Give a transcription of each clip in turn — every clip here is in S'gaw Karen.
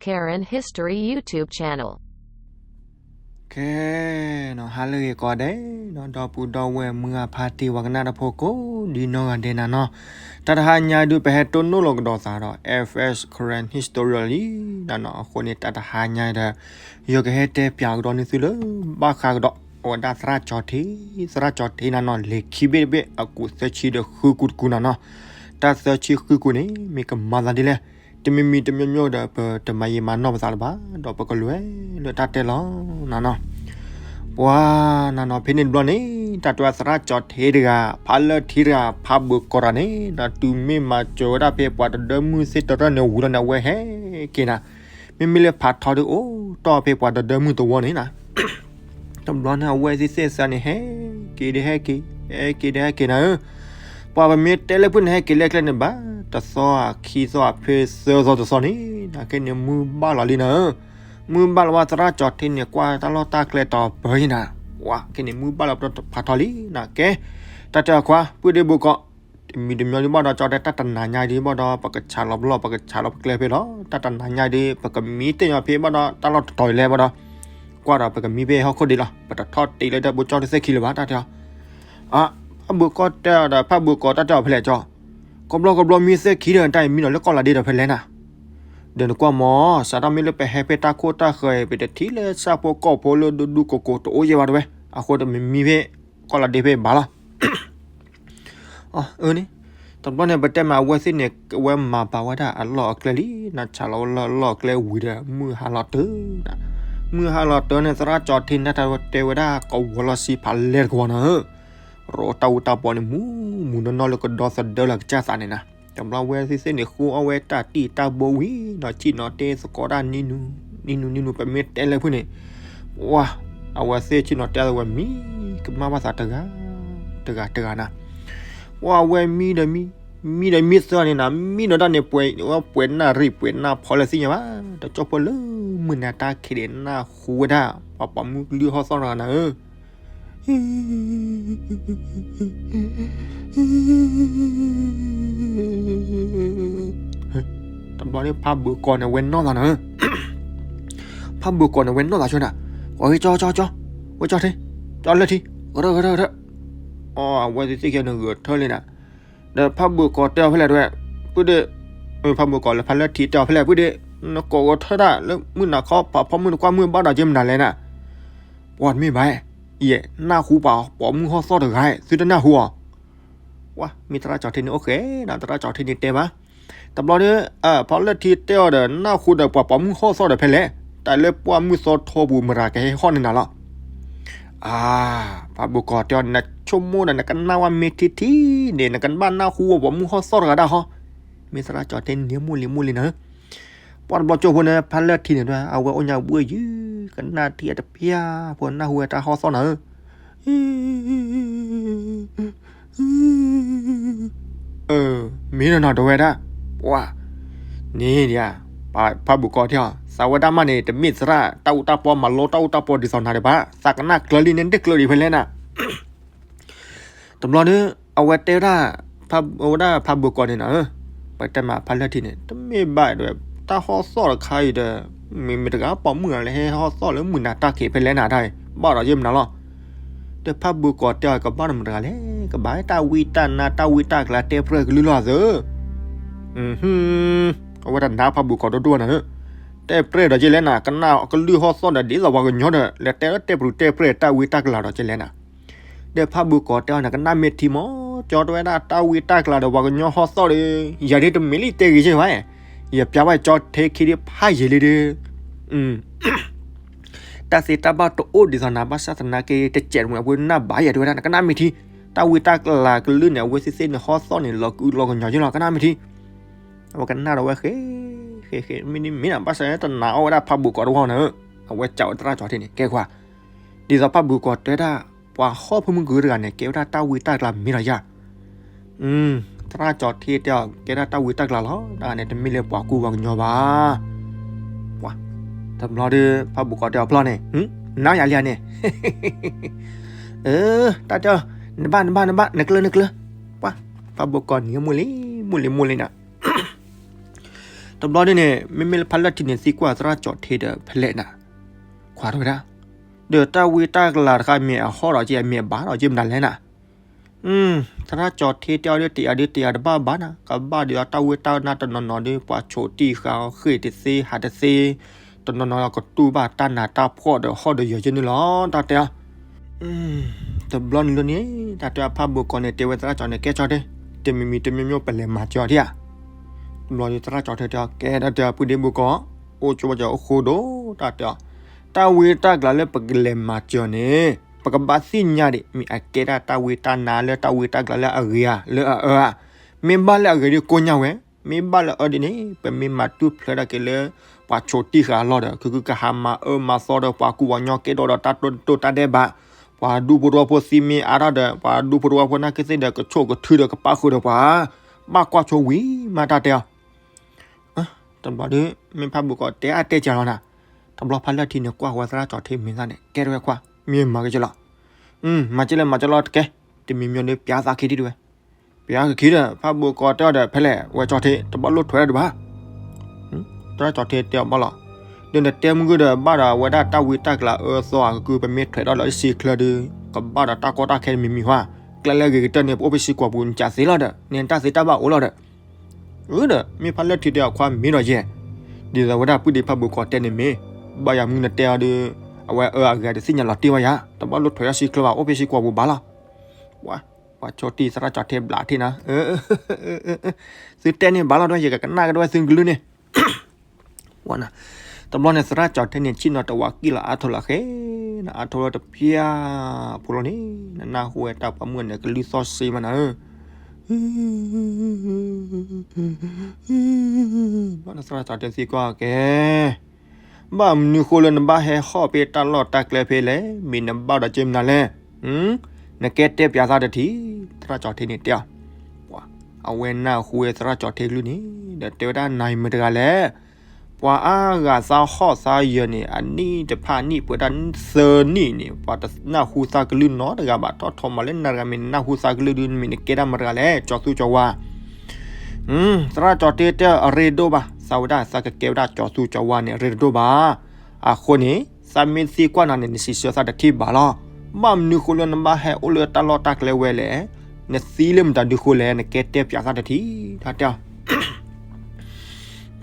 Karen History YouTube channel. ကဲနီၤ ဟါလၢအဂ့ၤကိးဂၤဒဲးနီၤ ဒီပုၢ်ဒီဝဲၢ်မုၢ်ဂၢ်ဖါတံၢ်ဝၤကနၣ်တၢ်ဖိကိးဒ်နီၢ်ဂၤဒဲးနၤနီၤ, တၢ်တဟါညါဒုး ပဟဲတိၢ်နီၣ်လီၤကဒီးသးဒီး F S Karen History လံနၤနီၤ, အဃိန့ၣ် တၢ်တဟါညါဒီး ယကဟဲတဲပၠးကဒီးန့ၢ်သုလၢ ဘၣ်ဃးကဒီး အဝဲဒၣ်သရၣ်ကၠီၤထံ, သရၣ်ကၠီၤထံနၤနီၤ လံာ်ခံဘ့ၣ်တဘ့ၣ် အကူးသၢဆံဒီးဃုကူးတကူးနၤနီၤ, တၢ်သၢဆံဃုကူးန့ၣ် မ့ၢ်ကမၤသးဒ်လဲၣ်, တမံၤမံၤတမံၤမံၤဒီး ပတမၤယံာ်မၤနီၢ်ပသးလၢၤဘၣ်, ဒီးပကလဲၤလၢတၢ်တဲလီၤနၤနီၤ. ပှၤနၤနီၤ ဖဲန့ၣ်တဘျီန့ၣ် တၢ်တဲဝဲသရၣ်ကၠီၤထံတဂၤ ဖးလၢထံတဂၤ ဖးဘၢၣ်ကီၤတဂၤန့ၣ် တုၤမ့ၢ်မၤစၢၤဝဲဒၣ်ဖဲပှၤတဒၢမုၢ်သ့ၣ်တရၢၢ်န့ၣ်ဝံၤလီၤန့ၣ် အဝဲဟဲက့ၤနၤ, မ့မ့ၢ်လၢဖးထီဒုးအိၣ်တီၢ်ဖဲပှၤတဒၢမုၢ်သဝီန့ၣ်နၤ တဘျီန့ၣ် အဝဲသ့ၣ်သ့ၣ်စးန့ၣ် ဟဲက့ၤဒီးဟဲက့ၤ, ဟဲက့ၤဒီးဟဲက့ၤနၤဧၢ, ပှၤပမ့ၢ်တဲလၢဖုၣ်န့ၣ် ဟဲက့ၤလၢကျဲန့ၣ်ဘၣ် တသီဧါ ခံသီဧါ ဖဲသၢသီတသီန့ၣ် နၤက့န့ၣ် မုၢ်ဘၣ်လီၤလံနၤဧၢ, မုၢ်ဘၣ်လီၤဝဲ သရၣ်ကၠီၤထံန့ၣ် ကွၢ်တၢ်လီၢ်တၢ်ကျဲတီၤပၢၤယံၤနၤ, ပှၤက့န့ၣ် မုၢ်ဘၣ်လီၤဖးထီလံနၤ, ကဲ တၢ်တဲအခွါ ပုၢ်ဒ့ဘိကီး တမံၤတမံၤဒုးဘၣ်ဒီး ကၠီတဲတၢ်တနၤညါဒုးဘၣ်ဒီး ပကဆးလီၤပလီၢ် ပကဆးလီၤပကျဲဖဲလီၤ, တၢ်တနၤညါဒုး ပကမံတ့ၢ်ညီဖဲဘၣ်ဒီး တၢ်လီၢ်တတီၤအံၤလဲၣ်ဘၣ်ဒီး ကွၢ်ဒီးပကမံဖဲဟီၣ်ခိၣ်ဒံးလီၤ, ပတထီၣ်တ့ၢ်လၢတၢ်ဘိကၠီတသ့ၣ်ခံလၢၤဘၣ် တၢ်တဲအီၤ, အါ ဖးဘၢၣ်ကီၤတဲအီၤဒီး ဖးဘၢၣ်ကီၤတၢ်တဲအီၤဖဲလဲၣ်ကၠီ, ကဘျီကဘျီမံသ့ၣ်ခံဒီး တၢ်အံၤမံဒီးလၢကီၢ်လးဒ့ဒီးဖဲလဲၣ်နၤ, ဒီးနကွၢ်မ့ၢ် စးထီၣ်မ့ၢ်လၢပဟဲဖဲတၢ်ခိၣ်တၢ်ဃၢၤအံၤ ပတထံၣ်လၢဆၣ်ဖိကီၢ်ဖိလၢဒူဒူကိးကိးတအိၣ်ယဲၢ်ဘၣ်တဝဲ, အဃိတမံၤမံဖဲ ကီၢ်လးဒ့ဖဲဘၣ်လီၤ အၢန့ၣ်, တဘျီန့ၣ် ပတဲမးအဝဲသ့ၣ်န့ၣ် အဝဲမၤပာ်ဝဲဒၣ်အလီၢ်အကျဲလံ, နဆးလီၤဝဲလၢအလီၢ်အကျဲဝံၤဒီး မုၢ်ဟါလီၤတၢၢ်, မုၢ်ဟါလီၤတၢၢ်န့ၣ် သရၣ်ကၠီၤထံန့ၣ် တၢ်တဲဝဲဒၣ်ကဝီၤလီၤဆံဖးလဲၢ်တကဝီၤနၤဧၢ, ရိတၢ်အူတၢ်ပီန့ၣ် မူမူနီၢ်နီၢ်လၢကဒီသဒၢလၢကစၢ်သးန့ၣ်နၤ, တဘျီဝဲသ့ၣ်သ့ၣ်န့ၣ် ဃုအီၣ်ဝဲတၢ်တံၢ်တၢ်ဘိဝံၤနီၤ ဆ့ၣ်နီၤတဲသကိးတၢ်နံၤနူၤ, နံၤနူၤနံၤနူၤ ပမ့ၢ်တဲလၢဖုၣ်န့ၣ်, ပှၤ အဝဲသ့ၣ်ဆ့ၣ်နီၤတဲဝဲမံ ကမၣ်ဘၣ်သးတဂၤ တဂၤတဂၤနၤ, ပှၤအဝဲမံဒီးမံ, မံဒီးမံသၢန့ၣ်နၤ မံဒီးတၢ်န့ၣ် ပှဲၤဝဲပှဲၤနၢ်ရံၣ်ပှဲၤနၢ်ဖီလၢသ့ၣ်ညါဘၣ်, တကၠီၣ်ဖိလၢမုၢ်နၤတၢ်ခံးန့ၣ် နၢ်ဟူဝဲဒၣ် ပှၤပိာ်မုၣ်ကလုၢ်ဟီၣ်သီၣ်တဂၤနၤဧၢ တဘျီန့ၣ် ဖးဘၢၣ်ကီၤန့ၣ် ဝဲနီၢ်သးနၤဧၢ, ဖးဘၢၣ်ကီၤန့ၣ် ဝဲနီၢ်သးဆိနၤ, ဝဲကၠီကၠီကၠီ, ဝဲကၠီထံ, ကၠီလၢထံ, ကရၢကရၢကရၢ, အဝဲသ့ၣ်သ့ၣ်ခဲန့ၣ်ဂဲၤထၢၣ်လံနၤ, ဒီးဖးဘၢၣ်ကီၤတဲအီၤဖဲလဲၣ်တဝဲ, ပုၢ်ဒ့ၣ်, ဖးဘၢၣ်ကီၤလၢဖးလၢထံတဲအီၤဖဲလဲၣ် ပုၢ်ဒ့ၣ်, နကိးဂဲၤထၢၣ်တၢ်လၢမုၢ်နၤခီ ဖးဖီမုၢ်နကွၢ်မုၢ်ဘၣ်ဒီးက့မနုၤလဲၣ်နၤ, ပှၤတမ့ၢ်ဘၣ်, ယဲ နၢ်ဟူပှၤပိာ်မုၣ်ဟီၣ်သီၣ်တဂၤ, သုတနၢ်ဟူအီၤ ပှၤမ့ၢ်သရၣ်ကၠီၤထံန့ၣ် အိၣ်ဃဲဒီး သရၣ်ကၠီၤထံန့ၣ်တဲဘၣ်, တဘျီဒီး ဖးလၢထံတဲအီၤဒီး နၢ်ဟူဒီးပှၤပိာ်မုၣ်ဟီၣ်သီၣ်ဒီးဖဲလဲၣ်, တၢ်လၢပှၢ်မုၢ်သီထီပူၤမတၤကဟဲဟီၣ်န့ၢ်နၤလီၤ, အါ, ဖးဘၢၣ်ကီၤတဲအီၤ နဆိကမိၣ်ဒီး နကနၣ်ဝဲမ့ၢ်ထံထံန့ၣ် နကဘၣ်နၢ်ဟူဝဲပိာ်မုၣ်ဟီၣ်သီၣ်တဂၤဒၣ်ဟီ, မ့ၢ်သရၣ်ကၠီၤထံန့ၣ် မိၢ်လံၤမိၢ်လံၤနၤ ပှၤတဘျီကၠိဖိန့ၣ် ဖးလၢထံန့ၣ် အဝဲအိၣ်ညါဘှ့ၣ်ယုၢ် ကနၣ်ထံအတဖၣ် ဖိနၢ်ဟူဝဲတၢ်ဟီၣ်သီၣ်နၤဧၢ, မ့ၢ်နီၢ်နီၢ်တဝဲဒၣ်, ပှၤ, န့ၣ်ဒ်, ဖးဘၢၣ်ကီၤတဲအီၤ သးဝဲဒၣ်မးန့ၣ် တမ့ၢ်သရၣ်တၢ်အူတၢ်ပီ မၤလိတၢ်အူတၢ်ပီဒ်သိးနၤဒံးဘၣ်, သးကနၣ်ကျၢၤလံန့ၣ် ဒ့ၣ်ကျၢၤဒံးဖဲလဲၣ်နၤ တဘျီဒီး အဝဲတဲဝဲဒၣ်, ဝဲဒၣ်ဖးဘၢၣ်ကီၤန့ၣ်နၤဧၢ, ပတဲမးဖးလၢထံန့ၣ် တမ့ၢ်ဘၣ်ဒီး တၢ်ဟီၣ်သီၣ်တခါအံၤဒီး မ့ၢ်မ့ၢ်တဂၤပိာ်မုၣ်ဂၤလၢဟဲဟီၣ်သီၣ်လၢမုၢ်နၤတၢ်ခံးဖဲလဲၣ်နၤတၢ်အံၤ ဘၣ်ဒီးယဲၢ်မနုၤလီၤ. ဒီးဖးဘၢၣ်ကီၤတဲအီၤ ကဘၣ်တမုၢ်တဂၤလဲၣ်, ကဘၣ်တၢ်ဝံတၢ်နါတၢ်ဝံတၢ်ကျါတဲပြဲၢ်ကလုၢ်လီၤသၢ အဝဲတနာ်ဖးဘၢၣ်ကီၤဒိၣ်ဒိၣ်နၤဧၢ, တဲပြဲၢ်ဒီးကလဲၣ်နၤ, ကနၣ်ကလုၢ်ဟီၣ်သီၣ်ဒီးဒ်သိးပှၤကညီဒီး လဲၤတဲလၢတဲပြူၤတဲပြဲၢ်တၢ်ဝံတၢ်ကျါဒီးကလဲၣ်နၤ. ဒီးဖးဘၢၣ်ကီၤတဲအီၤန့ၣ် ကနၣ်မ့ၢ်ထံမး, ကၠီတဲဝဲဒၣ်တၢ်ဝံတၢ်ကျါဒီးပှၤကညီဟီၣ်သီၣ်ဒီး ယၤဒ်တမ့ၢ်လံတဲဂ့ၤကဲဘၣ်, ယပျးဘၣ်ကၠီထဲခံဒ်ဖးယံာ်လံဒီး တၢ်သ့တၢ်ဘၣ်တအိၣ်ဒ်သိးနၤဘၣ်ဆၣ်သနာ်က့ တစဲးတမှဲးအပူၤနၢ်ဘၣ်ယၤတဲဝဲဒၣ် နကနၣ်မ့ၢ်ထံ, တၢ်ဝံတၢ်ကျါကလုၢ်န့ၣ် အဝဲသ့ၣ်သ့ၣ်န့ၣ်ဟီၣ်သီၣ်န့ၣ် လီၤကုလီၤကညီက့လီၤ ကနၣ်မ့ၢ်ထံ. အဝဲကနၣ်ဒီးဝဲဃဲ, ဃဲဃဲ မ့ၢ်န့ၣ်မ့ၢ်နၤ ဘၣ်ဆၣ်တနာ်အီၣ်ဝဲဒၣ်ဖးဘၢၣ်ကီၤတဝီနၤဧၢ, အဝဲစံးဝဲသရၣ်ကၠီထဲန့ၣ် ကဲခွါ, ဒ်သိးဖးဘၢၣ်ကီၤတဲဒၣ် ပှၤဟီၣ်ဖိမုၢ်ကတဂၤန့ၣ် ကဲဝဲဒၣ်တၢ်ဝံတၢ်ကျါမ့ၢ်ဒီးယၤ သရၣ်ကၠီထဲတဲအီၤ ကဲဒၣ်တၢ်ဝံတၢ်ကျါလီၤ, တၢ်န့ၣ်တမ့ၢ်လၢပှၤကူပှၤကညီဘၣ်. ပှၤ, တဘျီဒီး ဖးဘၢၣ်ကီၤတဲအီၤဖျီန့ၣ်, နၤယၤလံဧါန့ၣ်, အၢ, တၢ်တဲအီၤ, နဘၣ်နဘၣ်နဘၣ် နကျၢၤနကျၢၤ, ပှၤ, ဖးဘၢၣ်ကီၤန့ၣ် မိၢ်လံၤမိၢ်လံၤမိၢ်လံၤနၤ တ တဘျီန့ၣ်န့ၣ် မ့မ့ၢ်လၢဖါလၢထံန့ၣ်သံကွၢ်သရၣ်ကၠီၤထ့ဒီးဖဲလဲၣ်နၤ, ခွါတဝဲဒၣ်, ဒီးတၢ်ဝံတၢ်ကလၤတခါမ့ၢ်အဟီၣ်ဒီးက့အမ့ၢ်အဘၣ်ဒီးက့မနုၤလဲၣ်နၤ. သရၣ်ကၠီၤထ့တဲအီၤဒ်တယၤဒ်တယၤတဘၣ်ဘၣ်နၤ, ကဘၣ်ဒီးတၢ်ဝံတၢ်နါတနီၤနီၤဒီး ပှၤဆိးတံၢ်ဃာ်အီၤဃ့ၢ်တသ့ဟးတသ့, တနီၤနီၤကတူၢ်ဘၣ်တၢ်နးတၢ်ဖှီၣ်ဒီးဟီၣ်ဒီးယၢၤယဲန့ၣ်လီၤ တၢ်တဲအီၤ. တဘျီန့ၣ်လၢန့ၣ် တၢ်တဲအီၤဖးဘိးကီးန့ၣ် တဲဝဲသရၣ်ကၠီၤန့ၣ် ကဲကၠီၤထ့, တမံၤမံၤတမံၤမံၤပလဲၤမၤစၢၤအီၤဒံးဧါ. တဘျီဒီးသရၣ်ကၠီၤထ့တဲအီၤ ကဲတၢ်တဲအီၤဖုဒ့ဘိးကီး, အိၣ်ကၠိဝဲကၠီၤအိၣ်ဃိဒိၣ် တၢ်တဲအီၤ, တၢ်ဝံတၢ်ကလၤလၢပကလဲၤမၤစၢၤန့ၣ် ပကဘၣ်သ့ၣ်ညါဒံး မ့ၢ်အကဲဒၣ်တၢ်ဝံတၢ်နါလၢတၢ်ဝံတၢ်ကလၤလၢအဂ့ၤဧါ လၢအအၢဧါ. မ့ၢ်ဘၣ်လၢအဂ့ၤဒီးကိးညါဝဲ, မ့ၢ်ဘၣ်လၢအအၢဒ်န့ၣ် ပမ့ၢ်မၤတူၢ်ဖျဲးဒၣ်က့ၤလၢ ပှၤဆိးတံၢ်ဃာ်အလီၢ်ဒီး ခုခုကဟးမၤအၢမၤသီဒီးပှၤကူပှၤကညီကဲထီၣ်ဒီးတၢ်တိၢ်တၢ်ဒဲးဘး, ပှၤဒူဖိတဝီဖိသံမ့ၢ်အါထီၣ်ဒီး ပှၤဒူဖိတဝီဖိနာ်က့သ့ၣ်ဒီး ကဆိၣ်ကထုဒီးကပၣ်ဃုာ်ဒီးပှၤ, ဘၣ်ကွၢ်ဆိဝံၤမးတၢ်တဲအီၤ. တဘျီဒီး မ့ၢ်ဖးဘိးကီးတဲအါတဲကလီၤနၤ, တဘျီဖးလၢထံန့ၣ်ကွၢ်ဝဲသရၣ်ကၠီၤထ့မ့ၢ်သၣ်န့ၣ် ကဲထီၣ်ဝဲခွါ, မ့ၢ်မၤက့ၤကလီၤ. မၤက့ၤလၢမၤက့ၤလီၤတကဲ, တမံၤမံၤဒီးပျးသးခံဒံးတဝဲ, ပျးက့ၤခံဒီး ဖးဘိးကီးတဲအီၤဒီး ဖဲလဲၣ် ဝဲကၠီၤထ့ တဘၣ်လိၣ်ထွဲဒံးဘၣ် သရၣ်ကၠီၤထ့တဲအီၤဘၣ်လီၤ, ဒီးနတဲမုၢ်ဂ့ၤဒီးဘၣ်ဒီးအဝဲဒၣ်တၢ်ဝံတၢ်ကလၤအၢသီအကကု ပမ့ၢ်ထွဲးထီၣ်လၢစံချၢဒီး ကဘၣ်ဒီးတၢ်ကီတၢ်ခဲတမံၤမံၤဟါ, ကျဲလၢအဂ့ၤကတၢၢ်န့ၣ် ပအိၣ်ဖဲစံကွီၤပူၤ နကးသ့လီၤဒီး နတၢ်သ့တၢ်ဘၣ်အိၣ်လီၤဒီး, အၢဒီး မ့ၢ်ဖးလၢထံတဲအီၤခွါမ့ၢ်ဒီးယဲၢ်, ဒ်သိးဝဲဒၣ်ပုၢ်ဒ့ဖးဘိးကီးတဲန့ၣ်မ့ၢ်, ဘၣ်ယၤမုၢ်နတဲအီၤဒီး, အဝဲအၢအဂ့ၤတသ့ၣ်ညါလီၤတံၢ်ဝဲယၤ, တဘၣ်လိၣ်ထွဲးထီၣ်စံချၢဘၣ် အိၣ်ဖဲစံကွီၤပူၤဘၣ်လီၤ. ပှၤဆိးတံၢ်သရၣ်ကၠီၤထ့ဘျးထံၣ်နၤ, သုတဲန့ၣ်ဘၣ်လီၤဒီး ယကကနၣ်ကဒီးဝဲသုကလုၢ်န့ၣ် တဘျီန့ၣ် သရၣ်ကၠီၤထ့န့ၣ် ဆ့ၣ်နီၤတဝးကံၣ်လီၤအါထီၣ်လီၤဃဲ, နအါထီၣ်လီၤတပျၢ်ဖိလီၤန့ၣ်, နနၢ်ဟူဝဲတၢ်ပှၤမုၣ်န့ၣ် ကလုၢ်သီၣ်စ့မးနၤဧၢ, ဘၣ်သရၣ်ကၠီၤထ့သံကွၢ်ကဲ ဘၣ်မနုၤဃိလၢနဘၣ်ဟဲဟီၣ်ဖဲတၢ်လီၢ်တၢ်ကျဲဖဲလဲၣ်, မ့ၢ်နဘၣ်ဒီးက့မနုၤလဲၣ်, နကဲတဲပၠးသးတထံၣ်, သရၣ်ကၠီၤထ့န့ၣ်တဲအီၤ, အဝဲနၢ်ဟူဝဲသရၣ်ကၠီၤထ့ကလုၢ်န့ၣ် ဒီးတဲဝဲဒၣ်နၤအံၤမတၤတဂၤလဲၣ်, ပှၤအါဂၤသးဟီၣ်သးယၢၤန့ၣ် အနံၣ်တဖၣ်နံၣ်ပှဲၤဒၣ်သၢနံၣ်န့ၣ် ပှၤတနၢ်ဟူသးကလုၢ်နီတဂၤဘၣ်, ထီၣ်ထီမးလၢနၤတဂၤမ့ၢ်နနၢ်ဟူသးကလုၢ်ဒုး မ့ၢ်နကဲဒၣ်မတၤတဂၤလဲၣ်, ကၠီၤသူကၠီၤဝါ သရၣ်ကၠီၤထ့တဲအရ့ဒိၣ်ဘၣ်, သးဝဲဒၣ်သးကကဲဝဲဒၣ်ကၠီၤသူကၠီၤဝါန့ၣ် အရ့တဒိၣ်ဘၣ်. အဃိန့ၣ် သးမ့ၢ်သံကွၢ်နၤန့ၣ် နစံးဆၢသးတထံၣ်ဘၣ်လီၤ. ဘၣ်မနုၤဃိလၢနဘၣ်ဟဲအိၣ်လၢတၢ်လီၢ်တၢ်ကျဲဝဲလဲၣ်. နသံလၢမတၤဒုးဃိလဲၣ်, နကဲတဲပၠးသးတထံၣ် တၢ်တ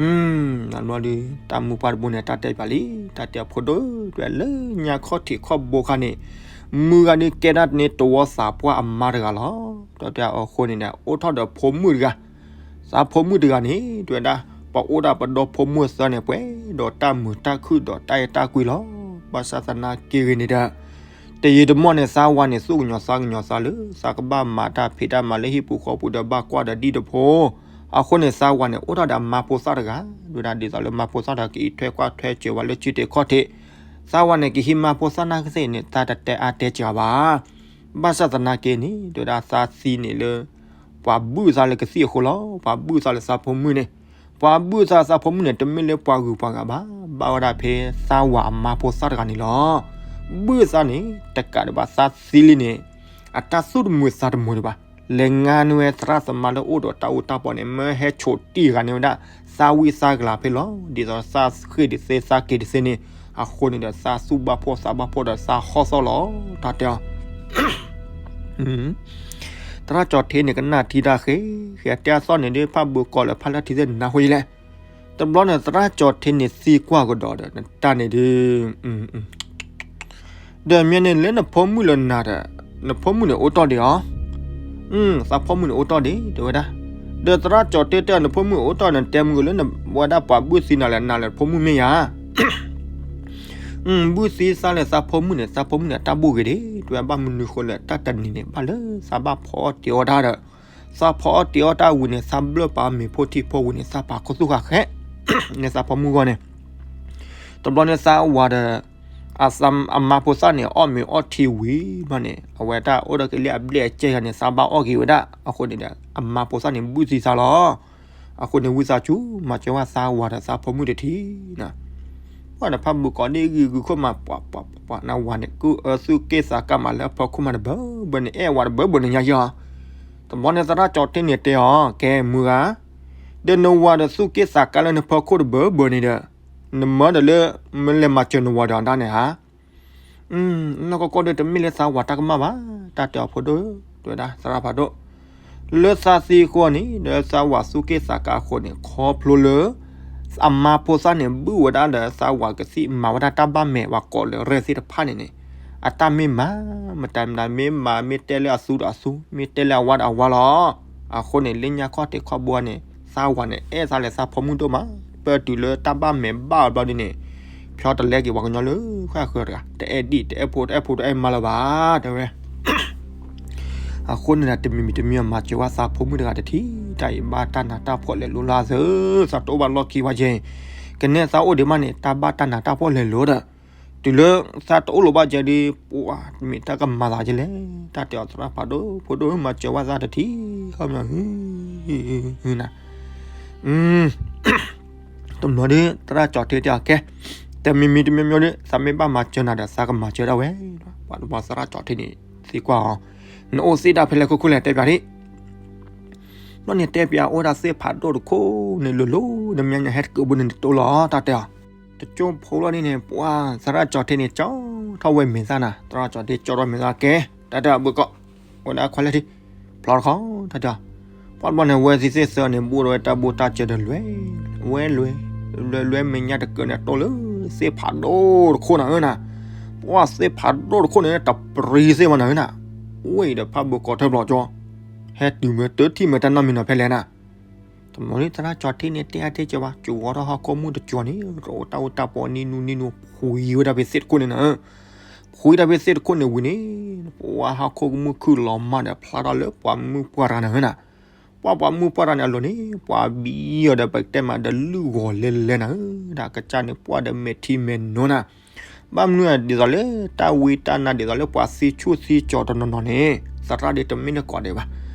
ဲအီၤ နဘျီဒုး တၢ်မုၢ်ပှၢ်တဘိန့ၣ် တၢ်တဲပၠးလံ, တၢ်တဲအီၤ ဖိဒိၣ် တဲလၢညါခီၣ်ထံးခီၣ်ဘိခါန့ၣ် မုၢ်ဂၤဒုးကဲဒၣ်န့ၣ် တဝီသးပှၢ်အမါတဂၤလီၤ. တၢ်တဲအီၤ အဃိန့ၣ်ဒီး အိၣ်ထီၣ်ဒီးဖိမုၣ်တဂၤ, သးဖိမုၣ်တဂၤန့ၣ် တဲဝဲဒၣ် ပှၤအိၣ်ဒၣ်ပဒီဖိမုၣ်သၢန့ၣ် ပှဲၤဒီးတၢ်မုာ်တၢ်ခုၣ်ဒီးတၢ်အဲၣ်တၢ်ကွံလီၤ. ဘၣ်ဆၣ်သနာ်က့ဂ့ၤန့ၣ်ဒီး တယံာ်တမီၢ်န့ၣ် သးဝၤန့ၣ် သူၣ်ကညီၤသးကညီၤသးလၢ သးကဘၣ်မၤတၢ်ဖံးတၢ်မၤလၢဟံၣ်ပူၤဃီပူၤဒီး ဘၣ်ကွၢ်ဒီးဒ်တဖိ. အဃိန့ၣ် သးဝၤန့ၣ် အိၣ်ထီၣ်ဒီးအမါဖိသၣ်တဂၤ, ဒုးဒၣ်ဒ်သိးလၢမါဖိသၣ်တဂၤ ကအံးထွဲကွၢ်ထွဲစၢၤဝဲလၢထံတဲာ်ခီၣ်ထံး, သးဝၤန့ၣ် ကဟံးမါဖိသၣ်နာ်က့သ့ၣ်န့ၣ် သးတတဲအါတဲစှၤဘၣ်. ဘၣ်ဆၣ်သနာ်က့န့ၣ် ဒုးဒၣ်သးသံန့ၣ်လၢ ပှၤဘုၣ်သးလၢကသံၣ်အဃိလီၤ. ပှၤဘုၣ်သးလၢသးဖိမုၣ်န့ၣ်, ပှၤဘုၣ်သးသးဖိမုၣ်န့ၣ် တမ့ၢ်လၢပှၤဂုၤပှၤဂၤဘၣ်, ဘၣ်ဝဲဒၣ်ဖဲသးဝၤအမါဖိသၣ်တဂၤန့ၣ်လီၤ. ဘုၣ်သးန့ၣ် တကးဒံးဘၣ်သးသံလံန့ၣ် အတၢ်သူၣ်တမုာ်သးတမုာ်ဒံးဘၣ်. လဲၤငါန့ၢ်ဝဲသရၣ်သမါလၢအိၣ်ဒီးတၢ်အူတၢ်ပီန့ၣ် မၢဟဲဆိးတံၢ်ဂၤန့ၢ်ဝဲဒၣ် သးဝံသးကလၤဖဲလီၤ. ဒ်သိးသးဃ့ၢ်တသ့သးက့ၤတသ့န့ၣ်, အဃိန့ၣ်ဒီး သးသူၣ်ဘၣ်ဖှီၣ်သးဘၣ်ဖှီၣ်ဒီးသးဟီၣ်သီၣ်လီၤ. တၢ်တဲအီၤ သရၣ်ကၠီၤထ့န့ၣ် ကနၣ်ထံတၢ်ဃ့, ဃ့တဲအသီၣ်န့ၣ်ဒုး ဖးဘိးကီးလၢဖးလၢထံသ့ၣ်နနၢ်ဟူယလဲၣ်. တဘျီန့ၣ် သရၣ်ကၠီၤထ့န့ၣ်သံကွၢ်ကဒီးဒီး နတၢ်န့ၣ်ဒုး ဒီးမ့ၢ်န့ၣ်လၢနဖိမုၣ်လၢနၤဒီး နဖိမုၣ်န့ၣ်အိၣ်တီၢ်ဒံးဧါ. သးဖိမုၣ်န့ၣ်အိၣ်တီၢ်ဒံး တဲဝဲဒၣ်. ဒီးသရၣ်ကၠီၤထ့တဲအီၤ နဖိမုၣ်အိၣ်တီၢ်န့ၣ် တဲမုၢ်ကလၢနဝဲဒၣ်ပှၤဘုၣ်သံနၤလဲၣ် နၤလဲၣ်နဖိမုၣ်မ့ၢ်ယၤ ဘုၣ်သံသးလၢသးဖိမုၣ်န့ၣ် သးဖိမုၣ်န့ၣ် တၢ်ဘူၣ်ဂ့ၤဒံး တဲဝဲ ဘၣ်မနုၤဃိလၢတၢ်တနံၤန့ၣ် ဘၣ်လၢသးဘၣ်ဖီအီၣ်တ့ၤအီၣ်တၢ်ဒီး သးဖီအီၣ်တ့ၤအီၣ်တၢ်ဝံၤန့ၣ် သးဘျၢၣ်ပာ်မ့ၤဖိထံဖိဝံၤန့ၣ် သးပာ်ခူသူၣ်ဃာ်ဃဲ န့ၣ်သးဖိမုၣ်ဂီၢ်န့ၣ် တဘျီန့ၣ်သးဝၤဒီး အမါဖိသၣ်န့ၣ် အီၣ်မ့ၤအီၣ်ထံဝံၤဘၣ်န့ၣ် အဝဲတၢ်အိၣ်ဒီးကလံၣ်အဘျဲၣ်အကဲယၤန့ၣ် သးဘၣ်အီၣ်က့ၤဝဲဒၣ် အဃိန့ၣ်ဒီး အမါဖိသၣ်န့ၣ် ဘုၣ်သံသးလီၤ. အဃိန့ၣ် ဝံသးစူၤ မၤစၢၤဝဲသးဝၤဒီးသးဖိမုၣ်တထံၣ် ပှၤဒီးဖးဘိးကီးန့ၣ်ဂံၤဂုာ်ခိၣ်မး ပှၤပှၤပှၤ နဝၤန့ၣ် ကုၢ်အၢသူၣ်က့ၣ်သးကါမးလၢအဖီခိၣ်မးတဘၢဘၢန့ၣ် အဲၣ်ဝၤတဘၢဘၢန့ၣ်ညါယီၤ တဘျီန့ၣ်သရၣ်ကၠီၤထ့န့ၣ်တဲအီၤ ကဲမုၢ်ဂၤ ဒီးနဝၤဒီးသူၣ်က့ၣ်သးကါလၢနဖီခိၣ်တဘၢဘၢန့ၣ်ဒီး နမၢဒီးလၢ မ့ၢ်လဲၤမၤစၢၤနဝၤဒီးအဒၣ်န့ၣ်ဧါ. နီၢ်ကီၢ်ကီၢ်ဒီးတမ့ၢ်လၢသးဝၤတၢ်ကမၣ်ဘၣ်, တၢ်တဲအီၤဖိဒိၣ်, တဲဝဲဒၣ်သရၣ်ဖးဒိၣ်, လၢသးသံအဃိန့ၣ် ဒီးသးဝၤသူၣ်က့ၣ်သးကါအဃိန့ၣ် ခီဖျိလၢ အမါဖိသၣ်န့ၣ် ဘုၣ်ဝဲဒၣ်ဒီးသးဝၤကသံၣ်မၤဝဲဒၣ်တၢ်ဘၣ်မဲာ်ပှၤကိးလၢရဲၣ်သ့ၣ်တဖၣ်န့ၣ်န့ၣ် အတၢ်မ့ၢ်မၤ မတၤမတၤမ့ၢ်မၤ မ့ၢ်တဲလၢအသူဒီးအသူ မ့ၢ်တဲလၢအဝါဒီးအဝါလီၤ. အဃိန့ၣ် လၢညါခီၣ်ထံးခီၣ်ဘိန့ၣ် သးဝၤန့ၣ် အဲၣ်သးလဲၤသးဖိမုၣ်ဒိၣ်မး, ပတုၤလၢတၢ်ဘၣ်မဲာ်ဘၣ်အီၤဘျီဒ်န့ၣ် ဖျီတလဲက့ၤပှၤကညီလၢဃၣ်ဃၢၤတဂၤ တအဲၣ်ဒံၣ် တအဲၣ်ဖိ တအဲၣ်ဖိ တအဲၣ်မါလၢၤဘၣ် တဲဝဲ အဃိန့ၣ်ဒီး တမံၤမံၤတမံၤမၤစၢၤဝဲသးဖိမုၣ်တဂၤတထံၣ် တၢ်အံၤဘၣ်တၢ်နးတၢ်ဖှီၣ်လဲၤလိၤလၢသၢ သးတအိၣ်ဘၣ်လီၢ်ခံဝဲက့ၤ, ကနဲသးအိၣ်ဒံးမးန့ၣ် တၢ်ဘၣ်တၢ်နးတၢ်ဖှီၣ်လဲၤလိၤဒီး တုၤလၢသးတအိၣ်လီၤဘၣ်ကဲဒီး ပှၤမ့ၢ်တၢ်ကမၤသးကလဲၣ်, တၢ်တဲအီၤသရၣ်ဖးဒိၣ်ဖိဒိၣ် မၤစၢၤဝဲသးတထံၣ် ခီပညီ တဘျီဒီး သရၣ်ကၠီၤထ့တဲအီၤကဲ, တမံၤမံၤတမံၤမံၤဒီး သးမ့ၢ်ဘၣ်မၤစၢၤနၤဒီး သးကမၤစၢၤဒၣ်ဝဲ, ပှၤတဘျီသရၣ်ကၠီၤထ့န့ၣ် သံကွၢ်အီၤ, နအိၣ်သ့ၣ်ဒၣ်ဖဲလဲၣ်ခိၣ်ခိၣ်လဲၣ် တဲပၠးဒံး ဘျီန့ၣ်တဲပၠးအိၣ်ဒၣ်သ့ၣ်ဖးဒိၣ်တခိၣ်န့ၣ် လိၤလိၤ နမ့ၢ်ညါဟဲတကးဘိန့ၣ် နတတိလီၤ တၢ်တဲအီၤ, တကၠိဖိလီၤန့ၣ်န့ၣ် ပှၤသရၣ်ကၠီၤထ့န့ၣ် ကၠီထီၣ်ဝဲမဲာ်သၣ်နၤ, သရၣ်ကၠီၤထ့ကၠီထီၣ်မဲာ်သၣ်ကဲ, တၢ်တဲအီၤဘုၣ်ကီး, အိၣ်ဒၣ်ခွါလၢထံ, ဖျီတခီ တၢ်တဲအီၤ, ပှၤတဘျီန့ၣ် ဝဲသံသ့ၣ်သၢန့ၣ် ဘူးဒီးဝဲတၢ်ဘူၣ်တၢ်စၢၤဒီးလွဲ, ဝဲလွဲ, လွဲလွဲမဲာ်ညါတကၢန့ၣ် တိၢ်လၢသ့ၣ်ဖးဒိၣ်တခိၣ်နၤဧၢနၤ, ပှၤသ့ၣ်ဖးဒိၣ်တခိၣ်န့ၣ် တပြံသ့ၣ်မးနၤဧၢနၤ, ဝဲအံၤဒီးဖးဘၢကီးထၢဘျီကၠီ, ဟဲတုၤမ့ၢ်တထံၣ်မ့ၢ်တၢ်နီတမံၤနီၤဖဲလဲၣ်နၤ, တမီၤလံသရၣ်ကၠီၤထ့န့ၣ် တဲအါတဲကဲဘၣ် ကၠိဝီထီၣ်ဟီၣ်ခိၣ်မုၣ်တကၠီၤန့ၣ် ရိတၢ်အိၣ်တၢ်ပီန့ၣ်နူန့ၣ်နူ ဖှံဝဲဒၣ်ဖဲသ့ၣ်တခိၣ်န့ၣ်နၤ, ဖှံတၢ်ဖဲသ့ၣ်တခိၣ်န့ၣ်ဝံၤန့ၣ် ပှၤဟီၣ်ခိၣ်ကမုၣ်ခုၣ်လီၤမၢ်ဒီး ဖျါထီၣ်လၢပှၤမုၣ်ပှၢ်တဂၤနၤဧၢနၤ, ပှၤပှၤမုၣ်ပှၢ်တဂၤန့ၣ်အလိၤန့ၣ် ပှၤဘံအီၤဒီး ပကတဲမးဒီးလုၢ်ဂီၤလဲၤလဲၤနၤဧၢ, ဒီးကစၢ်န့ၣ် ပှၢ်ဒီးမဲာ်ထံမဲာ်နိနၤ ဘၣ်မနုၤဒ်သိးလၢ တၢ်ဝံတၢ်နါဒ်သိးလၢပှၤသံဆူၣ်သံကၠီၤတနီၤနီၤန့ၣ် သရၣ်ဒ်တမ့ၢ်တကိးဒံးဘၣ်,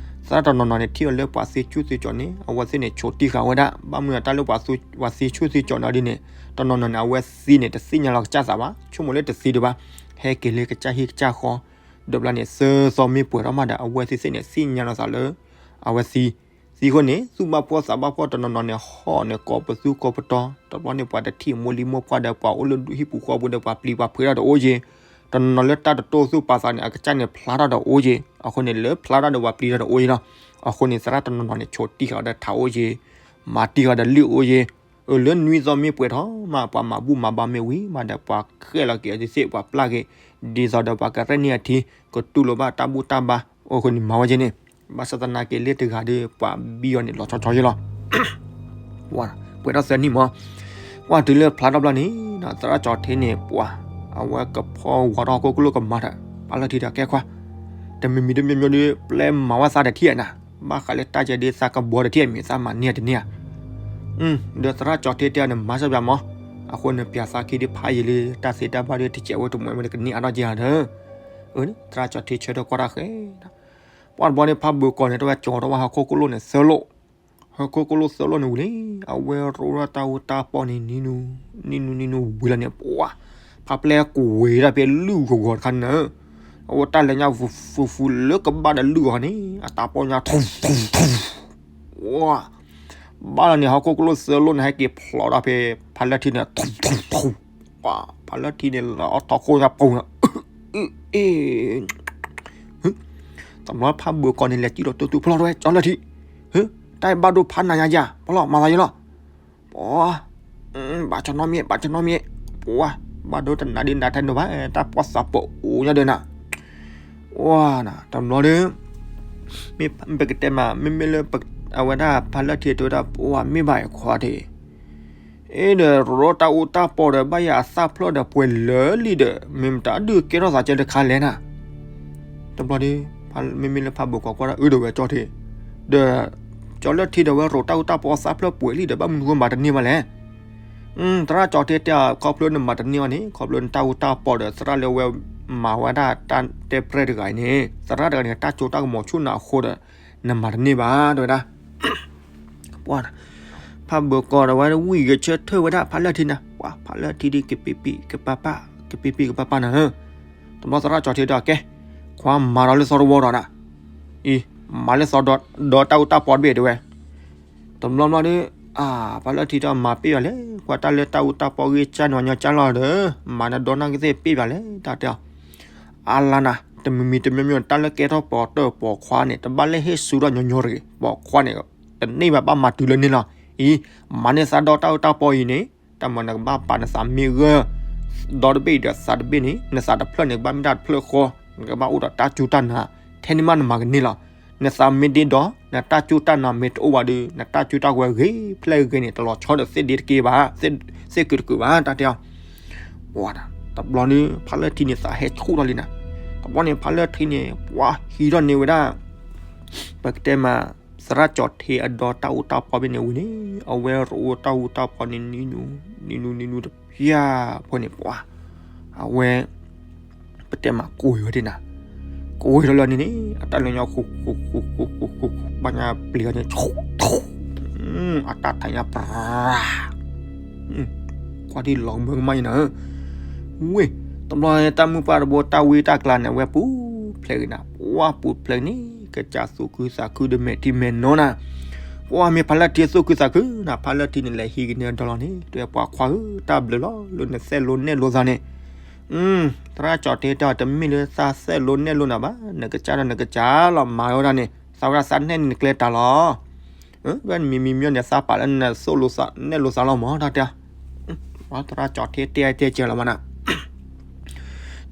သရၣ်တနီၤနီၤန့ၣ် ထံၣ်အီၤလၢပှၤသံဆူၣ်သံကၠီၤန့ၣ် အဝဲသ့ၣ်န့ၣ် ဆိးတံၢ်ဃာ်ဝဲဒၣ်, ဘၣ်မနုၤတၢ်လၢပှၤသံဆူၣ်သံကၠီၤန့ၣ်ဒ်န့ၣ် တနီၤနီၤန့ၣ် အဝဲသံန့ၣ် တသ့ၣ်ညါလီၤကစၢ်သးဘၣ်, ဆိကမိၣ်လၢတသံဒံးဘၣ်, ဟဲက့ၤလၢကစၢ်ဟံၣ်ကစၢ်ဃီ, ဒီးဘျီန့ၣ် သၢသီမ့ၢ်ပှဲၤထီၣ်မးဒီး အဝဲသ့ၣ်သ့ၣ်န့ၣ် သ့ၣ်ညါလီၤသးလၢ အဝဲသံ သံဃိန့ၣ် သူၣ်ဘၣ်ဖှီၣ်သးဘၣ်ဖှီၣ်တနီၤနီၤန့ၣ် ဟီၣ်န့ၣ်ကိးပသူကိးပတီၤ, တဘျီန့ၣ် ပှၤတထံၣ်မိၢ်လံမိၢ်ပှၢ်ဒီး ပှၤအိၣ်လၢဟံၣ်ပူၤဃီပူၤဒီး ပှၤပျံၤပှၤဖုးတၢ်တအိၣ်က့ၤ, တနီၤနီၤလၢတၢ်တတိၢ်သူၣ်ပာ်သးန့ၣ် အကစၢ်န့ၣ်ဖျါထီၣ်ဒီးအိၣ်က့ၤ, အဃိန့ၣ် လၢဖျါထီၣ်ဒီးပှၤပျံၤထီၣ်ဒီးအိၣ်က့ၤလီၤ, အဃိန့ၣ် သရၣ်တနီၤနီၤန့ၣ် ဆိးတံၢ်ဃာ်ဒီးထးအိၣ်က့ၤ, မၤတံၢ်ဃာ်ဒီးလုၢ်အိၣ်က့ၤ, အၢ လၢနွံသီမ့ၢ်ပှဲၤထီၣ်မး ပှၤမၤဘူၣ်မၤဘါမ့ၢ်ဝံၤမးဒီး ပှၤဃဲၣ်လီၤက့ၤအသ့ၣ်သ့ၣ် ပှၤပျၢ်က့ၤ, ဒ်သိးဒီးပှၤကရဲၣ်န့ၢ်အထံ ကတူၢ်လိာ်ဘၣ်တၢ်ဘူၣ်တၢ်ဘါ, အဃိန့ၣ်မၤဝဲက့ၤန့ၣ်, ဘၣ်ဆၣ်သနာ်က့လၢတဂၤဒီး ပှၤဘံအီၤန့ၣ် လီၤဆီဆီယ့လီၤ ပှဲၤထီၣ်သၢနံၣ်မး, ပှၤတုၤလၢဖျါထီၣ်ဘျီန့ၣ် သရၣ်ကၠီၤထ့န့ၣ် ပှၤ အဝဲကဖီဝီထီၣ်ဟီၣ်ခိၣ်ကလိၣ်ကမၤဒီး ဖးလၢထံဒီးကဲခွါ, တမံၤမံၤတမံၤမံၤဒီး ပျဲမၤဝဲသးတထံၣ်နၤ, ဘၣ်ဃးလၢတၢ်ကဲဒ်သးကဘီတထံၣ်အမံၤ သးမၤန့ၢ်တန့ၢ်ဧါ, ဒီးသရၣ်ကၠီၤထ့တဲအီၤန့ၣ် မၤစၢၤပၠးမး, အဃိန့ၣ်ပၠးသးခံဒ်ဖးယံာ်လံ တၢ်သ့တၢ်ဘၣ်ဒီးတစဲးဝဲတမှဲးဝဲန့ၣ် ကန့ၢ်အါထီၣ်က့ၤဧါဒီး, သရၣ်ကၠီၤထ့ဆၢထၢၣ်ကွၢ်တၢ်ဃဲ ပှၤတဘျီန့ၣ် ဖးဘၢကီးန့ၣ် တဝဲကၠီၤထီၣ်ဝဲဟီၣ်ခိၣ်ကလိၣ်န့ၣ်သၢလိၣ်, ဟီၣ်ခိၣ်ကလိၣ်သၢလိၣ်န့ၣ်ဝံၤလံ, အဝဲရိၣ်ထီၣ်တၢ်အူတၢ်ပီၢ်န့ၣ် နံၤနူၤနံၤနူၤဝံၤလီၤန့ၣ် ပှၤ ဖးပျဲကွံာ်ဒၣ်ဖဲလုၢ်ဂီၤဂီၤတခါန့ၣ်, အဝဲတၢ်လဲၤညါဖူဖူလၢကဘၣ်ဒီးလုၢ်ဂီၤန့ၣ် အတၢ်ပီၢ်ညါထူထူထူ ဝါ ဘၣ်လီၤန့ၣ် ဟီၣ်ခိၣ်ကလိၣ်သၢလိၣ်န့ၣ် ဟဲက့ၤဖျိးဒီးဖဲဖးလၢထံန့ၣ် ထူထူထူ, ပှၤ ဖးလၢထံန့ၣ် လီၤအီၣ်ထီၣ်ခိၣ်ညါပူၤန့ၣ်, အ့ တဘျီဖးဘၢကီးန့ၣ် လဲၤစံၣ်ဒီးတိၢ်သူၣ်ဖျီထီၣ်ဝဲ ကၠီလၢထံ, တၢ်အံၤဘၣ်ဒိဖးနၤညါယၤ ပလီၢ်မၤသးယလီၤ, ပှၤ ဘၣ်ဆနီၣ်မ့ၢ် ဘၣ်ဆနီၣ်မ့ၢ်, ပှၤ ဘၣ်ဒိတနၤဒ်နၤထဲဒိးဘၣ် တၢ်ပီၢ်သးပအိၣ်ညါဒီးနၤ, ဝါ တဘျီဒီး မ့ၢ်ပကတဲမး မ့မ့ၢ်လၢ အဝဲဒၣ်ဖးလၢထံတဲဝဲဒၣ် ပှၤမ့ၢ်ဘၣ်အခွါထံး အ့ဒီး ရိၣ်တၢ်အူတၢ်ပီဒီး ဘၣ်ယၤအသၣ်ဖျၢၣ်ဒီးပှဲၤလၢာ်လံဒီး မ့ၢ်မတၤဒုးကဲထီၣ်သးကဲတခါလဲၣ်နၤ, တဘျီဒီး မ့မ့ၢ်လၢဖးဘၢကီးကွၢ်ဒၣ်အၢဒီးဝဲကၠီထံး, ဒီး ကၠီလၢထံဒီးဝဲ ရိၣ်တၢ်အူတၢ်ပီအသၣ်ဖျၢၣ်ပှဲၤလံဒီး ဘၣ်မနုၤဃိမၤတန့ၢ်ဘၣ်လဲၣ် သရၣ်ကၠီထံးတဲ ခီဖျိနမၤတန့ၢ်အီၤန့ၣ် ခီဖျိနတၢ်အူတၢ်ပီဒီး သရၣ်လၢဝဲမၤဝဲဒၣ်တၢ်တဲပြဲၢ်တဂၤအံၤန့ၣ် သရၣ်တဂၤန့ၣ် တၢ်စိတၢ်ကမီၤဆူၣ်နၤအဃိဒီး နမၤတန့ၢ်ဘၣ် တဲဝဲဒၣ် ပှၤ ဖးဘၢကီးဒီးဝဲဝံၤဂဲၤဆၢထၢၣ်ဝဲဒၣ်ဖးလၢထံန့ၣ် ပှၤဖးလၢထံဒ် ကပံပံကပၤပၤ ကပံပံကပၤပၤနၤဧၢ, တဘျီသရၣ်ကၠီထံးတဲ ကဲ ခွါမၤဒီးလၢသီတဝီဒီးနၤ, အံၤ မၤလၢသီဒီးတၢ်အူတၢ်ပီတဘ့ၣ်တဲဝဲ, တဘျီဘျီဒီး ဖါလၢထံတဲအီၤ မၤပ့ၢ်ဘၣ်လဲၣ်, ကွၢ်တၢ်လၢတၢ်အူတၢ်ပီဂ့ၢ်ကၢ်န့ၣ် ညီကၢ်လီၤဒီး မၤနဒီနၢ်ကသ့ၣ်ပ့ၢ်ဘၣ်လဲၣ် တၢ်တဲအီၤ. အါလါနၤ တမံၤမံၤတမံၤမံၤ တၢ်လၢကဲထီၣ်ပိာ်တၢၢ်ပိာ်ခွါန့ၣ် တဘၣ်လၢဟ့ၣ်ဆူၣ်ထီၣ်ညီညီတဂ့ၤ, ပိာ်ခွါန့ၣ် တန့ၢ်ဘၣ်ဘၣ်မၤတုၤလၢန့ၣ်လီၤ. အံၤ မၤန့ၢ်သးဒီတၢ်အူတၢ်ပီအံၤန့ၣ် တၢ်မၤနကဘၣ်ပာ်နသးမ့ၢ်ဂၢၢ် ဒီတဘ့ၣ်အံၤဒီးသးတဘ့ၣ်န့ၣ် နသးတဖျၢၣ်န့ၣ် ကဘၣ်မ့ၢ်တၢ်တဖျၢၣ်ဃီ, နကဘၣ်အိၣ်ဒီးတၢ်စူၢ်တၢ်နာ် ထဲန့ၣ်မးနမၤကန့ၢ်လီၤ. နသးမ့ၢ်ဒ့ဒီး နတၢ်စူၢ်တၢ်နာ်မ့ၢ်တအိၣ်ဘၣ်ဒီး နတၢ်စူၢ်တၢ်ဝဲဂ့ၤဖျဲၣ်ဂ့ၤန့ၣ် တလီၤဆီဒီးသ့ၣ်ဒ့တက့ၢ်ဘၣ်, သ့ၣ်ကုာ်တကုာ်ဘၣ် တၢ်တဲအီၤ. တဘျီန့ၣ် ဖါလၢထံန့ၣ် သးဟဲဆူၣ်ထီၣ်လံနၤ. တဘျီန့ၣ် ဖါလၢထံန့ၣ် ပှၤဟံးထီၣ်န့ၢ်ဝဲဒၣ် ပကတဲမး သရၣ်ကၠီၤထ့အဒီတၢ်အူတၢ်ပီဘ့ၣ်န့ၣ်ဝံၤန့ၣ် အဝဲတအိၣ်တၢ်အူတၢ်ပီန့ၣ် နံၤနူၤ နံၤနူၤ နံၤနူၤတဖၠၣ်ဖိန့ၣ် ပှၤ အဝဲ ပတဲမး ကိးဝဲဒၣ်နၤ, ကိးဝဲထီၣ်လၢန့ၣ်န့ၣ် အတၢ်လၢညါ ဃူ ဃူ ဃူ ဃူ ဃူ ဃူ ဃူ ဘၣ်ညါပျံၤအီၤန့ၣ် အတၢ်ထးညါ ပြၤ ကွၢ်ဒ်လီၤကမၢကမၣ်အံၤနၤ, ဝ့ၢ် တဘျီတၢ်မုၢ်ပှၢ်တဘိ တၢ်ဝံတၢ်ကျါန့ၣ် အဝဲပူၤဖျဲးဂ့ၤနၤ, ပှၤပူၤဖျဲးန့ၣ် ကစၢ်သူၣ်ခုသးခုဒီးမဲာ်ထံမဲာ်နိနၤ, ပှၤမ့ၢ်ဖါလၢထံသူၣ်ခုသးခုနၤ, ဖါလၢထံန့ၣ် လဲၤဟံးက့ၤန့ၢ်အဒီလီၤန့ၣ် တဲပှၤခွါဧၢ တၢ်ဘျုးလီၤ လၢနသဲၣ်လိနဲၣ်လိသးန့ၣ်, သရၣ်ကၠီၤထ့တဲအီၤ တမ့ၢ်လၢသးသဲၣ်လိနဲၣ်လိနၤဘၣ်, နကစၢ်ဒီးနကစၢ်လီၤ မၤဝဲဒၣ်န့ၣ် သးဝဲဒၣ်သးနဲၣ်န့ၣ်နကျဲတၢ်လီၤ ဝဲမံၤမံၤမံၤန့ၣ် သးပာ်လၢနသိၣ်လိသး နဲၣ်လိသးလီၤမး တၢ်တဲ, သရၣ်ကၠီၤထ့တဲတဲကဲလီၤမးနၤ,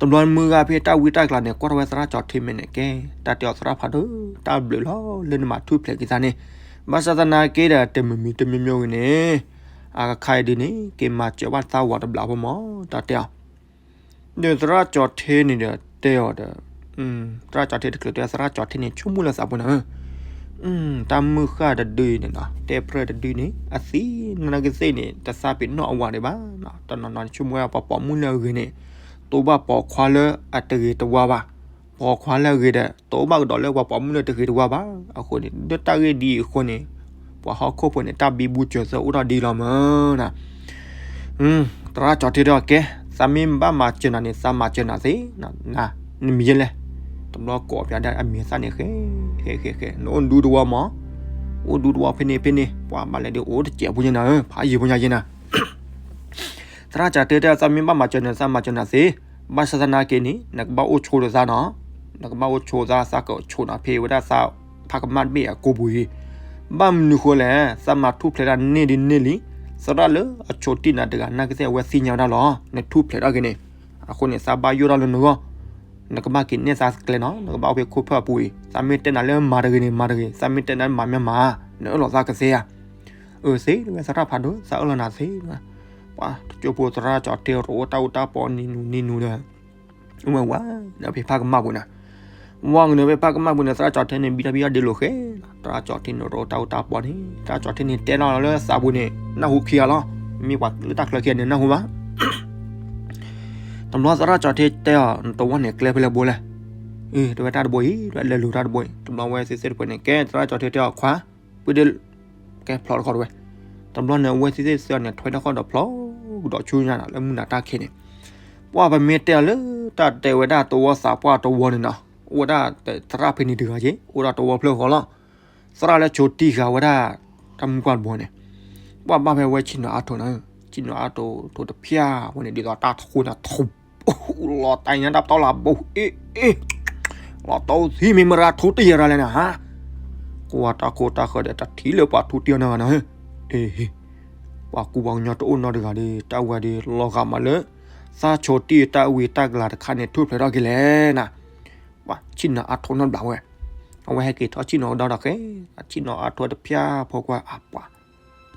တဘျီမုၢ်ဂၤဖဲတၢ်ဝံတၢ်ကျါန့ၣ် ကွၢ်ထီၣ်ဝဲသရၣ်ကၠီၤထ့မဲာ်န့ၣ်ကဲ, တၢ်တဲအီၤသရၣ်ဖးဒိၣ် တၢ်ဘျုးလီၤ လၢနမၤထူၣ်ဖျဲးက့ၤသးန့ၣ်, ဘၣ်ဆၣ်သနာ်က့ဒီး တမံၤမံၤတမံၤမံၤဂ့ၤန့ၣ်, အခါအံၤဒ်န့ၣ် က့ၤမၤစၢၤဘၣ်သးဝၤတဘျီဖိမး တၢ်တဲအီၤ ဒီးသရၣ်ကၠီၤထ့န့ၣ်ဒီးတဲအီၤဒီး, သရၣ်ကၠီၤထ့တချုးတဲ သရၣ်ကၠီၤထ့န့ၣ် ဆိကမိၣ်လၢသးပူၤနၤဧၢ, တၢ်မုၢ်ဃၢ်တဒုအံၤန့ၣ်နီၤ တဲပြၢၢ်တဒုန့ၣ် အသံနကသ့ၣ်န့ၣ် တသးပ့ၤနီၣ်အဝၤဒံးဘၣ်, တနီၤနီၤန့ၣ် ဆိကမိၣ်ဝဲပှၤပိာ်မုၣ်လၢအဂ့ၤန့ၣ် တိဘၣ်ပိာ်ခွါလၢအတဂ့ၤတဝါဘၣ်, ပိာ်ခွါလၢအဂ့ၤဒီး တိဘၣ်ကဒီးလၢပှၤပိာ်မုၣ်လၢတဂ့ၤတဝါဘၣ်, အဃိန့ၣ် လၢတၢ်ဂ့ၢ်ဒ်အံၤအဃိန့ၣ် ပှၤဟီၣ်ခိၣ်ဖိန့ၣ် တၢ်ဘံဘူစၢၤသၢအိၣ်ထီၣ်ဒ်လီၤမးနၤ သရၣ်ကၠီၤထ့တဲအီၤကဲ, သးမ့ၢ်ဘၣ်မၤစၢၤနၤန့ၣ် သးမၤစၢၤနၤသ့, နမံၤယဲလဲၣ်, တဘျီကိးပၠးဒၣ်အမံၤသၣ်န့ၣ် ဃဲ ဃဲ ဃဲ ဃဲ နအိၣ်ဒူတဝီမး, အိၣ်ဒူတဝီဖဲန့ၣ်ဖဲန့ၣ် ပှၤဘၣ်လဲၤဒုးအိၣ်တစဲးဖိညါနၤဧၢ, ဖးယံာ်ဖိညါယဲနၤ သရၣ်ကၠီၤထ့တဲ သးမ့ၢ်ဘၣ်မၤစၢၤနၤ သးမၤစၢၤနၤသ့, ဘၣ်ဆၣ်သနာ်က့န့ၣ် နကဘၣ်အိၣ်ဆိးဒီးသးနီၤ, နကဘၣ်အိၣ်ဆိးသး သးကဆိးနၤဖဲဝဲဒၣ်သးဖးကမၣ်တဘ့ၣ်အကိာ်ပူၤအံၤ, ဘၣ်မနုၤဃိလဲၣ်, သးမၤထူၣ်ဖျဲးတၢ်န့ၢ်ဒ်န့ၢ်လံ, သရၣ်လၢအဆိးတံၢ်နၤတဂၤ နာ်ကသ့ၣ်အဝဲသ့ၣ်ညါဝဲဒၣ်လီၤ, နထူၣ်ဖျဲးထီၣ်က့ၤန့ၣ်, အဃိန့ၣ် သးဘၣ်ယိၣ်ထီၣ်လၢနဂီၢ်, နကဘၣ်က့ၤနဲၣ်သးကျဲနီၤ, နကဘၣ်အိၣ်ဖဲခိၣ်ဖၢၣ်အပူၤအံၤ, သးမ့ၢ်တဲနၤလၢမၤတဂ့ၤန့ၣ် မၤတဂ့ၤ, သးမ့ၢ်တဲနၤလၢမၤမ့ၢ်မၤ, နအၢၣ်လီၤသးကသ့ဧါ အၢ သ့ဝဲသရၣ်ဖးဒိၣ် သးအၢၣ်လီၤနၤသ့, ပှၤတကၠိဖိသရၣ်ကၠီၤထ့ တအိၣ်တၢ်အူတၢ်ပီနံၤနူၤနံၤနူၤဒီး, ဝဲဝဲ ဒီးဖဲဖးကမၣ်ပူၤန့ၣ်, ဝဲကနုာ်ဖဲဖးကမၣ်ပူၤန့ၣ် သရၣ်ကၠီၤထ့န့ၣ် ဘံထီၣ်ဘံထီၣ်ဒ့လိာ်ဃဲ, သရၣ်ကၠီၤထ့န့ၣ် တအိၣ်တၢ်အူတၢ်ပီန့ၣ် သရၣ်ကၠီၤထ့န့ၣ် တဲထီၣ်လၢသးပူၤန့ၣ် နၢ်ဟူခံဂၤလီၤ, မ့ၢ်ပှၤလၢတၢ်ချၢခံဂၤန့ၣ် နၢ်ဟူဘၣ် တဘျီသရၣ်ကၠီၤထ့တဲအီၤ နတဝီန့ၣ်ကျဲဖဲလဲၣ်ဘိလဲၣ်, အတဲဝဲတၢ်တဘိအံၤ လဲၤလူၤတၢ်တဘိအံၤ, တဘျီဝဲသ့ၣ်သ့ၣ်တဖၣ်န့ၣ် ကဲသရၣ်ကၠီၤထ့တဲအီၤခွါ, ပှ့ၤဒ့, ကဲဖျီတခီတဝဲ, တဘျီန့ၣ် အဝဲသ့ၣ်သ့ၣ်သ့ၣ်န့ၣ် ထွဲတခီဒီးဖျီ, ကဒီးဆူညါနၤလၢမုၢ်နၤတၢ်ခံးန့ၣ်, ပှၤပမ့ၢ်တဲအီၤလၢတၢ်တဲဝဲဒၣ်တဝီသးပှၢ်တဝီန့ၣ်နီၤ, အိၣ်ဝဲဒၣ်သရၣ်ဖဲန့ၣ်တဂၤက့ၤ အိၣ်ဒၣ်တဝီဖျၢၣ်ဃီလီၤ, သရၣ်လၢဆိးတံၢ်ဃာ်ဝဲဒၣ် တၢ်မုၢ်ပှၢ်တဘိန့ၣ်, ပှၤဘၣ်ဖဲဝဲဆ့ၣ်နီၤအါထိးနၤ, ဆ့ၣ်နီၤအါထိး ထိးတဖၠၣ်ဝဲန့ၣ် ဒ်သိးတၢ်ထိးနၤထိး, လီၤတၢ်ညါတၢ်ပတီၢ်လၢဘိ, အ့ အ့ လီၤတီၢ်သံမ့ၢ်မရၤထိးတံၢ်ယၤရၤလဲၣ်နၤ, ကွၢ်တၢ်ခိတၢ်ဃၢၤဒီး တၢ်ထံၣ်လၢပှၤထိးတံၢ်အီၤနဂၤနၤ, အ့ ပှၤကူပှၤကညီတအိၣ်နီတဂၤဒီး တၢ်ဝဲဒီးလီၤဂာ်မးလၢ သးဆိးတံၢ်တၢ်ဝံတၢ်ကလၤတခါန့ၣ် ထူၣ်ဖျဲးထီၣ်က့ၤလဲၣ်နၤ, ပှၤဆ့ၣ်နီၤအါထိးနီတဘျီဝဲ, အဝဲဟဲက့ၤထီၣ်ဆ့ၣ်နီၤကဒီးဒီးဃဲ, အဆ့ၣ်နီၤအါထိးတဖၠၣ်ဖိကွၢ်အပှၤ,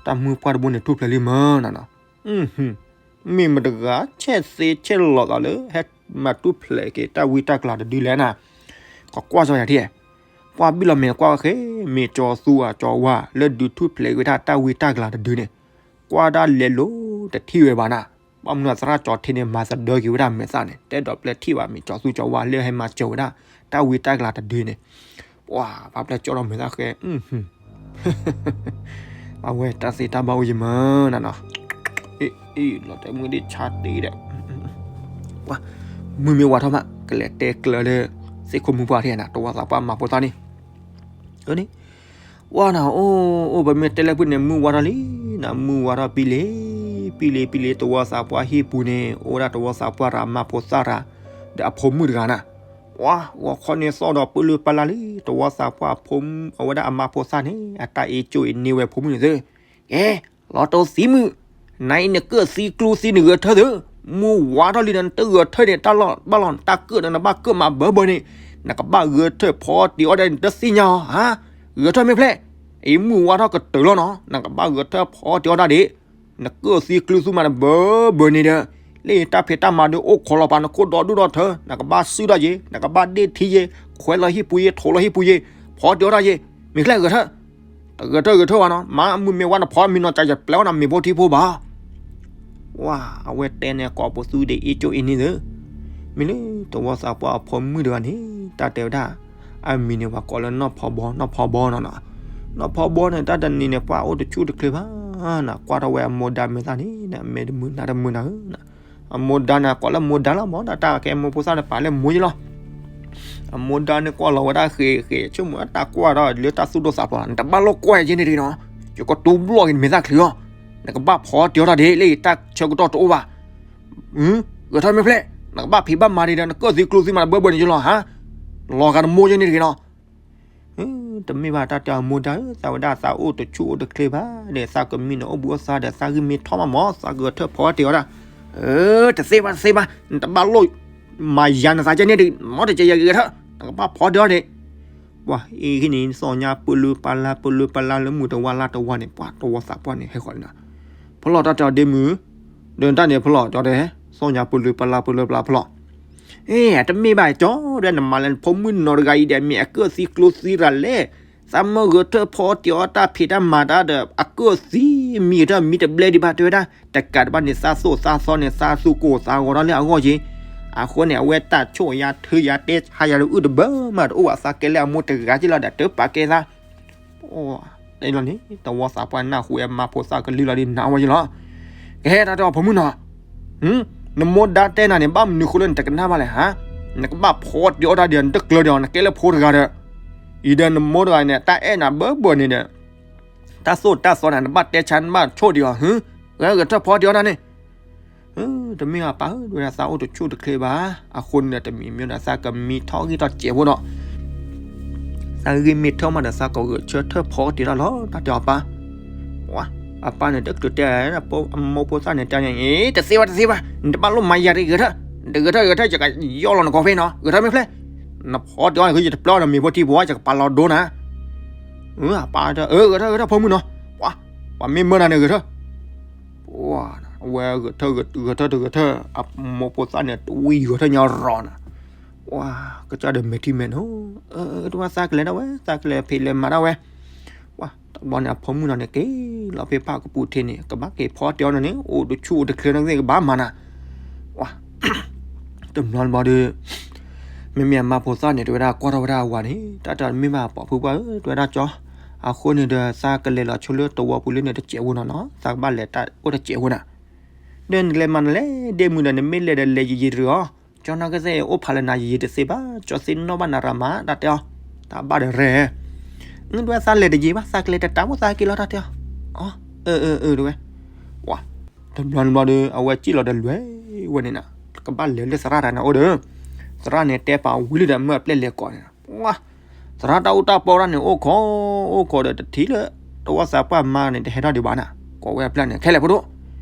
တၢ်မုၢ်ပှၢ်တဘိန့ၣ် ထူၣ်ဖျဲးလံမးနၤနီၤ မ့ၢ်မတဂၤ ဆဲးသ့ဆဲးလီၤသးလၢ ဟဲမၤထူၣ်ဖျဲးက့ၤတၢ်ဝံတၢ်ကလၤတဒုလဲၣ်နၤ, ကကွၢ်စီယၤထံၣ်, ပှၤဘံၣ်လီၤမဲာ်ကွၢ်ဃဲ, မ့ၢ်ကၠီၤသူဧါ ကၠီၤဝါ လၢဒုးထူၣ်ဖျဲးက့ၤဝဲဒၣ်တၢ်ဝံတၢ်ကလၤတဒုန့ၣ်, ကွၢ်ဒၣ်လဲၤလိၤတထံၣ်ဝဲဘၣ်နၤ, ဘၣ်မနုၤသရၣ်ကၠီၤထ့န့ၣ် မၤသဒၢက့ၤဝဲဒၣ်မဲာ်သၣ်န့ၣ် တဲဒီးပျဲထံၣ်ဘၣ် မ့ၢ်ကၠီၤသူကၠီၤဝါလၢဟဲမၤစၢၤဝဲဒၣ် တၢ်ဝံတၢ်ကလၤတဒုန့ၣ်, ပှၤဖးပျဲကၠီထီၣ်မဲာ်သၣ်ဃဲ, အဝဲတၢ်သ့တၢ်ဘၣ်အိၣ်ယံၤမးနၤနီၤ, အံၤ လီၤတဲာ်မုၢ်ဒ့ၣ်ဆါတ့ဒီး, ပှၤ မုၢ်မ့ၢ်ဝၤထီၣ်မး ကလဲၤတဲကျၢၤလၢ သ့ၣ်ခိၣ်မုၢ်ပှၢ်ထံၣ်နၤ တဝီသးပှၢ်မၤဖိသၣ်န့ၣ်, အန့ၣ်, ပှၤနၤ အိၣ်အိၣ် ပမ့ၢ်တဲလၢဖုၣ်န့ၣ် မုၢ်ဝါထီၣ်လံနၤ, မုၢ်ဝါထီၣ်ပံလံ, ပံလံပံလံ သဝီသးပှၢ်ဟံၣ်ပူၤန့ၣ် အိၣ်ဝဲဒၣ်သဝီသးပှၢ်တဂၤ မါဖိသၣ်တဂၤ ဒီးအဖိမုၣ်တဂၤနၤ. ပှၤဂီၤခီန့ၣ်သီၣ်ဒီးပလုၢ်ပလၢ်လံ သဝီသးပှၢ်အဖိမုၣ် အဝဲဒၣ်အမါဖိသၣ်န့ၣ် အတၢ်အ့ၣ်ကၠိအ့ၣ်န့ၢ်ဝဲဖိမုၣ်န့ၣ်သ့, ကဲ လီၤတိၢ်သံမုၣ်, နအံၤနကၢၣ်သံကျူသံနဂဲၤထၢၣ်သ့, မုၢ်ဝါထီၣ်လံဒီး နတဂဲၤထၢၣ်န့ၣ် တၢ်လီၢ်ဘၣ်လီၤ နတၢ်ကၢၣ်ဒီး နဘၣ်ကၢၣ်မးဘၢဘၢန့ၣ်, နကဘၣ်ဂဲၤထၢၣ်ဖီတ့ၤအီၣ်တၢ်န့ၣ် တသ့ၣ်ညါအီၤဧါ. ဂဲၤထၢၣ်မ့ၢ်ဖျဲၣ်, အံၤမုၢ်ဝါထီၣ်ကတၢၢ်လီၤနီၤ နကဘၣ်ဂဲၤထၢၣ်ဖီတ့ၤအီၣ်တၢ်ဒံး, နကၢၣ်သံကျူသံမးနဘၢဘၢန့ၣ်ဒီး, လၢတၢ်ဖံးတၢ်မၤဒီးအိၣ်ခိးလီၤပာ်နခိၣ်ဒီဒူၣ်ဒီထၢ, နကဘၣ်စုၣ်တၢ်ယ့ၤ နကဘၣ်ဒ့ၣ်ထံယ့ၤ ခွဲးလီၤဟံၣ်ပူၤယ့ၤ ထိးလီၤဟံၣ်ပူၤယ့ၤ, ဖီတ့ၤအီၣ်တၢ်ယ့ၤ, မ့ၢ်ဖျဲၣ်ဂဲၤထၢၣ်, တဂဲၤထၢၣ်ဂဲၤထၢၣ်ဘၣ်နီၤ မၤမုၢ်မ့ၢ်ဝါနဖီမံၤနီၤ ကယပျဲအီၣ်နၤမ့ၤဖိထံဖိဘၣ် ဝါ အဝဲတဲန့ၣ်ကိးပသူဒံးအ့ၣ်ကၠိအ့ၣ်န့ၢ်သ့, မ့ၢ်လၢသဝီသးပှၢ်အဖိမုၣ်တဂၤန့ၣ် တၢ်တဲဝဲဒၣ်, အမံၤန့ၣ်ပှၤကိးလၢနီၢ်ဖီဘီ နီၢ်ဖီဘီနီၤနီၤ, နီၢ်ဖီဘီန့ၣ် တၢ်တနံၤန့ၣ် ပှၤအိၣ်တဆူၣ်တချ့ဘၣ်နၤ, ကွၢ်ထီၣ်ဝဲအမိၢ်ဒါမဲာ်သၣ်န့ၣ် မဲာ်တမုာ်နါတမုာ်နၤဧၢ, အမိၢ်ဒါန့ၣ် ကိးလၢမိၢ်ဒါလီၤမၢ် တၢ်ကဲမိၢ်ဖိသၣ်န့ၣ်ပာ်လၢမိၢ်ယလီၤ အမိၢ်ဒါန့ၣ်ကွၢ်လီၤဝဲဒၣ်ဃ့ဃ့ ဆိကမိၣ်တၢ်ကွၢ်ဒီးလၢတၢ်သူၣ်ဒိၣ်သးဖျိး နတဘၣ်လိၣ်ကွၢ်ယဲန့ၣ်တဂ့ၤနီၤ, ယကတူၢ်ဘျီၣ်က့ၤနမဲာ်သၣ်ချံအီၤ, နကဘၣ်ဖီတ့ၤအီၣ်တၢ်ဒံးလၢယတၢ်ဆၢကတီၢ်တအိၣ်ဘၣ်, ဂဲၤထၢၣ်မ့ၢ်ဖျဲၣ်, နကဘၣ်ဖံးဘၣ်မၤဒံးဒီး နကၢၣ်သံကျူသံမးနဘၢဘၢန့ၣ်ယလီၤဧါ, လီၤဂာ်နမိၢ်ယဲန့ၣ်တဂ့ၤနီၤ တမ့ၢ်ဘၣ်တၢ်တဲအမိၢ်ဒါဧၢ, သးဝဲဒၣ်သးအိၣ်တဆူၣ်အိၣ်တချ့ဘၣ်ဒီး သးကမံန့ၣ်အိၣ်ဘှံးအိၣ်သါဒီး သးဂံၢ်မ့ၢ်ထီၣ်မးမၢ် သးဂဲၤထၢၣ်ဖီတ့ၤအီၣ်ဒၣ်, တသ့ဘၣ်တသ့ဘၣ်, နတဘၣ်လိၣ်မၤယၤနသးကဲန့ၣ်တဂ့ၤ, မ့ၢ်တကဲယဂဲၤထၢၣ်, နကဘၣ်ဖီတ့ၤအီၣ်န့ၣ်, ပှၤအံၤဂ့ၢ်န့ၣ် သီၣ်ညါပလုၢ်ပလၢ်ပလုၢ်ပလၢ်လၢမုၢ်တဝါလါတဝါန့ၣ် ပှၤသဝီသးပှၢ်န့ၣ် ဟဲဃီၤန့ၣ်နီၤ, ဖီလီၤတၢ်တဲအီၤဒ့မုၢ်, ဒီးတၢ်န့ၣ်ဖီလီၤ ကၠီတဲ, သီၣ်ညါပလုၢ်ပလၢ်ပလုၢ်ပလၢ်ဖီလီၤ အ့ တမ့ၢ်ဘၣ်ကၠီ ဒီးနမၤလၢနဖိမုၣ်နီၤတဂၤအံၤဒီး မ့ၢ်အကၢၣ်သံကျိသံရၤလဲၣ်, သးမၢဂဲၤထၢၣ်ဖီတ့ၤအီၣ်တၢ်ဖံးတၢ်မၤတၢ်ဒီး အကၢၣ်သံမံၤဂဲၤထၢၣ်မံၤတဘျဲဒံးဘၣ်တဲဝဲဒၣ်, တကးဒံးဘၣ်န့ၣ် သးသိၣ်သးသီန့ၣ် သးသူၣ်ကိၢ်သးဂီၤထီၣ်လၢအဂီၢ်က့ၤ, အဃိန့ၣ် အဝဲတၢ်ဆိၣ်ယၤထုယၤတဲဆါယၤတအုၣ်တဘၢမးတအိၣ်ဘၣ် သးကဲလၢအမိၢ်တဂၤက့ၤလီၤဒီး တပာ်ကဲသး လီၤန့ၣ် တဝီသးပှၢ်နၢ်ဟူအမါဖိသၣ်ကလုၢ်လီၤဒ်နၤဝဲယလီၤ. ကဟဲတၢ်တဲအီၤဖိမုၣ်နီၤ, နမိၢ်ဒါတဲနၤန့ၣ် ဘၣ်မနုၤဃိလၢနတကနၣ်ဘၣ်လဲၣ်ဟါ, နကဘၣ်ဖီတ့ၤအီၣ်တၢ်ဒီး နတကျၢၤဒီး နကဲလၢဖိတဂၤဒီး, အံၤဒီးနမိၢ်တဂၤန့ၣ် တၢ်အဲၣ်နၤဘၢဘၢန့ၣ်ဒီး တၢ်သိၣ်တၢ်သီန့ၣ် နဘၣ်တဲဆါနဘၣ်ဆိၣ်ဒံးအီၤ, ဂဲၤထၢၣ်ဖီတ့ၤအီၣ်တၢ်န့ၣ် တမ့ၢ်အပၢ်ဧၢ ဒ်ဝဲဒၣ်သးအိၣ်တဆူၣ်တချ့ဘၣ်, အဃိန့ၣ်ဒီး တမံၤမ့ၢ်ဒီး သးကမံထီၣ်ဂံၢ်ထီၣ်စဲးဖိဒီး သးဂံၢ်မ့ၢ်ထီၣ်မးဒီး သးကဂဲၤဆၢထၢၣ်ဖီတ့ၤတၢ်လီၤ တၢ်တဲအီၤပၢ်. အပၢ်န့ၣ် တချုးတဲ အမိၢ်ဖိသၣ်န့ၣ်တဲန့ၣ် တသ့ဘၣ်တသ့ဘၣ်, နတဘၣ်လိၣ်မၤယၤတဂ့ၤ ဂဲၤထၢၣ်, တဂဲၤထၢၣ်ဂဲၤထၢၣ် ယကယီၣ်လီၤနကီၢ်ဖဲနီၤ, ဂဲၤထၢၣ်မ့ၢ်ဖျဲၣ်, နဖီတ့ၤအီၣ်န့ၣ် ယတပျၢ်အီၤဒီးမ့ၤဖိထံဖိ ယကပာ်လီၤဒိနၤ အပၢ်တဲ ဂဲၤထၢၣ်ဂဲၤထၢၣ်ဖိမုၣ်နီၤ, ပှၤမ့ၢ်မၢနၤန့ၣ်ဂဲၤထၢၣ်, ပှၤ အဝဲဂဲၤထၢၣ်ဂဲၤထၢၣ်တဂဲၤထၢၣ် အမိၢ်ဖိသၣ်န့ၣ် တဝံၣ်ဂဲၤထၢၣ်ညီရီၤနၤ, ပှၤ ကစၢ်ဒီးမဲာ်ထံမဲာ်နိ, တဝဲသးကလဲၤဒၣ်ဝဲ သးကလဲၤဖံးလဲၤမၤဒၣ်ဝဲ, ပှၤ တဘျီန့ၣ် အဖိမုၣ်နီၤန့ၣ် က့ၤလီၤဖဲဖၣ်ကပူၤထံးန့ၣ် ကဘၣ်က့ၤဖီတ့ၤအီၣ်န့ၣ် အိၣ်တဆူၣ်အိၣ်တချ့န့ၣ်ကဘၣ်မၤနၤ, ပှၤ တဘျီတဘျီဒီး မ့မ့ၢ်အမါဖိသၣ်န့ၣ် တဝဲဒၣ်ကွၢ်ထီၣ်ဝဲဒၣ်အဝၤန့ၣ် တၢ်တမ့ၢ်ဘၣ်ပိာ်ဖုပှၢ်ဧၢ တဝဲဒၣ်ကၠီ, အဃိန့ၣ်ဒီး သးကလဲၤလီၤဆိလၢတဝီပူၤလၢန့ၣ်တစဲးဖိနီၤနီၤ သးကဘၣ်လဲၤတၢ်အိၣ်တစဲးဖိနၤ, ဒီးနလဲၤမၤနလဲၤဒ့မုၢ်ဒီး နမ့ၢ်လဲၤဒီးလဲၤယံာ်ယံာ်တဂ့ၤအီၤ, ကၠီနီၢ်ကစၢ်အိၣ်ဖးလၢနၤယံာ်ယံာ်တသ့ဘၣ် ကၠီသ့ၣ်နီၣ်ဘၣ်နၤရၤမး တၢ်တဲအီၤ, တၢ်ဘၣ်ဒီးရဲ တဝဲသးလဲၤတယံာ်ဘၣ် သးကလဲၤတတၢ်မိၣ်သးက့ၤလီၤ တၢ်တဲအီၤ, အၢ အၢ အၢ တဝဲ, ပှၤ တဘျီတဘျီဒီး အဝဲစံၣ်လီၤဒီးလဲၤဝဲန့ၣ်နၤ, ကဘၣ်လဲၤလၢသရၣ်တဂၤန့ၣ်အိၣ်ဒီး, သရၣ်န့ၣ်တဲပာ်ဝံၤလံဒီး မၢအပျဲၢ်လဲၤကိးန့ၣ်, ပှၤ သရၣ်တၢ်အူတၢ်ပီတၢ်န့ၣ် အိၣ်ခိး အိၣ်ခိးဒီးတထံၣ်လၢ တဝီသးပှၢ်မါန့ၣ် တဟဲထီၣ်ဒံးဘၣ်နၤ, ကိးဝဲအပျဲၢ်န့ၣ် ခဲလၢာ်ဖိဒိၣ်,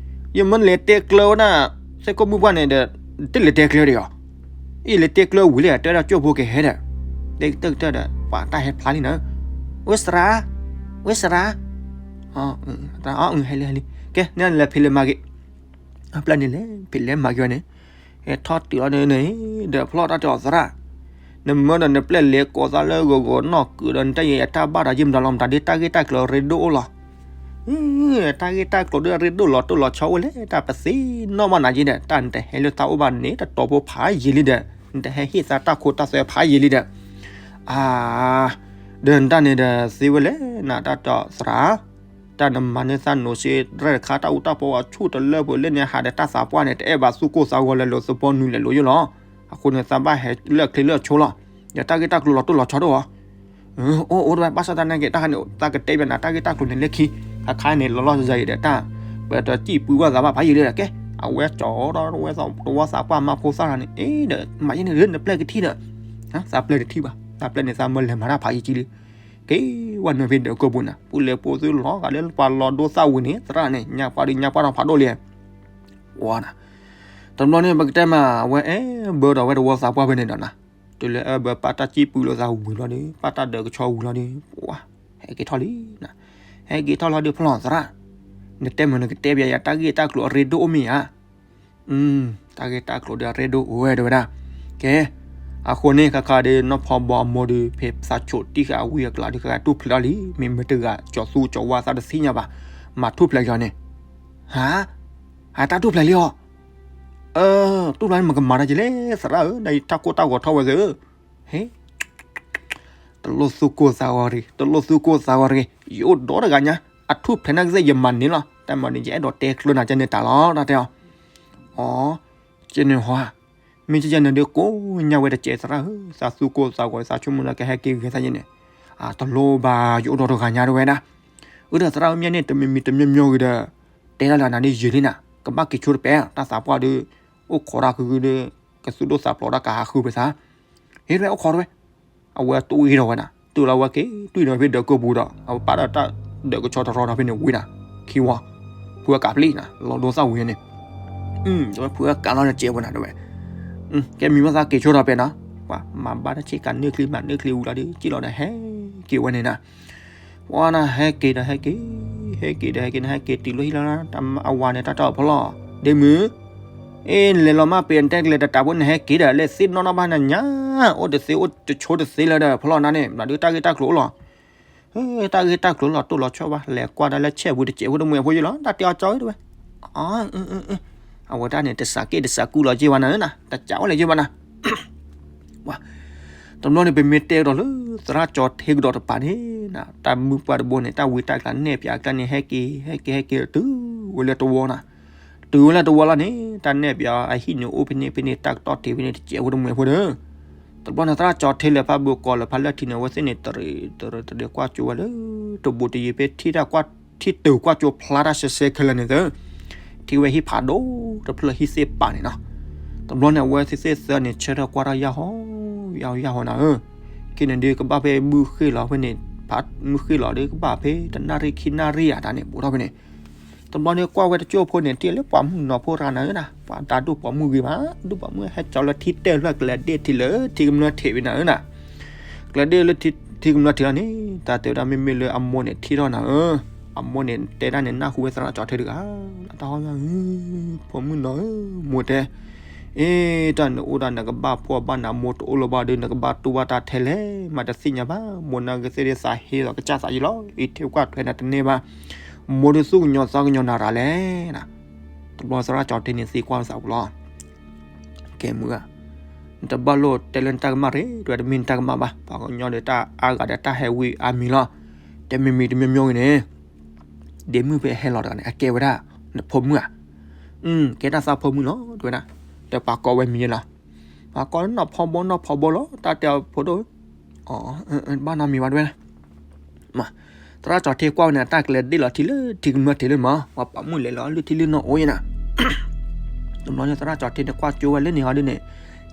ယမၢနလဲၤတဲကျၢၤဝဲဒၣ် စ့ၢ်ကိၣ်မုၢ်ပှၢ်န့ၣ်ဒီး တလဲၤတဲကျၢၤဒံးအီၤ, အံၤလဲၤတဲကျၢၤဝံၤလံ တဲဒၣ်ကၠိဖိကဟဲဒီး, တဲကတၢၢ်ကတၢၢ်ဒီး ပှၤတၢ်ဟဲဖျါလံနၤ, ဝဲသရၣ်, ဝဲသရၣ်, ဟဲလံဟဲလံ, ကဲ နလဲၤဖံးလဲၤမၤက့ၤ, အပျဲၢ်န့ၣ်လဲၤဖံးလဲၤမၤက့ၤဝဲန့ၣ်, ဟဲထီၣ်တုၤအီၤန့ၣ် ဒီးဖျီၣ်တၢ်တဲအီၤသရၣ်, နမၢဒီးနပျဲၢ်လဲၤကိးသးလၢဂီၤဂီၤနီၢ်ကုာ်ဒီး နတၢ်ယဲယတၢ်ဘၣ်ဒီး ယမတၤလီၤမတၤဒ် တၢ်ဂ့ၢ်တၢ်ကျိၤရ့ဒိၣ်အိၣ်လီၤ, တၢ်ဂ့ၢ်တၢ်ကျိၤဒီးရ့ဒိၣ်လီၤတိၢ်လီၤဆီအိၣ်လဲၣ် တၢ်ပသ့ၣ်နီၣ်ဘၣ်နၤယဲဒီး တၢ်နတဟဲလၢသးအိၣ်ဘၣ်န့ၣ် တတီၤဖိဖးယံာ်လံဒီး နတဟဲဟ့ၣ်သးတၢ်ခိတၢ်သွဲဖးယံာ်လံဒီး, အါ ဒီးနတၢ်န့ၣ်ဒီးသ့ဝဲလဲၣ် နတၢ်တဲအီၤသရၣ်, တၢ်နမၤန့ၢ်သးနိးစ့ရဲၣ်တခါ တၢ်အူတၢ်ပီအဆူၣ်တလၢပှဲၤလၢန့ၣ် ဟးဒီးတၢ်သးပှၢ်န့ၣ် တအဲၣ်ဘၣ်သူၣ်ကိၢ်သးဂီၤလဲၤလိာ်သပီနုၤလဲၤလိာ်ယိၣ်လီၤ, အဃိန့ၣ် သးဘၣ်ဟဲလၢချ့လၢဆိလီၤ, ဒီးတၢ်ဂ့ၢ်တၢ်ကျိၤလီၤတိၢ်လီၤဆီတအိၣ်ဧါ, အိၣ်အိၣ်တဝဲ ဘၣ်ဆၣ်သနာ်က့ တၢ်ခါန့ၣ် သးကတဲဘၣ်နၤ တၢ်ဂ့ၢ်တၢ်ကျိၤန့ၣ်လၢခံ ခါခါန့ၣ် လီၤလီၤဆီဆီအံၤဒီး တၢ် ပတစံၣ်ပှံၤဘၣ်သးဘၣ်ဖးယံာ်လံဒီး ကဲ အဝဲကၠီဒီးဝဲ တဝီသးပှၢ်မၤဖိသၣ်န့ၣ် အ့ဒီး မၤယဲန့ၣ် နပျဲၢ်ကထံၣ်ဒီး သးပျဲၢ်တထံၣ်ဘၣ် သးပျဲၢ်န့ၣ် သးမၢလဲၤမၤတၢ်ဖးယံာ်ကံလံ က့ၤဝဲနုာ်ဖဲဒၢးကၢပူၤနၤ ပူၤလဲၤပိာ်သုလီၤဂာ်လၢပှၤလီၤဒိသၣ်ဝံၤန့ၣ် သရၣ်န့ၣ် ညါပှၢ်ဒုးညါပှၢ်ထီၣ်ဖးဒိၣ်လံ ဝါနၤ တဘျီန့ၣ် ပကတဲမး အဝဲအဲၣ်ဘၢဒီးဝဲတဝီသးပှၢ်ဖဲန့ၣ်ဒီးနၤ တုၤလၢအဲၣ်ဘၢပၢ်တၢ်စံၣ်ပှံၤလိာ်သးဝံၤလီၤဒီး ပၢ်တၢ်ဒၢးကဆီဝံၤလီၤဒီး ဝါ ဟဲက့ၤထီၣ်လံနၤ ဟဲက့ၤထီၣ်လီၤဒီးဖျီၣ်သရၣ် နတဲမုာ်နကတဲပျးယၤ တၢ်ဂ့ၢ်တၢ်ကျိၤအရ့ဒိၣ်အိၣ်မ့ၢ်ဧါ တၢ်ဂ့ၢ်တၢ်ကျိၤဒီးအရ့ဒိၣ်အိၣ်ဝဲတဲဝဲဒၣ် ကဲ အဃိန့ၣ် ခါခါဒီး နီၢ်ဖီဘီအမိၢ်ဒီး ဖဲသးဆိးတံၢ်ဃာ်အဝံအကျါဒီး ဃာ်ထူၣ်ဖျဲးထီၣ်လံ မ့မ့ၢ်တဂၤကၠီၤသူကၠီၤဝါသးတသ့ၣ်ညါဘၣ် မၤထူၣ်ဖျဲးက့ၤအီၤန့ၣ် ဟါ ဟါတၢ်ထူၣ်ဖျဲးလံအီၤ ထူၣ်ဖျဲးန့ၣ် မကမၤတၢ်ကလဲၣ် သရၣ်ဧၢ နတၢ်ကိၢ်တၢ်ဂီၤထီၣ်ဝဲသ့ၣ်ဧၢ ဟ့ တလိၣ်သူၣ်ကိၢ်သးဂီၤတဂ့ၤ တလိၣ်သူၣ်ကိၢ်သးဂီၤတဂ့ၤ ယအိၣ်ဒီတဂၤညါ အထူၣ်ဖျဲးနာ်က့သ့ၣ် ယမၤန့ၢ်လီၤ တၢ်မၤန့ၣ် ယအဲၣ်ဒိးတဲကျၢနၤကဲန့ၣ်တၢ်လီၤ တၢ်တဲအီၤ အီ ကဲန့ၣ်ဟီ မ့ၢ်ကဲန့ၣ်ဒီး ကိးညါဝဲတကဲး သရၣ်ဧၢ သးသူၣ်ကိၢ်သးဂီၤ သးဆိကမိၣ်လၢကဟဲက့ၤဂ့ၤသးယဲန့ၣ် အတလိၣ်ဘၣ် ယအိၣ်ဒီတဂၤညါတဝဲဒၣ် အၢ ဒီးသရၣ်ဧၢ မ့ၢ်န့ၣ် တမံၤမံၤတမံၤမံၤဂ့ၤဒီး တဲဒၣ်လၢနၤဒ်ယုာ်လံနၤ ကဘၣ်က့ၤဆိတပဲ တၢ်သးပှၢ်ဒီး အိၣ်ခိးတၢ်ဃုာ်ဃုာ်ဒီး ကသူၣ်ဒိၣ်သးဖျိးတၢ်ကဟးဃုာ်ဖဲသး ဟ့ၣ်တဝဲ အိၣ်ခိးတဝဲ အဝဲတိၢ်ဂ့ၤထီၣ်ဝဲနၤ တုၤလီၤဝဲက့ၤ တွံၢ်နီၤဖဲဒၢးကၢပူၤဒီး အဝဲပာ်ဒီးတၢ်ဒၢးကဆီတရီဒီးဖဲန့ၣ်ဝံၤနၤ ခံဝီ ဖုအကးပျံၤနၤ လီၤဒိသၣ်ဝံၤန့ၣ် တဝဲဖုအကးလီၤနကဲးဝဲနၤတဝဲ ကဲမံၤမ့ၢ်သးက့ၤဆိထီၣ်ပဲနီၤ ပှၤမၤဘၣ်တၢ်ဆ့ကၤနုာ်ချံမး နုာ်ချံဝံၤလီၤဒီး ကံၣ်လီၤဒီးဟဲက့ၤဝဲန့ၣ်နၤ ပှၤနၤဟဲက့ၤဒီးဟဲက့ၤ ဟဲက့ၤဒီးဟဲက့ၤ နဟဲက့ၤတုၤလီၢ်ဟံၣ်လီၤ အဝၤန့ၣ် တၢ်တီၢ်ဖီလီၢ် ဒ့မုၣ် အ့ နလဲၤလီၤမၢ်ပ့ၤ နတဲကလဲၤတတးဖိ နဟဲက့ၤဒီး လဲၤသ့ၣ်နီၣ်နီၣ်ဘၣ်နၤညါ အိၣ်တသ့အိၣ်တဆိတသ့လၢၤဒီး ဖီလီၢ်နၤန့ၣ် မၤဒုးတၢ်ဂ့ၢ်တၢ်ကျိၤလီၤ တၢ်ဂ့ၢ်တၢ်ကျိၤလီၤတိၢ်လီၤဆီဘၣ် လဲၤကွၢ်ဒၣ်လၢဆဲးပူၤတစဲးဖိတမှဲၤဖိယ့ၢ်လီၤ တၢ်တဲအီၤကၠီဝဲတဝဲ အဝဲတၢ်န့ၣ် တစးက့ၣ်တစးကူလီၤယ့ၢ်ဘၣ်နၤဧၢနၤ တစးအိၣ်လၢယ့ၢ်ဘၣ်နၤ တဘျီန့ၣ် ပမ့ၢ်တဲကဒီးလၢ သရၣ်ကၠီထ့ကဒီးတပၤန့ၣ် တၢ်မုၢ်ပှၢ်တဘိန့ၣ် တၢ်ဝံတၢ်ကျါနဲၣ်ပၠးအကျါန့ၣ် ဟဲက့ၤ ဟဲက့ၤဟဲက့ၤတုၤဝဲလၢတဝီနၤ တုၤဝဲလၢတဝီလီၤန့ၣ် တၢ်နဲၣ်ပၠးအဟံၣ်န့ၣ်အိၣ်ဖဲန့ၣ်ဖဲန့ၣ် တၢ်ကတီၢ်ထံးဖဲန့ၣ် တစဲးဖိတမှဲၤဖိဒီး တဘျီန့ၣ် သရၣ်ကၠီထ့လဲၤဖးဘိၣ်ကီးလၢဖးလၢထံန့ၣ် အဝဲသ့ၣ်န့ၣ် တရံးတရံးတရံးကွၢ်ကၠိဝဲလၢ တဘိတယံၤဖဲထံၣ်တၢ်ကွၢ် ထံၣ်တုၤကွၢ်ကၠိဖျါတၢ်ဆဲးဆဲးခဲလၢာ်န့ၣ်သၢ ထံၣ်ဝဲဟံၣ်ဖးဒိၣ်တဖျၢၣ်ဟံၣ်သ့ၣ်ပာ်န့ၣ်နီၤ တဘျီန့ၣ် အဝဲသ့ၣ်သၢန့ၣ် ဆၢထၢၣ်ကွၢ်ထီၣ်ယၢ်ဟီ ယၢ်ဟီ ယၢ်ဟီနၤဧၢ က့န့ၣ်ဒုးကဘၣ်ဖဲမုၢ်ဃ့ၢ်လီၤဖဲန့ၣ် ဖးမုၢ်ဃ့ၢ်လီၤဒီးကဘၣ်ဖဲတနၣ်ရံၣ်ခံနၣ်ရံၣ်ဧါတၢ်န့ၣ် ဘူးထီၣ်ဖဲန့ၣ် တဘျီန့ၣ်ကွၢ်ဝဲတကၠိၢ်ဖိန့ၣ် တ့ၢ်လၢပှၤမုၣ်နီၤဖိရၤနၤဧၢနၤ ပှၤတၢ်ဒိၣ်ပိာ်မုၣ်ဂ့ၤမး ဒိၣ်ပိာ်မုၣ်ဟဲကၠီလၢထံတဲၢ်ဖျၢၣ်ကျဲၤဒ့ၣ်ထံလၢထံကမျၢၢ်ထံးဝဲနၤဧၢနၤ ကျဲၤဒ့ၣ်လၢထံကမျၢၢ်ထံးလီၤန့ၣ် တၢ်တဲဝဲဒၣ်မ့မ့ၢ်လၢအမိၢ်န့ၣ်ထံၣ်ထီၣ်နၤဧၢ အမိၢ်န့ၣ်တဲဒၣ်န့ၣ် နၢ်ဟူဝဲသရၣ်ကၠီထ့တဂၤ တၢ်ဟီၣ်ညါဧၢ ဖိမုၣ်နီၤဧၢ မိၢ်တဲ အ့ တၢ်နအိၣ်ဒၣ်နကဘၣ်ဖှီၣ်ဘၣ်နၤ မိၢ်တအိၣ်လၢၤဘၣ်ဒီး နကဘၣ်တူၢ်ဘၣ်တၢ်ထဲလဲၣ် မးတသ့ၣ်ညါဘၣ် မိၢ်နၤဂ့ၤသ့ၣ်ဒ်သးဟ့လီၤကစၢ်သးယံၤလီၤ အံၤထံကွၢ်ထွဲနၤတန့ၢ်ဘၣ် မိၢ်ဒုးသူၣ်ကညီၤသးကညီၤနၤရၤလဲၣ်နၤ တဘျီသရၣ်ကၠီထ့န့ၣ်သံကွၢ်လီၤသးပူၤလီၤ ကဲမုၢ်ဧၢ နတဘၣ်လိၣ်တဲလၢနတၢ်ကမၣ်ရ့ တဝဲတမ့ၢ်နတၢ်ကမၣ်ဘၣ် ပှၤကညီဒီးတၢ်အါဂၤဒီးတၢ်ဟဲဝံအါမံၤလီၤ တဲမံၤမံၤတမံၤမံၤဂ့ၤန့ၣ် ဒ့မုၣ်ဖဲဟဲလီၤတဂၤန့ၣ် အကဲဝဲဒၣ် နဖိမုၣ်ဧါ ကဲတၢ်သးဖိမုၣ်လီၤ တဝဲဒၣ် ဒီးပှၤကိးဝဲမံၤယဲလီၤ ပှၤကိးနီၢ်ဖီဘိနီၢ်ဖီဘိလီၤ တၢ်တဲအီၤဖိဒိၣ် အၢ ဘၣ်နီတမံၤဘၣ်တဝဲဒၣ် သရၣ်ကၠီထ့ကွၢ်ဝဲန့ၣ် တၢ်ကျဲၤဒ့ၣ်လီၤထံလၢထံကမျၢၢ်ထံးလၢမး ပှၤပိာ်မုၣ်လဲၤလၢအီၣ်လုၢ်ထံလုၢ်နီၢ်အိၣ်ယဲနၤ တဘျီန့ၣ် သရၣ်ကၠီထ့န့ၣ် ကွၢ်ကၠိဝဲလၢန့ၣ်ဟီဒ်န့ၣ်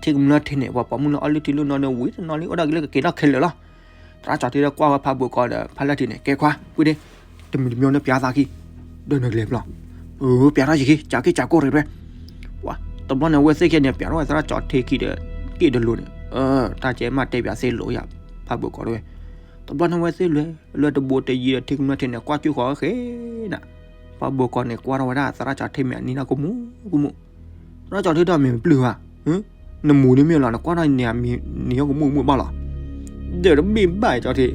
ထံကမျၢၢ်ထံးန့ၣ် ပှၤပိာ်မုၣ်လၢအီၣ်လုၢ်ထံလုၢ်နီၢ်န့ၣ် ဝံၤတနီၤလံ အိၣ်ဒၣ်က့ၤလၢကက့ၤထီၣ်ခဲလၢာ်လီၤ သရၣ်ကၠီထ့ဒီးကွၢ်ဝဲဖးဘိၣ်ကီးဒီး ဖးလၢထံးန့ၣ် ကဲခွါ ပုၢ်ဒ့ တမံၤတမံၤန့ၣ်ပျးသးခံ ဒီးနကလဲၤဘျီ ပျးထီၣ်ယံၤခံ ကးက့ၤကးကိၢ်ရ့ၣ်တဝဲ တဘျီန့ၣ် အဝဲသ့ၣ်ခဲန့ၣ် ပျးထီၣ်ဝဲသရၣ်ကၠီထ့ခံဒီး က့ၣ်တလိၤန့ၣ် တၢ်ကဲမးတဲပျးသ့လိာ်ယၤ ဖးဘိၣ်ကီးတဝဲ တဘျီန့ၣ် အဝဲသ့ၣ်လဲၤ လဲၤတဘိတယံၤဒီး ထံကမျၢၢ်ထံးန့ၣ် ကွၢ်ကၠိဃီၤဃ့နၤ ဖးဘိၣ်ကီးန့ၣ် ကွၢ်ထီၣ်ဝဲဒၣ်သရၣ်ကၠီထ့မ့ၢ်အနံၤနီၢ်ကမူၣ်ကမူၣ် သရၣ်ကၠီထ့ဒီးမ့ၢ်ပျုၢ်ဧါ နမူၤဒ်မ့ၢ်လီၤ နကွၢ်ထီၣ်န့ၣ် မ့ၢ်နံၤနီၢ်ကမူၣ်ကမူၣ်ဘၣ်လီၤ ဒီးတဘ့ၣ်ဘၣ်ကၠီထ့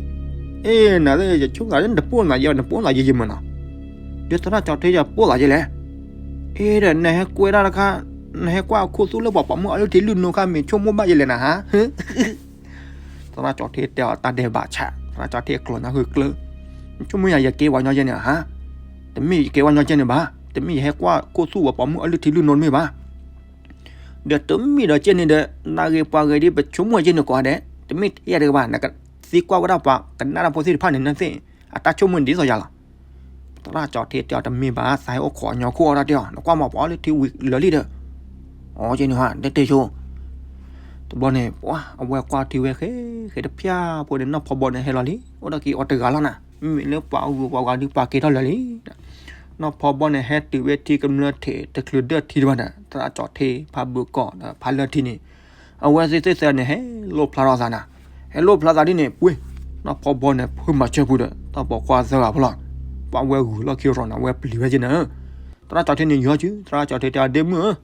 အ့ နသ့ၣ်ယဆိကမိၣ်လၢနတပိၢ်နသးယဲ နပိၢ်သးယဲယဲမးနီၤ ဒီးသရၣ်ကၠီထ့ယပိၢ်သးယဲလဲၣ် အ့ ဒီးနဟဲကွဲဒၣ်တခါ နဟဲကွၢ်ခိၣ်သူၣ်လၢပှၤပိာ်မုၣ်အီၣ်လုၢ်ထံလုၢ်နိခါ မ့ၢ်ဆိကမိၣ်ဘၣ်ယဲလဲၣ်နၤဟါ သရၣ်ကၠီထ့တဲအီၤတၢ်ဒဲးဘးဆး သရၣ်ကၠီထ့ကျီၤညါဃုာ်ကျၢၢ် နဆိကမိၣ်ယၤ ယကဲဝဲညီကဲန့ၣ်ဧါ တမ့ၢ်ယကဲဝဲညီကဲန့ၣ်ဘၣ် တမ့ၢ်ယဟဲကွၢ်ခိၣ်သူၣ်ပှၤပိာ်မုၣ်အီၣ်လုၢ်ထံလုၢ်နိတမ့ၢ်ဘၣ် ဒီးတမ့ၢ်ဒီးကဲန့ၣ်ဒီး နဂ့ၤပှၤဂ့ၤဒ်ပဆိကမိၣ်ကဲန့ၣ်ကိးဂၤဒဲး တမ့ၢ်ထဲယၤတဂ့ၤဘၣ် နက သံကွၢ်ဝဲဒၣ်ပှၤကနၣ်တၢ်ဖိသ့ၣ်တဖၣ်န့ၣ် နသ့ၣ်အတၢ်ဆိကမိၣ်ဒ်သိးယၤလီၤ. သရၣ်ကၠီၤထံတဲအီၤ တမ့ၢ်ဘၣ်, သးဟဲအိၣ်ခိးညီခိၣ်အီၤတၢ်တဲအီၤ, နကွၢ်မၤပှၤအီၣ်လၢထံဝံၤလၢာ်လံဒီး, အိၣ်က့န့ၣ်ဟါ တဲတဲဆိ တဘျီန့ၣ် ပှၤအဝဲကွၢ်ထံဝဲဃဲ ဃဲတဖၠၣ်ဖိန့ၣ် နီၢ်ဖီဘီန့ၣ်ဟဲလီၤလံ, အိၣ်ဒီးက့ၤအီၤတဂၤလီၤနၤ, မ့မ့ၢ်လၢပှၤအဂုၤပှၤဂၤဒုးပှၤကဲထီၣ်လၢာ်လံ. နီၢ်ဖီဘီန့ၣ် ဟဲတုၤဝဲထံကမျၢၢ်ထံး တချုးဒၢၣ်ထံတဘၣ်ဒီး သရၣ်ကၠီၤထံ ဖးဘုးကီးဒီးဖးလၢၢ်ထံန့ၣ် အဝဲသ့ၣ်သ့ၣ်သၢန့ၣ် ဟဲလိၣ်ဖျါထီၣ်သးနၤ, ဟဲလိၣ်ဖျါသးဒ်န့ၣ် ပှ့ၤ, နီၢ်ဖီဘီန့ၣ် ဖုမၤဆၢပူၤဒီး တၢ်ပိာ်ခွါသၢဂၤဖိလီၤ, ပှၤဝဲဂုၤလီၢ်ခံရီၤန့ၣ် အဝဲပျံၤဝဲက့ၤနၤ, သရၣ်ကၠီၤထံန့ၣ် ယီၤစု သရၣ်ကၠီၤထံတဲအီၤ ဒ့မုၣ်ဧၢ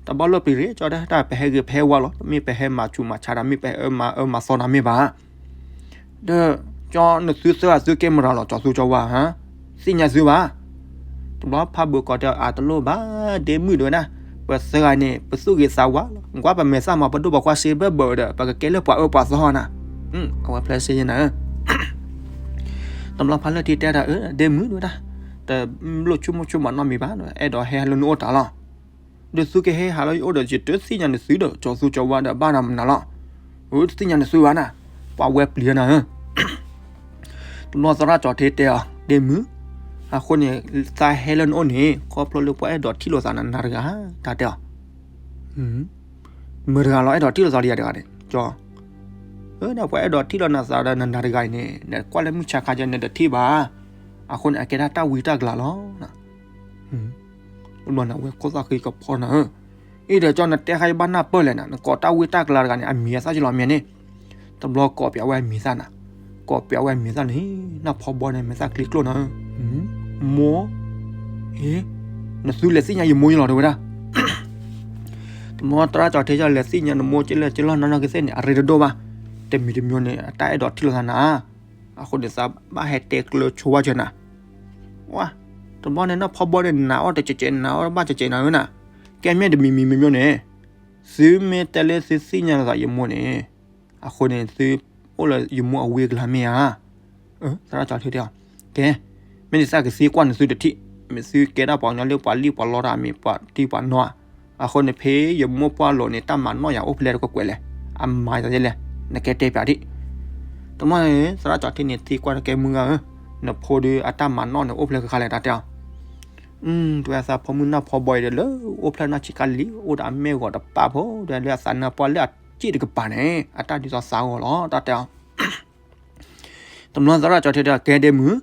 တဘၣ်လိၣ်ပျံၤရ့ၣ် ကၠီၤတဲ တၢ်ပဟဲဂ့ၤပဟဲဝါလီၤ, မ့ၢ်ပဟဲမၤဆူးမၤဆါဒီး မ့ၢ်ပဟဲအၢမၤအၢမၤသီနၤမ့ၢ်ဘၣ်, ဒီး ကၠီၤနသုသၢဂၤသုကဲမတၤလီၤ ကၠီၤသူကၠီၤဝါဧၢ, သ့ၣ်ညါသုဘၣ်, တဘျီဖးဘုးကီးတဲအီၤ အတလိၣ်ဘၣ် ဒ့မုၣ်တဲဝဲဒၣ်, ပသၢဂၤန့ၣ် ပသူၣ်ဂ့ၤသးဝါလီၤ, ကွၢ်ပမဲာ်သၣ်မၤပဒိၣ်ပှၤကွၢ်စ့ဘၢဘၢဒီး ပကကဲလၢပှၤအၢပှၤသီနၤ, အဝဲဖျဲးစ့ယဲနၤဧၢ တဘျီဖးလၢၢ်ထံတဲဒီး အၢ ဒ့မုၣ်တဲဝဲဒၣ်, တလိၣ်ဆိကမိၣ်ဆိကမးနီတမံၤဘၣ်, အဲၣ်ဒိးဟဲဟးလၢနအိၣ်တၢ်လီၤ, ဒီးသုကဟဲဟးလၢယအိၣ်ဒီး ယတသ့ၣ်ညါနသုဒီး ကၠီၤသူကၠီၤဝါဒီးဘၣ်နၤမနုၤလီၤ, အတသ့ၣ်ညါနသုဘၣ်နၤ, ပှၤဝဲပျံၤနၤဧၢ တဘျီသရၣ်ကၠီၤထံတဲအီၤ ဒ့မုၣ်, အဃိန့ၣ် သးဟဲလၢနအိၣ်န့ၣ် ခီဖျိလၢပှၤအဲၣ်ဒိးထံၣ်လိာ်သးနၤတဂၤ, တၢ်တဲအီၤ, မတၤတဂၤလီၤ အဲၣ်ဒိးထံၣ်လိာ်သးလၢယၤတဂၤန့ၣ်, ကၠီၤ, ဒီးပှၤအဲၣ်ဒိးထံၣ်လိာ်နၤသးဒီးနၤတဂၤအံၤန့ၣ် နကွၢ်လၢမုၢ်ဆါခါကဲ နတထံၣ်ဘၣ်, အဃိန့ၣ် အကဲဒၣ်တၢ်ဝံတၢ်ကလၤလီၤ တဘျီန့ၣ် အဝဲခိၣ်သၣ်ဃံကဖီနၤဧၢ, အံၤဒီးကၠီၤ နတဲဃါယဘၣ်နၢ်ပၢၢ်လဲၣ်နၤ, နကိးတၢ်ဝံတၢ်ကလၤတဂၤန့ၣ် အမံၤအသၣ်ကလီၤမ့ၢ်န့ၣ်, တဘျီကိးပၠးဝဲအမံၤသၣ်နၤ, ကိးပၠးဝဲအမံၤသၣ်န့ၣ် နီၢ်ဖီဘီန့ၣ် မဲာ်သၣ်ကျံကျိၣ်နၤဧၢ, မိၢ်, အ့, နသုလဲၤသ့ၣ်ညါယမိၢ်ယလီၤတဲဝဲဒၣ် တဘျီသရၣ်ကၠီၤထံကၠီၤ လဲၤသ့ၣ်ညါနမိၢ်က့လၢကလီၢ်နီၢ်နီၢ်ကသ့ၣ်န့ၣ် အရ့တဒိၣ်ဘၣ်, တမံၤတမံၤန့ၣ် အတၢ်အဲၣ်ဒိးထံၣ်လိာ်သးနၤ, အဃိန့ၣ် သးဘၣ်ဟဲတဲကျၢၤဆိဝဲကၢၤနၤ, ဝါ, တဘျီန့ၣ် နီၢ်ဖီဘီန့ၣ် နးအီၣ်တကဲးကဲး နးအီၣ်ဘၣ်ကဲးကဲးနၤဧၢနၤ, ကဲမ့ၢ်တမံၤမံၤမံၤမံၤန့ၣ်, သုမ့ၢ်တဲလၢသုသ့ၣ်ညါလိာ်သးယမိၢ်န့ၣ်, အဃိန့ၣ် သုအိၣ်လၢယမိၢ်အဝ့ၢ်ကလၤမ့ၢ်ဧါ သရၣ်ကၠီၤထံတဲအီၤ, ကဲ, မ့ၢ်ဒ်သးကသံကွၢ်နသုတထံၣ်, မ့ၢ်သုကဲဒၣ်ပှၤကညီလၢပှၤလံၣ်ပှၤလီတၢ်မ့ၢ်ပှၤတံၢ်ပှၤနီၢ်ဧါ, အဃိန့ၣ်ဖဲယမိၢ်ပှၢ်လိာ်န့ၣ် တၢ်မၤနီၣ်ယၤအိၣ်ဖဲလဲၣ်တကွဲးကွဲးလဲၣ်, အမၤယၤလဲၣ်, နကဲတဲပၠးဒံး, တမ့ၢ်န့ၣ် သရၣ်ကၠီၤထံန့ၣ်သံကွၢ်တကဲမုၢ်ဂၤဧၢ, နဖိဒီးအတၢ်မၤနီၣ်န့ၣ်အိၣ်ဖဲလဲၣ်ဃါလဲၣ်တၢ်တဲအီၤ တဲဝဲသးဖိမုၣ်နီၢ်ဖီဘီအံၤဒီးလၢအိၣ်ဖျဲၣ်နီၢ်ဆံးကါလံ, အိၣ်ဒီးအမဲာ်ဂီၤတပာ်ဖိ, ဒီးလၢအသးနၢပှၢ်လၢအစ့ၣ်တကပၤန့ၣ် အတၢ်ဒ်သိးသးဂီၤလီၤ တၢ်တဲအီၤ, တဘျီသရၣ်ကၠီၤထံတဲအီၤ ကဲဒ့မုၣ်,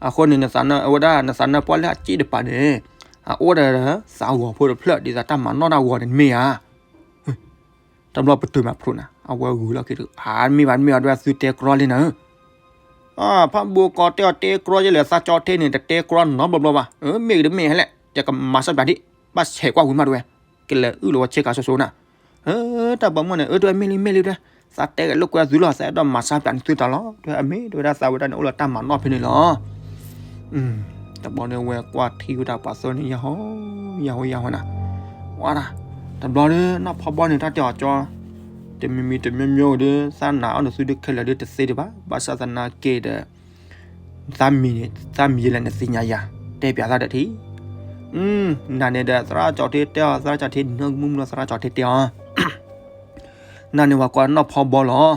အဃိန့ၣ် နသးနၢအဝဲဒၣ် နသးနၢပှၢ်လၢအစ့ၣ်တကပၤန့ၣ်, အအိၣ်ဒီးသးဂီၤဖိတဖျၢၣ် ဒ်သိးတၢ်မၤနီၣ်တၢ်ဂီၤန့ၣ်တမ့ၢ်ဧါ တဘျီပတုာ်မးဖျိးနၤ, အဝဲဂုာ်လီၤက့ၤတဂၤ, မ့ၢ်ဘၣ်မ့ၢ်ဘၣ် ဒ်သုတဲကြီလံနၤဧၢ, ဖးဘိကိးတဲအီၤတဲကြီယဲလဲၣ်, သးကၠီၤထံန့ၣ် တတဲကြီနီတဘျီဘျီဘၣ်, မ့ၢ်ဂ့ၤတမ့ၢ်ဟဲလဲၣ်, ယကမၤစၢ်ပၠးဒံး, ဘၣ်ဆဲးကွၢ်ဝံၤမးတဝဲ, ကလဲၤအုၣ်လီၤဝဲဆ့ကၤစိၤစိၤနၤ, တၢ်ပိာ်မုၣ်န့ၣ် အၢ တဝဲမ့ၢ်လံမ့ၢ်လံတဝဲ, သးတဲဂဲၤလိာ်ကွဲသုလီၤ, သးအဲၣ်ဒိးမၤစၢ်ပၠးနသုတၢ်လီၤ, တဝဲအမ့ၢ်တဝဲဒၣ်သးဝဲဒၣ်န့ၣ် အိၣ်လၢတၢ်မၤနီၣ်ဖဲန့ၣ်လီၤ တဘျီန့ၣ်ဝဲကွၢ်ထံဝဲဒၣ်ပှၤသၢန့ၣ် ယဟိယဟိယဟိနၤ, ဝါဒၣ်, တဘျီဒီး နီၢ်ဖီဘီန့ၣ် တၢ်တဲအီၤကၠီ, တမံၤမံၤတမံၤမံၤဒီး သးနာ်အီၤနသုဒုးခဲလၢာ်ဒီး တသ့ဒံးဘၣ်, ဘၣ်ဆၣ်သနာ်က့ဒီး သးမံၤန့ၣ် သးမံၤယဲလဲၣ် နသ့ၣ်ညါယၤ, တဲပၠးသးဒီးထံ နၤန့ၣ်ဒီး သရၣ်ကၠီၤထံတဲအီၤ, သရၣ်ကၠီၤထံ နၢမုၢ်မုၢ်လီၤ သရၣ်ကၠီၤထံတဲအီၤ, နၤန့ၣ် ပှၤကိးနီၢ်ဖီဘီလီၤ,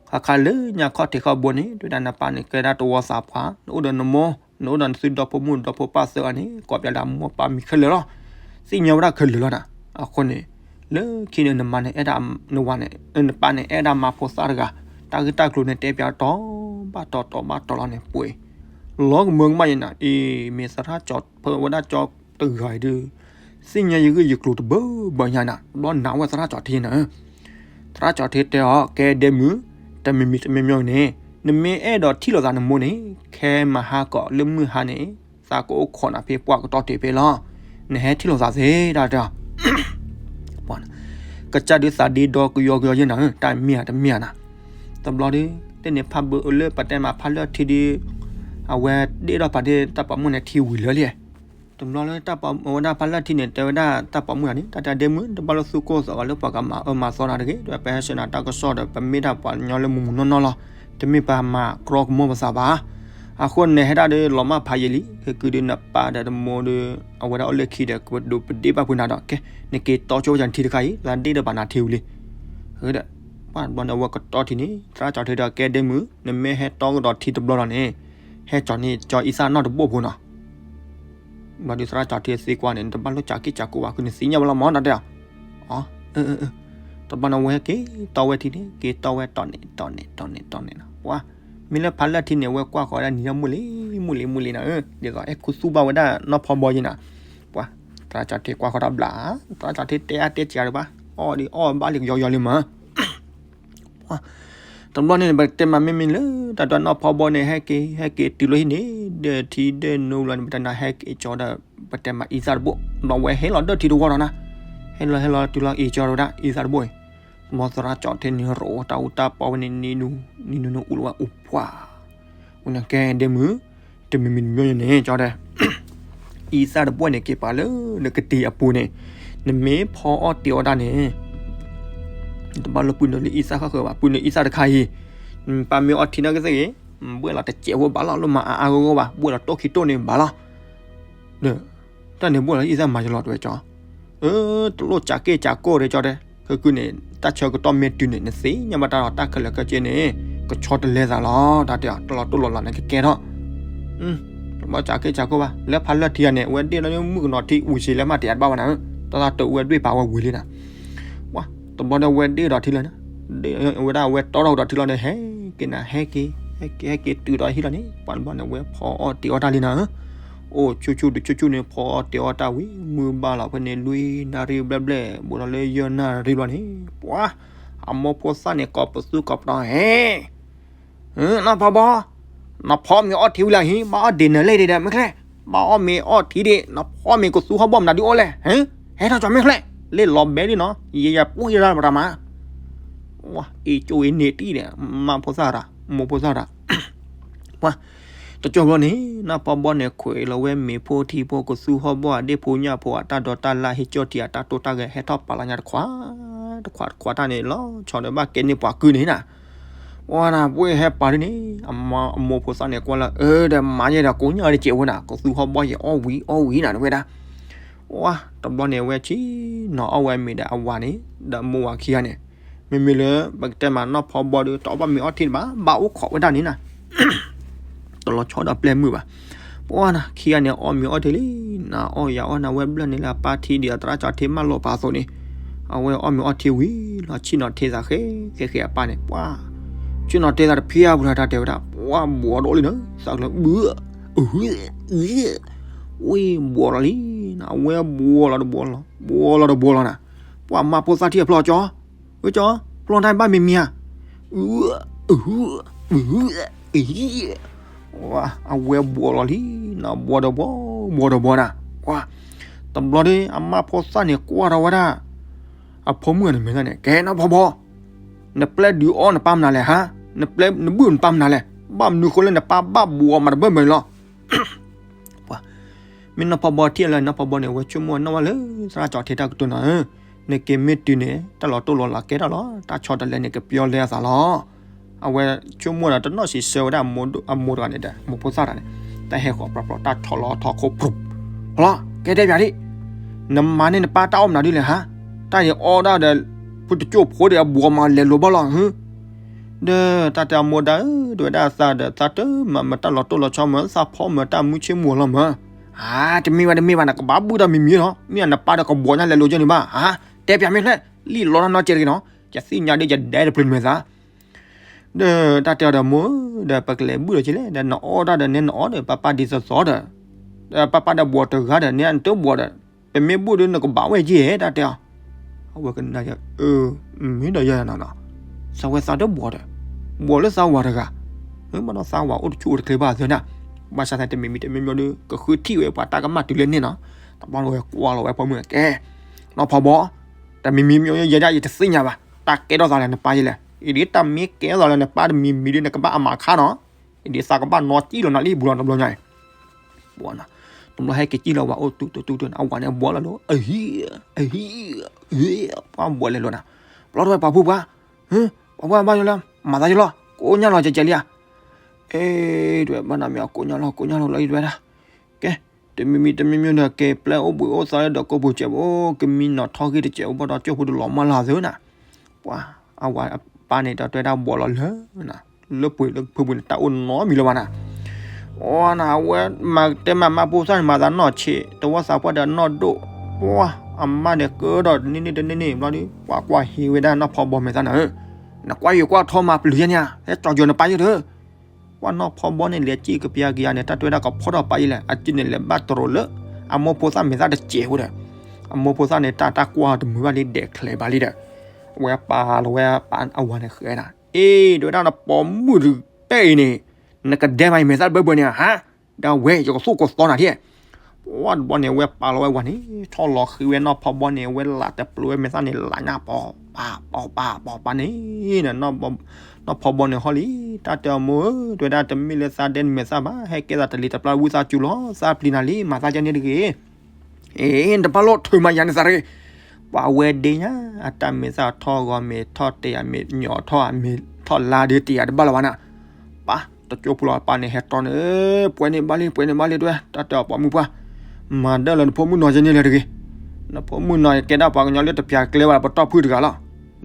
ခါခါလၢညါခီၣ်ထံးခီၣ်ဘိန့ၣ် ဒုၣ်ဒါနပၢ်န့ၣ် ကဲဒၣ်တဝီသးပှၢ်, နအိၣ်ဒီးနမိၢ် နအိၣ်ဒီးနသုဒီဖိမုၣ်ဒီဖိပၢ်သၢဂၤန့ၣ် ကိးပၠးလၢအမိၢ်ပၢ်မံၤခဲလၢာ်လီၤ, သ့ၣ်ညါဝဲဒၣ်ခဲလၢာ်လီၤနၤ, အဃိန့ၣ် လၢခံန့ၣ် နမါန့ၣ်အဲၣ်ဒၣ် နဝၤန့ၣ် နပၢ်န့ၣ် အဲၣ်ဒၣ်မါဖိသၣ်တဂၤ, တၢ်ဂ့ၢ်တၢ်ကျိၤန့ၣ်တဲပၠးတီဘၣ်တီတီဘၣ်တီလီၤန့ၣ်ပှ့ၤ, လီၤကမၢကမၣ်ယဲနၤ, အံၤ မ့ၢ်သရၣ်ကၠီၤ ဖဲဝဲဒၣ်ကၠီတဂၤအံၤဒီး သ့ၣ်ညါယဂ့ၢ်ယကျိၤတဘၢဘၢညါနၤ, ဘျီနာ်ဝဲသရၣ်ကၠီၤထံနၤ, သရၣ်ကၠီၤထံတဲအီၤ ကဲဒဲမုၣ်, တမံၤမံၤတမံၤမံၤန့ၣ် နမ့ၢ်အဲၣ်ဒိးထံၣ်လိာ်သးနမိၢ်န့ၣ် ခဲမဟါကီးလၢမုၢ်ဟါန့ၣ် သးကအိၣ်ခိးနၤဖဲပှၢ်ကတီၢ်တ့ၢ်ဖဲလီၤ, နဟဲထံၣ်လိာ်သးသ့တၢ်တဲအီၤ ကစၢ်ဒုးသးဒ့ဒီကယီကယီယဲနၤ, တၢ်မ့ၢ်ဧါတမ့ၢ်ဧါနၤ, တဘျီဒီး တန့ၣ်ဖးဘၢအၢလၢပတဲမးဖးလၢထံဒီး အဝဲဒ့ဒီးပာ်ဒ့တၢ်ပိာ်မုၣ်န့ၣ်ထံဝံၤလၢလံ, တဘျီလၢတၢ်ပိာ်မုၣ်ဝဲဒၣ်ဖးလၢထံန့ၣ် တဲဝဲဒၣ်တၢ်ပိာ်မုၣ်န့ၣ် တၢ်တဲဒ့မုၣ် တဘၣ်လၢသူၣ်ကိၢ်သးဂီၤလၢပှၤကမၤအၢမၤသီနၤတဂ့ၤ, ဒီးပဟဲဆှၢနၤတၢ်ကစီၣ်ဒီး ပမ့ၢ်ဒၣ်ပှၤကညီလၢမုာ်မုာ်နီၢ်နီၢ်လီၤ, တမ့ၢ်ပှၤမၤကြီကမိၢ်ပသးဘၣ်, အဃိန့ၣ်ဟဲဒၣ်ဒီးလီၤမၢ်ဖးယံာ်လံ, ဟဲကုဒီးနပၢ်ဒီးနမိၢ်ဒီး အဝဲဒၣ်အိၣ်လၢခံဒီး ကပဒိးပဒ့ၣ်ဘၣ်ဖုးနၤဒီး ကဲ နက့ၤတီဆိဝဲနထံတခါအံၤ သးဒ့ဒီးဘၣ်နၤထံဝံၤလံ, ဒီး ပှၤတဘျီန့ၣ် အဝဲကတီထံန့ၣ် သရၣ်ကၠီထံဒီး ကဲဒ့မုၣ်, နမ့ၢ်ဟဲတီကဒီးထံတဘျီလီၤန့ၣ်, ဟဲကၠီန့ၢ်ကၠီအံသၣ်နီၢ်တဘိၣ်ဖိနီၤ. ဘျီဒုးသရၣ်ကၠီထံသံကွၢ်န့ၣ် နတဘၣ်လိၣ်ကးက့ၢ်ကးကိၢ်ဘၣ် ဃုနသ့ၣ်ညါဘၣ်လီၤမၢ် တၢ်တဲအီၤ. အၢ တဘျီန့ၣ် အဝဲဟဲက့ၤတီဝဲထံန့ၣ် က့ၤတီဝဲတီန့ၣ် တီန့ၣ် တီန့ၣ် တီန့ၣ်နီၤ. ပှၤ မ့ၢ်လၢဖးလၢထံန့ၣ် အဝဲကွၢ်ဃီၤဝဲဒၣ်နံၤဒီး မုၢ်လံ မုၢ်လံ မုၢ်လံနီၤ, ဒ်သိးအဲၣ်ခူသူၣ်ဘၣ်ဝဲဒၣ်နီၢ်ဖီဘီယဲနီၤ. ပှၤ သရၣ်ကၠီထံကွၢ်ဃီၤတၢ်ဘျး, သရၣ်ကၠီထံတဲအါတဲစှၤဒံးဘၣ်, အီၣ်ဒံးအီၣ်ဘၣ်လံ ကယီယီလံမၢ်. ပှၤ တဘျီန့ၣ် ပတဲမးမ့မ့ၢ်လၢ တၢ်တနီၢ်ဖီဘီန့ၣ် ဟဲက့ၤ ဟဲက့ၤတုၤလီၤဟံၣ်န့ၣ် ဒဲၣ်ထံဒဲၣ်နိဘျီန့ၣ် ပတဲနၤဟဲက့ၤကၠီဒီး ပတဲမးအံသၣ်တဘိၣ်, ဘျီဝဲဟဲလီၤဒၢၣ်ထံတဝီဒီးနၤ, ဟဲလီၤဟဲလီၤတုၤလီၤအံၤကၠီဒီးဝဲဒၣ်အံသၣ်တဘိၣ်အံၤ, မ်သရၣ်ကၠီထံန့ၣ် ရိးတၢ်အူတၢ်ပီဝဲန့ၣ် နံၤနူနူအူလီၤဝဲအူပှၤ, ဝဲန့ၣ်ကဲဒ့မုၣ်, တမံၤမံၤတမံၤန့ၣ် ကၠီတဲ အံသၣ်တဘိၣ်န့ၣ် က့ၤပာ်လၢနကတံၤအပူၤန့ၣ်, နမ့ၢ်ဖီအီၣ်တ့ၤအီၣ်တၢ်န့ၣ် တဘၣ်လိၣ်ပုၢ်နုာ်လၢအံသၣ်ဃၣ်ဃၢၤဘၣ်, ပုၢ်နုာ်အံသၣ်တခါအံၤ, ပၢ်မ့ၢ်အီၣ်ထံနီၣ်ကသ့ၣ်ဂ့ၤ, ဘှဲၣ်လီၤတစဲးဖိဘၣ်လီၤ, လိၣ်မၤအါအါဂီၢ်ဂီၢ်ဘၣ်, ဘှဲၣ်လီၤတိၢ်ခံတိၢ်န့ၣ်ဘၣ်လီၤ. ဒီး တၢ်န့ၣ်ဘှဲၣ်လီၤအံသၣ်မၤယလီၤတဲဝဲကၠီ, အၢ တလိၣ်ကးက့ၢ်ကးကိၢ်တဲကၠီတဲ, ခဲကုန့ၣ် တၢ်ဆၢကတီၢ်မ့ၢ်တုၤန့ၣ် နသ့ၣ်ညါဘၣ်တၢ်လီၤတၢ်ခဲလၢာ်ခဲဆ့န့ၣ်, ကဆီတလဲသးလီၤ, တၢ်တဲအီၤ တၢ်လီၤတိၢ်လီၤလးန့ၣ်ကကဲထီၣ် တဘၣ်ကးက့ၢ်ကးကိၢ်ဘၣ်, လၢဖးလၢထံဂၤန့ၣ် အဝဲဒ့ၣ်လီၤမုၣ်ကနီၤထံ ဝံၤစ့လဲၣ်မးတယးတဘၣ်ဝဲနၤ, တၢ်သးတဝဲဒွဲၣ်ပာ်ဝဲဝံၤလံနၤ. ပှၤ တဘျီဒီးအဝဲဒ့ၣ်ဒီးထံလၢၤ, ဒ့ၣ်ဝဲဒၣ်အဝဲတီထီၣ်ကဒီးထံလီၤန့ၣ် ဟဲက့ၤနၤ ဟဲက့ၤ ဟဲက့ၤ ဟဲက့ၤတုၤဒီးဟံၣ်လီၤန့ၣ် ပှၤတဘျီန့ၣ် အဝဲဖီအီၣ်တ့ၤအီၣ်တၢ်လံနၤဧၢ, အိၣ်ဆူၣ်ဆူၣ်ဒုးဆူၣ်ဆူၣ်န့ၣ် ဖီအီၣ်တ့ၤအီၣ်တၢ်ဝံၤ မုၢ်ဘၣ်လီၤဖဲန့ၣ် လွံၢ်နၣ်ရံၣ်ဘျဲၣ်ဘျဲၣ် ဘူးဒီးလၢယဲၢ်နၣ်ရံၣ်ဘျီန့ၣ် ပှၤ အမိၢ်ဖိသၣ်န့ၣ် ကိးပသူကိးပတီၤဟဲ နီၢ်ဖီဘီ, နဖီမ့ၤအီၣ်ထံဝံၤလၢဟံၣ် ဘၣ်အီၣ်ဒ့ၣ်နၢၤလဲၣ်ဒံးဒီး မ့ၢ်ချ့, ဘၣ်အီၣ်မ့ၤအီၣ်ထံဒံး နဖီမ့ၤကသူဟီၣ်ဘီၣ်မနုၤဒုးအိၣ်လဲၣ်, ဟဲထီၣ်ကၠီမ့ၢ်ချ့, လ့ၣ်လီၤဘဲဒံးနီၤ ယယပှံၢ်ရၢ်ပတၢ်မၤ, အ့ၣ်ကၠိအ့ၣ်န့ၢ်တံၢ်ဒီး မါဖိသၣ်တၢ် မိၢ်ဖိသၣ်တၢ် ပှၤ တကၠိဘျီန့ၣ် နီၢ်ဖီဘီန့ၣ် ခွဲးလီၤဝဲမ့ၤဖိထံဖိ ကသူဟီၣ်ဘီၣ် အဒ့ၣ်ဖိညၣ်ဖိအတၢ်ဒိးတၢ်လၢ် ဟ့ၣ်ကၠီၣ်ထံအတၢ်တိၢ်တၢ်ဂဲၤ ဟဲထီၣ်ပာ်လီၤညါတခွး တခွးတခွးတၢ်န့ၣ် လီၤဆီဒီးဘၣ်ကဲန့ၢ်ပှၤကုၢ်န့ၣ်နၤ, ပှၤနၤ ပှ့ၢ်ဟဲပာ်ဒ်န့ၣ် အမိၢ်ဖိသၣ်န့ၣ်ကွၢ်လၢ အၢ ဒီးမၤယဲဒီးကိးညၣ်တစဲးဝဲနၤ ကသူဟီၣ်ဘီၣ်ယဲအီၣ်ဝံၤအီၣ်ဝံၤနၤတဝဲဒၣ်, ပှၤ တဘျီန့ၣ် အဝဲဆ့ၣ်နီၤအီၣ်ဝဲမ့ၤဒီးအဝၤန့ၣ် ဒီးမိၢ်ဝၤခံဂၤန့ၣ် မ့မ့ၢ်လၢ ပကတဲမးနီၢ်ဖီဘီဒီး တအီၣ်ဘၣ်မ့ၤအီၣ်ထံတဘၣ် ဘၣ်အိၣ်ခိးဝဲဒၣ်န့ၣ်နၤ တလီၤဆီဒီးပျဲၢ်မုၣ်ဘၣ်, ပှၤနၤ ခံဂၤန့ၣ် အီၣ်မ့ၤအီၣ်ထံလံ, နအီၣ်ယၤအီၣ်နၤဝဲဘျၢၣ်န့ၣ်လၢအပၢ်ထံဒံး အသရၣ်ကၠီထံမၢလိာ်ပာ်အသိးန့ၣ်, အဝဲအီၣ်မ့ၤအီၣ်ထံဝံၤလီၤ ဆ့ၣ်နီၤထဲသးဃဲဃဲဃဲအပၢ်န့ၣ် ပှၤ ဆ့ၣ်နီၤထဲသးတဖျၢၣ်ပူၤလီၤ တၢ်တဲဝဲဒၣ် ပှၤဘှီဒီးလံနၤ သးကလၢ ဝံၤဘှီလီၤလံ, အဝဲဘှီလီၤတဘှီလီၤ ဘှီလီၤတဘှီလီၤနၤ, ပှၤမါဖိသၣ်ထံၣ်အဖျီၣ်ကၠီ ဝဲကၠီ ဖျီၣ်တၢ်ဘၣ်မံၤမံၤဧါ, အ အ အ အဝဲဘှီလီၤလံနၤ ဘှီဒီးဘှီ ဘှီဒီးဘှီနၤ, ပှၤ တဘျီဒီး အမါဖိသၣ်န့ၣ်ကွၢ်ထီၣ်ဝဲဒၣ် အဖိမုၣ်န့ၣ်မဲာ်သၣ်န့ၣ် ကဲနီၢ်ဖီဘီ, နပျဲၢ်ဒုးအီၣ်နပၢ်မနုၤလဲၣ်ဟါ, နပျဲၢ်နဘုၣ်နပၢ်မနုၤလဲၣ်, ဘၣ်မနုၤဃိလၢနပၢ်ဘၣ်ဘှီမးတဘၢၣ်ဘၢၣ်လီၤ ပှၤ မ့ၢ်နီၢ်ဖီဘီထံၣ်လၢ နီၢ်ဖီဘီန့ၣ် အဝဲဆိကမိၣ်နီၣ်ဝဲလၢသရၣ်ကၠီထံတၢ်ကတိၤနၤဧၢ, နက့ၤမ့ၢ်တုၤန့ၣ် တၢ်လီၤတိၢ်လီၤလးကဲထီၣ်လီၤ, တၢ်ဆီတလဲန့ၣ် ကပျီလဲအသးလီၤ. အဝဲဆိကမိၣ်ဒီးတနီၣ်စံးဆၢဝဲဒၣ်အမိၢ်တဂၤန့ၣ်ဒီး မိၢ်ဖိသၣ်တဂၤန့ၣ်, တၢ်ဟဲဃီၤပြီပြီ တၢ်ဆီလီၤထီၣ်ခိၣ်ပြူၤ, ဟီလီၤ ကဲတဲပၠးဒံး, နမၤန့ၢ်နပၢ်တၢ်အီၣ်မနုၤဒ်လဲၣ်ဟါ, တၢ်အံၤအီၣ်ဒၣ်ဒီး ဖုတကၠိၢ်ဖိဒီးအဘှီမၤလဲၤလိာ်ဘၣ်လီၤ ဒီးတၢ်တဲအမိၢ်ဒၣ်ဧၢ, တဝဲဒၣ်သးဒီး သးတမၤမၤတၢ်လီၤတိၢ်လီၤဆီမး, သးဖီမၤတၢ်မုၢ်ဆ့ၣ်မူၤလီၤမး. ဧါ, တမ့ၢ်ဘၣ် တမ့ၢ်ဘၣ်, နကဘၣ်ဘုၣ်တၢ်မံၤမံၤလီၤ. မ့ၢ်နပၢ်ဒီးကဘှီညါလဲၤလိၤကဲန့ၣ်ဘၣ်. ဧါ, တဲပၠးမ့ၢ်ဖျဲၣ်, လံၣ်လီတၢ်နီတစဲးတဂ့ၤနီၤ, ယသ့ၣ်ညါဒီး ယဒဲတပျုၤမဲာ်သး ဒီးတၢ်တဲအီၤဒီး မိၢ်ဧၢ, ဒီးပကလဲၤဘုၣ်ဒီးက့ၤလဲၣ်, ဒီးနအီၣ်တၢ်ဒီး နဲနအီၣ်ဒီး ပၢ်ပၢ်ဒ်သိးသိးဒီး, ဒီးပၢ်ပၢ်ဒီးဘှီတဂၤဒီး နဲနတဘှီဒီး, ပမ့ၢ်ဘုၣ်ဒီး နကဘၣ်ဝဲက့ၤဧါ, တၢ်တဲအီၤ. အဝဲကနၣ်ယၤ, အၢ, မ့ၢ်ဒီးယၤနၤနီၤ, သးဝဲသးတဘှီဒီး, ဘှီလၢသးဝၤတဂၤ, မ့ၢ်ဘၣ်ဒီးသးဝၤအိၣ်တဆူၣ်အိၣ်တချ့ဘၣ်သ့ၣ်နၤ, ဘၣ်ဆၣ်သနာ်က့ တမံၤမံၤတမံၤမံၤဒီး ကဃုထံၣ်ဝဲပှၤတၢ်ကမၣ်တုၤလၢန့ၣ်နီၤ. တဘျီန့ၣ်ဝဲကွၢ်လီၤဝဲအဖိမုၣ်, ကဲ, နီၢ်ဖီဘီ, တမံၤမံၤမံၤယဲဒၣ်ယတသ့ၣ်ညါဘၣ်, တၢ်ကဲထီၣ်သးလၢနပၢ်ယဲလဲၣ်, အံၤဒ်တၢ်မ့ၢ်ကဲထီၣ်သးလၢနပၢ်တမံၤမံၤဒီး နကဘၣ်အမၤခါနီၤ, အံၤဒ်သးကဘၣ်နီၤကံၣ်လီၤနၤလံ ဘူးလီၤတဘျီညါအံၤ ပှၤနီၤ, တဘျီဟဲက့ၤကံၣ်လီၤဝဲအိၣ်တူၢ်တူၢ်တူၢ်တူၢ်န့ၣ် အဝၤန့ၣ်ဘှီလီၤလီၤ, အဟံၣ်, အဟံၣ်, ပှၤဘှီလဲၤလိၤနၤ, ဘျီတဝဲပှၤဖိပှၤ, ပှၤဖိဘၣ်ယိၣ်လၢ မၤသးယိၣ်လီၤ ကိးညါလီၤကဲကဲလံဧါ, အဲ တဝဲဘၣ်နၤမ့ၢ်အကိးညါလီၤ ကိးညါလီၤလီၤအံၤတဝဲဒၣ်, ကဲ, တမံၤမံၤတမံၤမံၤဒီး ကဲပျဲအိၣ်ဘှံးအိၣ်သါလၢဒီးကိးပူၤစဲးဖိ ကမံနီၤထီၣ်ဂ့ၢ်တစဲးဖိ ဘၣ်ဒီးကၠိဖိတလီၤမၢ်လၢ်သ့နၤ, ပှၤ, အဝၤ ပၢ်န့ၣ် တၢ်တဲဝဲဒၣ်ဘှီးလီၤလၢ လၢပှ့ၤလၢဖုပှ့ၤန့ၣ် တၢ်အိၣ်နီတမံၤလၢၤဘၣ်နၤ. အီနၤ အဝဲမၤတဲမၤမါဖိသၣ်န့ၣ် မၤသးနီၢ်ဆံး တဝီသးပှၢ်ဒီးနီၢ်ဒိၣ်, ပှၢ်အမါန့ၣ်ကၢထီၣ်တန့ၢ်န့ၢ်တန့ၢ်န့ၢ်ဘျီဒီး ပှၤကွၢ်ဟ့ဝဲဒၣ်နီၢ်ဖီဘီမဲာ်သၣ်နၤဧၢ, နကွၢ်ယိၤကွၢ်ထီမၤပျုၤယဲန့ၣ်ဧါ, ဟဲကၠီၤယိၤနပၢ်ယိၤတဧၢ. ပှၢ်နီၢ်ဖီဘီန့ၣ် လဲၤစံၣ်ကပျၢ်ကယၤန့ၣ် တၢ်တဲဝဲဒၣ်ကဖီၣ်ထီၣ်ပၢ်ယိၤလဲၣ်, အစ့န့ၣ် လဲၤဘၣ်တရိးလၢ အမိၢ်ဖိသၣ်မဲာ်သၣ်တစဲးဖိဒီး အမိၢ်ဖိသၣ်န့ၣ် တၢ်တၢ်ကွၢ်တမုာ်ဘၣ်လံ ဒဲးချဲးဘၣ်လံဒီး အဝဲပာ်လီၤဝဲပၢ်အဝၤန့ၣ်ဃဲဒၣ်, အ့ တဲဝဲဒၣ်နပိာ်မုၣ်တပဲအံၤန့ၣ် နကဒဲမးယမဲာ်သၣ်တဘၢဘၢန့ၣ်ဧါ, ဒီးဝဲယကသူၣ်ကသီနၤဒ်, ပှၢ်တဘျီန့ၣ် အဝဲပာ်လီၤဝဲဝၤန့ၣ် ထီၣ်လီၤဃံဝဲနီၢ်ဖီဘီန့ၣ် အဝဲလးတပျုၤဝဲမဲာ်သၣ်န့ၣ် လးညါပီၤပာ်ပီၤပာ်ပီၤပာ်န့ၣ် နီၢ်ဖီဘီန့ၣ်ဟီၣ်လံ, တၢ်တဲအီၤမိၢ်ဧၢ, တဲဝဲဒၣ်တမ့ၢ်လၢသးဒဲနမဲာ်သၣ်ဘၣ်, ဟဲကဲသးတလံၤတပျၢ်ဝံသးစူၤလီၤ, သးပျံၤနၤလံ, မၤသးကဲန့ၣ်တဂ့ၤ အ့ တဘၣ်လိၣ်ထုးမၤယၤန့ၣ်သးတဂ့ၤ, ပှၤဝဲဒ့ညါ အတၢ်မဲာ်သၣ်ထီၣ်ဂီၤမ့ၢ်ထီၣ်တဲာ် အမ့ၢ်ညီထီၣ် အမ့ၢ်ထီၣ်လါဒီးတဲာ်ယၤတဘၣ်လၢၤဘၣ်နၤ, ပၢ်တကၠိဖိလီၤ အပၢ်န့ၣ်ဟဲတီန့ၣ်, ပှဲၤန့ၣ်ဘၣ်လံ ပှဲၤန့ၣ်ဘၣ်လံ တဲဝဲ တၢ်တဲအီၤပိာ်မုၣ်ပှၢ်, မၤဒၢလၢနဖိမုၣ်နီၤကဲန့ၣ်လၢၤတဂ့ၤ, နဖိမုၣ်နီၤကဲဒၣ်ပှၤကညီလၢတပျၢ်ကျဲဘၣ် ပတီၢ်ဖုၣ်တဂၤလီ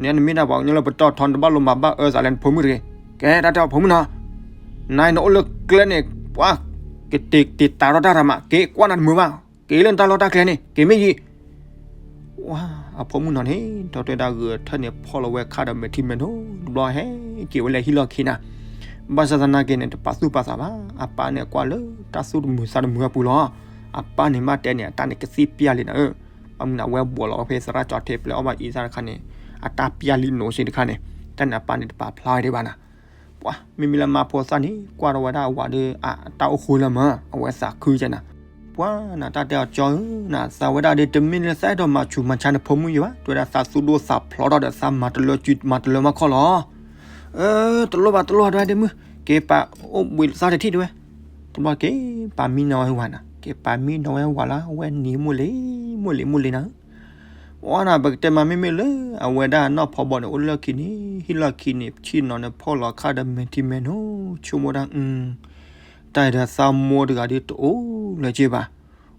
ၤ, နမ့ၢ်ဒၣ်ပှၤကညီလၢပတီၢ်ထီ နတဘၣ်လိၣ်မၤဘၣ်အၢသးလၢနဖိမုၣ်တဂ့ၤ, ကဲတၢ်တဲအီၤပိာ်မုၣ်နီၤ, နနအိၣ်လၢကျဲန့ၣ် ပှၤ ကတ့ၤတ့ၤတၤထီၣ်တၢ်ရၤမး က့ၤကွၢ်နၤတမုာ်ဘၣ်, က့ၤလၢနတၢ်လီၢ်တၢ်ကျဲန့ၣ် က့ၤမ့ၢ်ယံၤ ဝါ အဖိမုၣ်နီၤန့ၣ် ဒီးတဲဒၣ်ဂုာ်ထၢၣ်န့ၣ် ဖီၣ်လီၤဝဲခါဒီးမဲာ်ထံမဲာ်နိ တဘျီဟဲက့ၤဝဲလၢဟံၣ်လီၢ်ခံနၤ, ဘၣ်ဆၣ်သနာ်က့န့ၣ် တပာ်သူၣ်ပာ်သးဘၣ်, အပၢ်န့ၣ်ကွၢ်လၢတၢ်သူၣ်တမုာ်သးတမုာ်အပူၤလီၤ, အပၢ်န့ၣ်ဘၣ်တဲန့ၣ် အတၢ်န့ၣ်ကသ့ၣ်ပျၢ်လံနၤဧၢ, ဘၣ်မနုၤအဝဲဘှီးလီၤဖဲသရၣ်ကၠီထ့ပျဲအီၣ်ဘၣ်အံသၣ်တခါန့ၣ် အတၢ်ပျၢ်လံနိစ့တခါန့ၣ်, တၢ်န့ၣ်အပၢ်န့ၣ်တပာ်ဖျါဝဲဒံးဘၣ်နၤ ပှၤ မ့မ့ၢ်လၢမါဖိသၣ်န့ၣ် ကွၢ်ထီၣ်ဝဲဒၣ်အဝၤဒီး အတၢ်အိၣ်ဃူလၢမး အဝဲသးခုကဲနၤ, ပှၤနတၢ်တဲအီၤကၠီဧၢ နသးဝဲဒၣ်ဒီး တမ့ၢ်လၢသးအဲၣ်ဒိးမၤဆူးမၤဆါနဖိမုၣ်ယံၤဘၣ်, တဲဝဲဒၣ်သးသူၣ်ဒိၣ်သးဖျိးထီၣ်ဒီး သးမၤတလၢကၠူမၤတလၢမၤခီၣ်လီၤ, အၢ တလိၣ်ဘၣ်တလိၣ်ဘၣ် တဲဝဲဒၣ်မုၣ် က့ၤပာ်အိၣ်ဘှံးသၣ်တထံၣ်တဲဝဲ, တဘျီက့ၤပာ်မံနီၤဝဲဝၤနၤ က့ၤပာ်မံနီၤဝဲဝၤလၢ အဝဲနံၤမိၢ်လံၤ မိၢ်လံၤမိၢ်လံၤနၤ ပှၤနၤ ပကတဲမး မ့မ့ၢ်လၢအဝဲဒၣ်နီၢ်ဖီဘီန့ၣ် အိၣ်လၢခံန့ၣ် ဟံၣ်လီၢ်ခံန့ၣ် ဆ့ၣ်နီၤန့ၣ် ဖီၣ်လီၤခါဒီးမဲာ်ထံမဲာ်နိ ဆိကမိၣ်ဒၣ် တၢ်အံၤဒီးသးမိၢ်တဂၤဒ်တအိၣ်လၢၤက့ဘၣ်,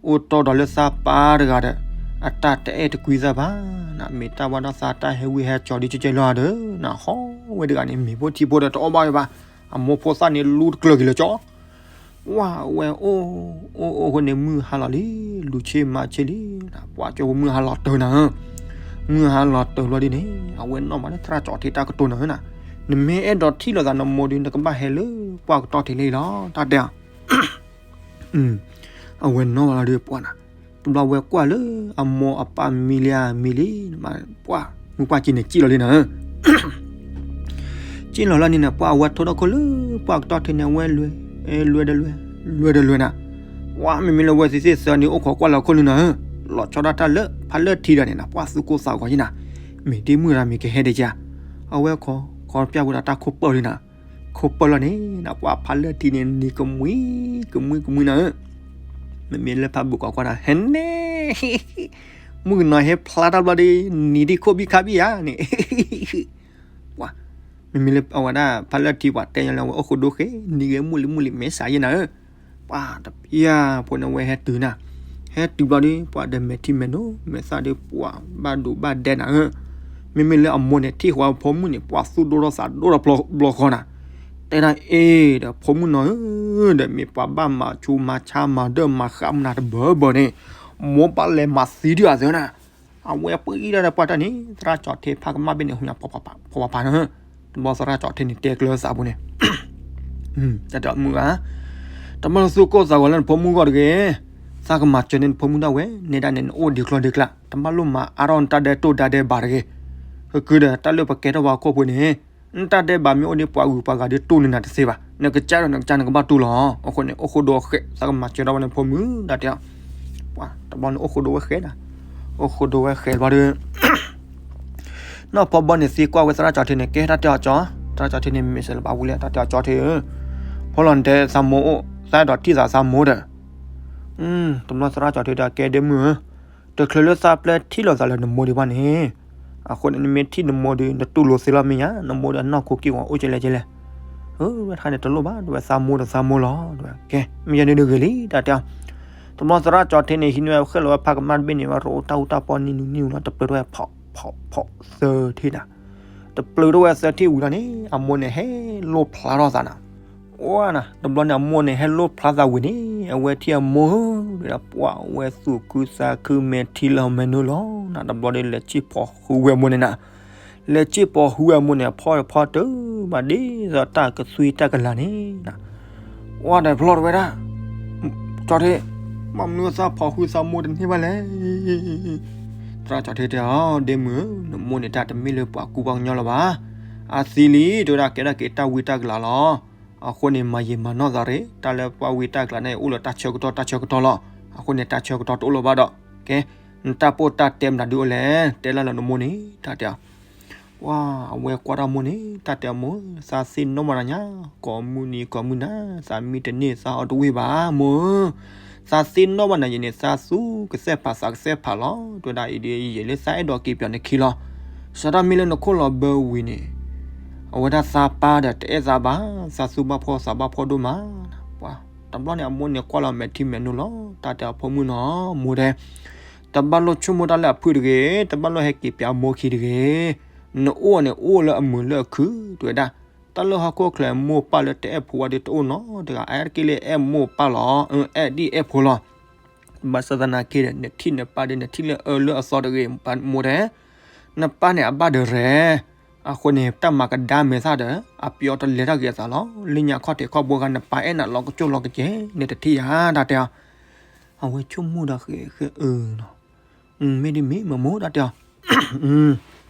အိၣ်တီဒီးလၢသးပၢ်တဂၤဒီး အတၢ်တအဲၣ်တကွံသးဘၣ်နၤ, မ့ၢ်တၢ်ဘၣ်ဒီးသးတၢ်ဟဲဝံဟဲကၠီၤဒ်ကဲကဲလီၤဒီး နဟီဝဲတဂၤန့ၣ် မ့ၤဖိထံဖိဒီးတအီၣ်ဘၣ်ဝဲဘၣ်, အမိၢ်ဖိသၣ်န့ၣ်လူတကျၢၤက့ၤလၢကၠီ ဝါ အဝဲအိၣ် အိၣ်အိၣ်ဃိန့ၣ် မုၢ်ဟါလီၤလံ, လူၤဆ့မၤဆ့လံ, ပှၤကၠိဖိမုၢ်ဟါလီၤတၢၤနၤဧၢ, မုၢ်ဟါလီၤတၢၤလီၤဒ်န့ၣ် အဝဲနီၣ်မးလၢသရၣ်ကၠီထ့တၢ်ကတိၤနၤဧၢနၤ, နမ့ၢ်အဲၣ်ဒိးထံၣ်လိာ်သးနမိၢ်ဒီး နကဘၣ်ဟဲလၢပှၢ်ကတီၢ်ထံးလံလီၤ တၢ်တဲအီၤ အဝဲနီၣ်ဝဲလီၤဒီးပှၢ်နၤ, တဘျီဝဲကွၢ်လၢအမိၢ်အပၢ်မံလံဧါ မံလံ, ပှၢ် မုၢ်ပှၢ်ကံန့ၣ် ကံၣ်လီၤလံနၤဧၢ, ကံၣ်လီၤလၢန့ၣ်နၤ ပှၢ်အဝဲထိထီၣ်ခိၣ်လၢပှၢ်ကတီၢ်ထံးန့ၣ် အဝဲလွဲ လွဲဒီးလွဲ လွဲဒီးလွဲနၤ, ပှၢ် မ့မ့ၢ်လၢဝဲသ့ၣ်သ့ၣ်သၢန့ၣ် အိၣ်ခိးကွၢ်လီၤခိၣ်လံနၤဧၢ, လီၤဆီဒၣ်တၢ်လၢဖးလၢထံဒီးန့ၣ်နၤ ပှၢ်သူၣ်ကိၢ်သးဂီၤယံနၤ, မ့ၢ်ဒ်မုၢ်ရၤမ့ၢ်ကဟဲဒံးကါ, အဝဲခိး ခိးပျၢ်ဝဲဒၣ်တၢ်ခိၣ်ပၢၢ်လံနၤ ခိၣ်ပၢၢ်လီၤန့ၣ် နပှၢ်ဖးလၢထံန့ၣ် နံၤကမှံ ကမှံ ကမှံနၤဧၢ, မ့မ့ၢ်လၢဖးဘူးကီးကွၢ်ဒီး ဟဲန့ၣ် မုၣ်ကနီၤဟဲဖျါတၢ်ဘျီဒီး နံၤဒံးခိၣ်ဘံၣ်ခါဘံၣ်ဧါန့ၣ်, ပှၤ မ့မ့ၢ်လၢအဝဲဒၣ်ဖးလၢထံ ပှၤတဲညါလၢအဝဲအိၣ်ဃိဒိဃဲ နံၤဂ့ၤမုၢ်လံမုၢ်လံ မဲာ်ဆှးယဲနၤဧၢ, ပှၤတပျၢ်ဖိန့ၣ် အဝဲဟဲတုၤနၤ, ဟဲတုၤဘျီဒီး ပှၤဒီးမဲာ်ထံမဲာ်နိ မဲာ်သၣ်ဒီးပှၤဘၣ်ဒိဘၣ်ဒဲနၤဧၢ, မ့မ့ၢ်လၢအမိၢ်န့ၣ် ထံၣ်ဃီဖိမုၣ်န့ၣ် ပှၤသူၣ်ဒိၣ်ထီၣ်သးဒိၣ်ထီၣ်ဘျီဃီနၤ, တဲဒၣ်အ့ၣ်ဒီးဖိမုၣ်နီၤဧၢ, ဒီးမ့ၢ်ပှၤဘၣ်မၤဆူးမၤဆါမၤဒၢၣ်မၤဃးမနၤတဘၢဘၢန့ၣ်, မိၢ်ဘၣ်လဲၤမၤသံဒံးအသးနၤ, အဝဲပှၤအံၤဒၣ်ဒီးပှၤတၢ်န့ၣ် သရၣ်ကၠီထ့ဖးကမၣ်ဘ့ၣ်န့ၣ် ဟူညါပှၤပှၤပၤနၤဧၢ, တဘျီသရၣ်ကၠီထ့န့ၣ် တဲကျၢၤသးပူၤန့ၣ် တၢ်တဲအီၤမုၣ်ဧါ, တမ့ၢ်လၢသူၣ်ကိၢ်သးဂီၤလၢနဖိမုၣ်ဂီၢ်တဂ့ၤ, သးကမၤစၢၤန့ၢ်နဖိမုၣ်ဒၣ်ဝဲ, နဲဒၣ်န့ၣ် နအိၣ်ဒံးကျီဒံးကျါ, တမ့ၢ်လိၣ်မၤအါထီၣ်နတၢ်ဒဲးတိၢ်ဒၣ်ဒဲးဘးတဂ့ၤ, ကကုဒီးတၢ်လၢပကဲထီၣ်ပှၤဟီၣ်ခိၣ်ဖိန့ၣ်, နတၢ်ဒဲးဘးမ့ၢ်အိၣ်ဒီးပှၤဂုၤပှၤဂၤဒီးတိၢ်န့ၢ်နၤတသ့ဘၣ်, နကစၢ်ဒီးနကစၢ်နကဘၣ်တိၢ်လီၤ, အဃိန့ၣ် အိၣ်ဃိဒိဝဲဃဲး သးကမၤစၢၤဒၣ်ဝဲန့ၣ်ဖိမုၣ် တၢ်တဲအီၤ, ပှၤတဘျီန့ၣ်အိၣ်ဃိဒိဝဲဃဲးနၤ, အိၣ်ဃိဒိဝဲဃဲးဘျီဒီး နီၢ်ဖီဘီန့ၣ်သံကွၢ်ဝဲသရၣ်ကၠီထ့န့ၣ် ကဲတၢ်တဲအီၤကၠီ, သရၣ်ကၠီထ့န့ၣ် မ့ၢ်စၢၤလၢၤဘၣ်ဝံၤလဲၣ် တၢ်တဲအီၤကၠီထ့ဧၢ, ဖီလီၤနတဲသးမိၢ်အိၣ် သးအဲၣ်ဒိးထံၣ်သးသးမိၢ်ဒီး, တဘျီသရၣ်ကၠီထ့ဒီးကဲဒ့မုၣ်ဧၢ, တချုးလၢသးပျဲထံၣ်လိာ်သးလၢနမိၢ်ဒံးဘၣ်န့ၣ်, အဃိန့ၣ် နမ့ၢ်ထံၣ်နမိၢ်ဒီး နတူၢ်လိာ်သ့လီၤမ့ၢ်ညါ, နမိၢ်ဒီးအနီၢ်ခိက့ၢ်ဂီၤအိၣ်ကလဲၣ်ကလဲၣ်, ဝဲတခါန့ၣ်တလိၣ်ဘၣ် တဲဝဲသးမိၢ်ဒီးသးမိၢ်လီၤ, တဲဝဲကဲ မ့ၢ်ယဲန့ၣ်ဒုးဂ့ၤလံ တၢ်တဲအီၤ, တဘျီသရၣ်ကၠီထ့န့ၣ် ဟံးန့ၢ်ဝဲဃဲၣ်လီၤဝဲဖးကမၣ်တဘ့ၣ်န့ၣ် ဝဲရိအိၣ်တၢ်အူတၢ်ပီနံၤနံၤနံၤလီၤ တပျၢၤထီၣ်ဝဲဖီၣ်ဖီၣ်ဖီၣ်သၢထံၣ်နၤ, တပျုာ်တဝဲသၢထံၣ်ဝံၤလီၤန့ၣ် အမိၢ်န့ၣ်ဟဲလိၣ်ဖျါထီၣ်သးနၤ. အိၣ်နၤ တဘျီန့ၣ် အမိၢ်န့ၣ်ဟဲလိၣ်ဖျါသးဝံၤန့ၣ် အဝဲထံၣ်အမိၢ်ဧၢ ဒီးပှၤဝဲသူၣ်ခုသးခုမဲာ်ထံလီၤမဲာ်နိလီၤနၤ. တဘျီဒီး လဲၤစံၣ်ဖီၣ်ဟုဝဲအမိၢ်န့ၣ်နၤ. လဲၤစံၣ်ဖီၣ်ဟုဝဲအမိၢ်န့ၣ် အဖီတဖီတၢၢ်ဘၣ်ဒ်သိးတၢ်ကသွံတၢ်ကလၤန့ၣ်နၤ. အိၣ်ဒီးဖျီၣ်တဝဲဒၣ် ကၠီထ့, ဘၣ်မနုၤသးဖီၣ်ဟုသးမိၢ်တန့ၢ်ဘၣ်လဲၣ်. သရၣ်ကၠီထ့တဲအီၤ ဒ့မုၣ်ဧၢ, နမိၢ်န့ၣ် တၢ်တမ့ၢ်လၢပှၤကူပှၤကညီလၢၤဘၣ်. အသံလံ တဲဝဲဒၣ် ကဲဒၣ်က့ၤတၢ်ဝံတၢ်ကလၤလီၤ. အဃိန့ၣ် မၤယံာ်မၤနီၢ်သးရ့ၣ်, တၢ်လၢပှၤဝံတၢ်ကလၤန့ၣ် အိၣ်လၢတၢ်ဆၢကတီၢ်တၢ်ဆၢကတီၢ်လီၤ. အဃိန့ၣ် တၢ်ဆၢကတီၢ်တအိၣ်လၢၤဘၣ်ဒီး ကဲ, နတၢ်ပိၢ်တၢ်တဲမနုၤဒုအိၣ်လဲၣ်, တဲလၢလၢနမိၢ်န့ၣ် တၢ်တဲအီၤ. ပှၤအဝဲကွၢ်တၢ်မိၢ်န့ၣ် တၢ်တဲအမိၢ်, သးသ့ၣ်နီၣ်ဘၣ်နၤညါ, ကိးမုၢ်နံၤကိးမုၢ်နၤ သးမံတန့ၢ်သးအီၣ်တဝ့ၢ်ဘၣ်မိၢ်ဧၢ. သးသ့ၣ်နီၣ်ဘၣ်နၤယဲန့ၣ် သးသူကစဲးဖးသးကစဲးဖးလီၤ. တဲဝဲဒၣ်အံၤဒ်အံၤယဲလၢသးအဲၣ်ဒိးက့ၤပၠးနခံလီၤ. စးထီၣ်မ့ၢ်လၢနခိၣ်လီၤဘၢဝံၤန့ၣ် အဝဲဒၣ်သးပၢ်ဒီးတအဲၣ်သးဘၣ်, သးသူဘၣ်ဖှီၣ်သးဘၣ်ဖှီၣ်ဒိၣ်မး. ပှၤတဘျီန့ၣ် အမိၢ်န့ၣ်ကွၢ်လီၤမဲာ်ထံမဲာ်နိလီၤ. တၢ်တဲအီၤ ဖိမုၣ်နီၤ, မိၢ်တဲ တဘၣ်လိၣ်ဆိကမိၣ်တၢ်လၢအဖုၣ်တဂ့ၤ, တဘၣ်လိၣ်ဟဲက့ၤပၠးအမိၢ်ခံတဂ့ၤ. နအိၣ်န့ၣ်အိၣ်လၢအမုာ်လၢအခုၣ် တဲဝဲဒၣ်. တၢ်လၢဟီၣ်ခိၣ်ချၢမိၢ်ပၢ်လၢတအဲၣ်ဖိဝဲဒီး တအိၣ်နီတဂၤ, အအဲၣ်တက့ၢ်လၢအဲၣ်မိၢ်ပၢ်လီၤ, အဲၣ်ဒ်အဲၣ်ဖိလီၤ. ဘၣ်ဆၣ်သနာ်က့ဒီး နထံၣ်နပၢ်ဒီး နထံၣ်လၢအၢလၢအသီတဂ့ၤ, မိၢ်တဲ နပၢ်န့ၣ်အဘၣ်ဒီးရဲၣ်, အဃိန့ၣ် တၢ်မၤကဒါမဲာ်သၣ်ဒီး အပျီတလဲၤထီၣ်က့ၤအသးလီၤ. လၢညါခီၣ်ထံးခီၣ်ဘိဂၤ နပၢ်အဲၣ်နၤလီၤကစိၢ်လီၤကစဲး နတထံၣ်ယၤ တၢ်တဲအီၤ. အဝဲဆိကမိၣ်ဒီးဃဲးဃဲးအၢနီၤ, မ့ၢ်ဒ်မ့ၢ်မ့ၢ်မိၢ် တၢ်တဲအီၤ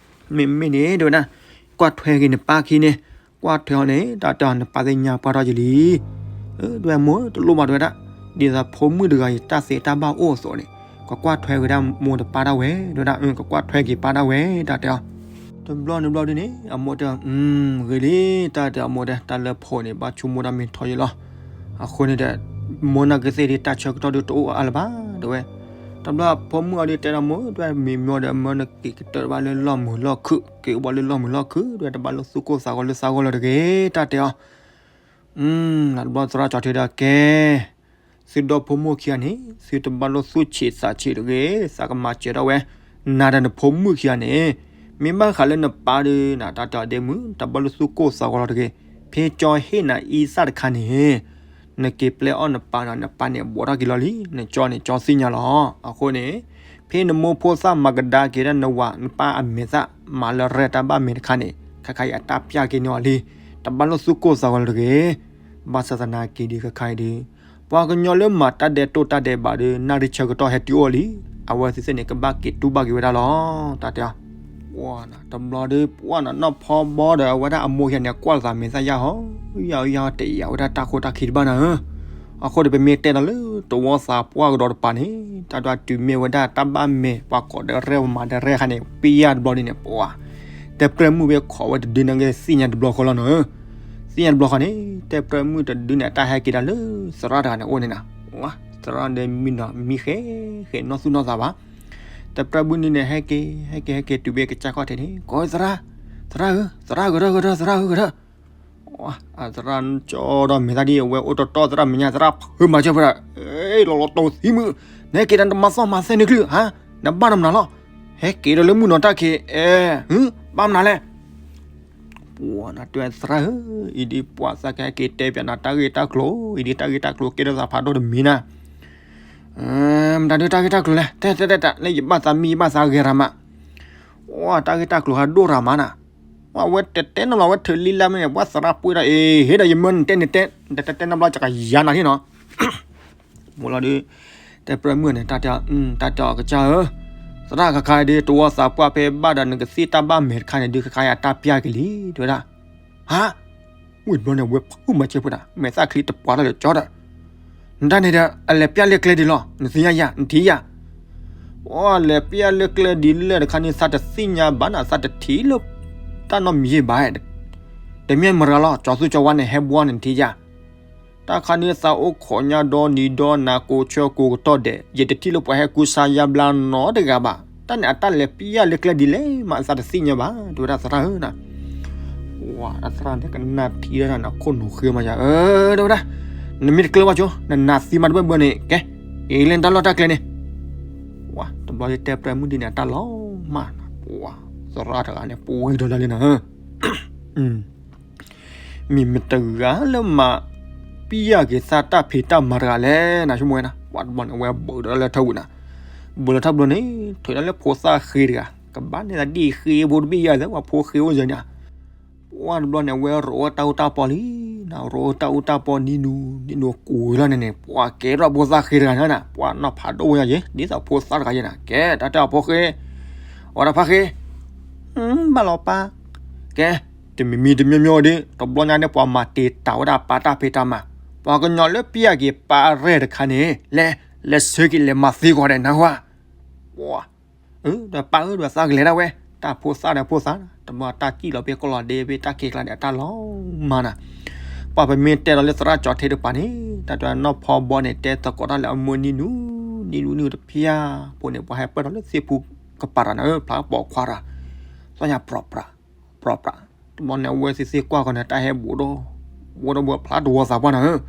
မ့မ့ၢ်န့ၣ် တဲဝဲဒၣ် ကွၢ်ထွဲက့ၤနပၢ်ခံန့ၣ်, ကွၢ်ထွဲအီၤန့ၣ် တၢ်တဲအီၤ နပၢ်သ့ၣ်ညါပှၢ်ထီၣ်ယလံ. တဲဝဲမိၢ်တလိၣ်ဘၣ် တဲဝဲဒၣ်, ဒ်သိးဖိမုၣ်တဂၤအံၤ တၢ်သ့တၢ်ဘၣ်အိၣ်အသိးန့ၣ် ကကွၢ်ထွဲက့ၤဒၣ်မိၢ်တပၢ်ဒၣ်ဝဲ, တဲဝဲဒၣ် ကကွၢ်ထွဲက့ၤပၢ်ဒၣ်ဝဲ တၢ်တဲအီၤ. တဘျီန့ၣ်ဘျီဒ်န့ၣ် အမိၢ်တဲအီၤ ဂ့ၤလံ, တၢ်တဲအီၤ မိၢ်တဲ တၢ်လၢဖိန့ၣ် ဘၣ်ဆိကမိၣ်တၢ်မ့ၢ်ထီယံာ်လီၤ. အဃိန့ၣ်ဒီး မိၢ်နၢ်ကသ့ၣ်ဒ်တၢ်ဆၢကတီၢ်ဒ်တအိၣ်အါလၢၤဘၣ် တဲဝဲ. တဘျီဖိမုၣ်အီၤဒ်တဲဒီးမိၢ် တဲဝဲ မ့ၢ်မ့ၢ်ဒီး မၢနက့ၤကတၢၢ်တဘၣ်လၢလီၢ်မုာ်လီၢ်ခုၣ်, က့ၤအိၣ်ဘၣ်လၢလီၢ်မုာ်လီၢ်ခုၣ် တဲဝဲ တဘၣ်လိၣ်သူၣ်ကိၢ်သးဂီၤလၢသးဂီၢ်လၢၤတဂ့ၤ တၢ်တဲအီၤ. တဘျီသရၣ်ကၠီထ့ဒီး ကဲ သုဒီဖိမိၢ်ခံဂၤန့ၣ် သုတဘၣ်လိၣ်သူၣ်ဆံးသးဆံးတဂ့ၤ, သးကမၤစၢၤဒၣ်ဝဲ. နၤဒီးနဖိမုၣ်ခံဂၤန့ၣ် မ့ၢ်ဘၣ်ဃးလၢနပၢ်ဒီး နတၢ်တဲအီၤဒ့မုၣ် တဘၣ်လိၣ်သူၣ်ကိၢ်သးဂီၤလီၤတဂ့ၤ. ဖဲကၠီဟ့ၣ်နၤအံသၣ်တခါန့ၣ် နက့ၤပျဲအီၣ်နပၢ်ဒီး နပၢ်န့ၣ်ဘှီထီၣ်က့ၤလီၤလံ. နကၠီန့ၣ် ကၠီသ့ၣ်ညါလီၤ. အဃိန့ၣ် ဖဲနမိၢ်ဖိသၣ်မၤကဒါက့ၤဒၣ်နဝၤနပၢ်အမဲာ်သၣ် မၤလၢရဲၣ်တၢ်ဘၣ်မဲာ်တခါန့ၣ် ခါခါအံၤအတၢ်ပျၢ်က့ၤန့ၢ်အီၤလံ. တဘၣ်လိၣ်သူၣ်ကိၢ်သးဂီၤလီၤတဂ့ၤ. ဘၣ်ဆၣ်သနာ်က့ဒီး ခါခါအံၤဒီး ပှၤကညီလၢမၤတၢ်ဒဲးတိၢ်တၢ်ဒဲးဘးဒီး နၣ်ရံၣ်ဆၢကတီၢ်ဟဲတုၤအိၣ်လံ. အဝဲသ့ၣ်သ့ၣ်န့ၣ် ကဘၣ်က့ၤတူၢ်ဘၣ်က့ၤဝဲဒၣ်လီၤ တၢ်တဲအီၤ. တဘျီဒီး ပှၢ်နနီၢ်ဖီဘီဒီး အဝဲဒၣ်အမိၢ်ယၤန့ၣ် ကွၢ်သးမဲာ်သၣ်ယၢ်ဟီ ယၢ်ယၢ်တယာ်ဝဲဒၣ်တၢ်ခိၣ်တၢ်ခံတဘၣ်နၤဧၢ. အဃိဒီး ပမ့ၢ်တဲဒီးလၢတဝီသးပှၢ်ကဒီးတပၤန့ၣ် တၢ်ဒွးတုၤမ့ၢ်ဝဲဒၣ်တၢ်ဘၣ်မဲာ် ပှၤကိးဒီးရဲၣ်ပှၤမၤဒီးရဲၣ်ခါန့ၣ် ပျၢ်တဘျီဒ်န့ၣ် ပှၤ တဲပြၢမုၣ်ဝဲခိးဝဲတဒုန့ၣ်က့ၤ သ့ၣ်ညါတဘျီဃီလီၤနၤဧၢ. သ့ၣ်ညါတဘျီဃီန့ၣ် တဲပြၢမုၣ်တဒုန့ၣ် အတၢ်ဟဲက့ၤဒၣ်လၢသရၣ်တဂၤန့ၣ်အိၣ်န့ၣ်နၤ. သရၣ်ဒီးမံနီၤမံဃဲဃဲနီၢ်သူၣ်နီၢ်သးဘၣ်. တဲပြၢမုၣ်န့ၣ် ဟဲက့ၤ ဟဲက့ၤ ဟဲက့ၤတုၤဘၣ်ကစၢ်ခီၣ်ထံးန့ၣ် ကိးသရၣ်, သရၣ်ဧၢ, သရၣ်ဂဲၤထၢၣ်ဂဲၤထၢၣ် သရၣ်ဧၢဂဲၤထၢၣ်. သရၣ်ကၠီဒီးမဲာ်သၣ်ဒ်အဝဲအိၣ်တီတီသရၣ်မဲာ်ညါ သရၣ်ဖုးမၤစၢၤဖဲဒၣ်, လီၤလီၤတီၤသံမုၣ်, နဟဲက့ၤဒီးနတမၤသီၣ်မၤသဲန့ၣ်ချုးဧါ, နဘၣ်နမနုၤလီၤ, ဟဲက့ၤဒီးလၢမုၢ်နီၤတၢ်ခံး, ဘၣ်မနုၤလဲၣ်. ပှၤနတဲသရၣ်ဧၢ, အံၤဒ်ပှၤသးကဟဲက့ၤတဲပၠးနၤ တၢ်ဂ့ၢ်တၢ်ကျိၤ, အံၤဒ်တၢ်ဂ့ၢ်တၢ်ကျိၤကဲထီၣ်သးဖးဒိၣ်တမံၤနၤ. မတၤဒုးတၢ်ဂ့ၢ်တၢ်ကျိၤလဲၣ်, တဲတဲတဲတၢ် လၢယဘၣ်သးမံယဘၣ်သးဂဲၤရၤမး. ပှၤတၢ်ဂ့ၢ်တၢ်ကျိၤဟးဒိၣ်ရၤမးနၤ. ပှၤဝဲတတဲနီတဘျီ ဝဲထုးလံလၢမ့ၢ်န့ၣ် ပှၤသရၣ်ပှ့ၤဒီး အ့ ဟ့ၣ်ဒီးယမၢနတဲန့ၣ်တဲ, တတဲတဲနီတဘျီ ကယၤနၤထံၣ်နီၤ. မိၢ်လီၤဒုး, တဲပြၢမုၣ်န့ၣ် တၢ်တဲ, တၢ်တဲအီၤကစၢ်ဧၢ, သရၣ်ခါခါဒုး တဝီသးပှၢ်ဖဲဘၣ်ဒီးနကသ့ၣ်တၢ်ဘၣ်မဲာ်တခါန့ၣ်ဒုး ခါခါအံၤအတၢ်ပျၢ်က့ၤလံ တဲဝဲဒၣ်. ဟါ, ဝံၤတဘျီန့ၣ် ဝဲဖုးမၤစၢၤဖဲဒၣ် မဲာ်သၣ်ချံတပှၤထီၣ်လၢကၠီဒီး နတၢ်န့ၣ်ဒီး အလဲၤပျၢ်လၢကျဲဒ်လဲၣ်, နသ့ၣ်ညါယၤ, နထံၣ်ယၤ. အိ လဲၤပျၢ်လၢကျဲဒ်လဲၣ်တခါန့ၣ် သးတသ့ၣ်ညါဘၣ်နၤ, သးတထံၣ်လၢ တၢ်နီတမံၤဘၣ်. တမ့ၢ်မရၤလီၤ, ကၠီသူကၠီဝါန့ၣ် ဟဲဘှီန့ၣ် နထံၣ်ယၤ. တၢ်ခါန့ၣ် သးအိၣ်ခိးညါဒီနံၤဒီနၤ ကိးဆၢကိးကတီၢ်ဒဲး, ယတထံၣ်လၢပှၤဟဲကူစါယါဘျါနီတဂၤဘၣ်. တၢ်န့ၣ် အတၢ်လဲၤပျၢ်လၢကျဲဒ်လဲၣ်မး သးတသ့ၣ်ညါဘၣ် တဲဝဲဒၣ်သရၣ်ဧၢနၤ. ဝၤ သရၣ်န့ၣ်ကနၣ်ထံၣ်ဒၣ်နၤ ခိၣ်နူာ်ဃ့မးယၤဧၢ တဲဝဲဒၣ်, နမ့ၢ်တကျၢၤဘၣ်ဆိ နနးသံမးတဘၢၣ်ဘၢၣ်န့ၣ် ကဲ, အ့ လၢနတၢ်လီၢ်တၢ်ကျဲန့ၣ်. ဝၤ တဘျီတဲပြၢမုၣ်ဒ်န့ၣ် အတၢ်လီၤမၢ်နၤ, ပှၤ သရၣ်တဂၤန့ၣ် ပှၤဝံၤဒီးလၢလံနၤဧၢ မ့ၢ်မတၤတဂၤလၢမၤ ပျၢ်က့ၤသးတၢ်ဖံးတၢ်မၤတဂၤလဲၣ် နဆိကမိၣ်ဝဲနၤ. ပှၤတဘျီန့ၣ် အဝဲဘူးဒီးလၢထၢဝံၤနၤ, ဘူးလၢထၢဘျီန့ၣ် ထုးဒၣ်လၢဖိသၣ်ဃ့တဂၤ ကဘၣ်န့ၢ်သးဒ်ဃ့ဖိတဘ့ၣ်ယၤသ့ ပှၤဖိဃ့အိၣ်ယဲန့ၣ် ပှၤတဘျီန့ၣ် အဝဲရိးအီၣ်တၢ်အူတၢ်ပီလံနၤ, ရိးအီၣ်တၢ်အူတၢ်ပီ နံၤနူၤ နံၤနူၤ ကူးလီၤန့ၣ်န့ၣ် ပှၤကဲထီၣ်ဖိသၣ်ဃ့တဂၤန့ၣ်နၤ, ပှၤနီၢ်ဖးဒိၣ်ဝဲယဲ ဒ်သိးဖိသၣ်တဂၤယဲနၤ, ကဲ တၢ်တဲအီၤဖိဃ့, အဝဲဒၣ်ဖါဃ့, ဘၣ်လီၤပၢ်, ကဲ, တမံၤမံၤတမံၤမံၤဒီး တဘျီညါန့ၣ် ပှၤမၤတ့ၢ်တၢ်ဝဲဒၣ်ပၢ်တၢ်ဖံးတၢ်မၤ, ပှၤကညီလၢပျၢ်က့ၤပၢ်ရဲၣ်တခါန့ၣ် လဲၤ လဲၤဆၢက့ၤလဲၤမၤသ့ကီးဒီးနၢ်ဟူဧါ, ပှၤ ဒီးပၢ်ဧၢ ဒီးသးကလဲၤဒၣ်ဝဲ, တၢ်ဖိသၣ်ဒီးဖိသၣ်, တဘျီတၢ်စံၣ်လီၤဖဲကီၢ်လီၤဒ့ဖဲတၢ်ခံးကျါန့ၣ် အတၢ်လီၤမၢ်နၤ, ပှၤပမ့ၢ်တဲဒီးလၢသရၣ်ကၠီၤထ့တပၤန့ၣ် တၢ်တဲနီၢ်ဖီဘီန့ၣ် တဲသကိးတၢ်လၢအမုၢ်နံၤနူၤ နံၤနူၤနံၤတဖျၢၣ်ဖိန့ၣ် ပှၤဟဲပၢၢ်ထီၣ်လၢသ့ၣ်ဖူကပၤတၢ်နၤဧၢ ဖျါပိာ်ခွါတၢ်, သီၣ်ညါပြီပြး ပြီပြး, တဘျီန့ၣ် အဝဲသ့ၣ်သ့ၣ်ကွၢ်ဃီန့ၣ် တၢ်ဟဲဘူးဒီး ဘူးဒီးဘူးဖျါတဝီသးပှၢ်နၤဧၢ,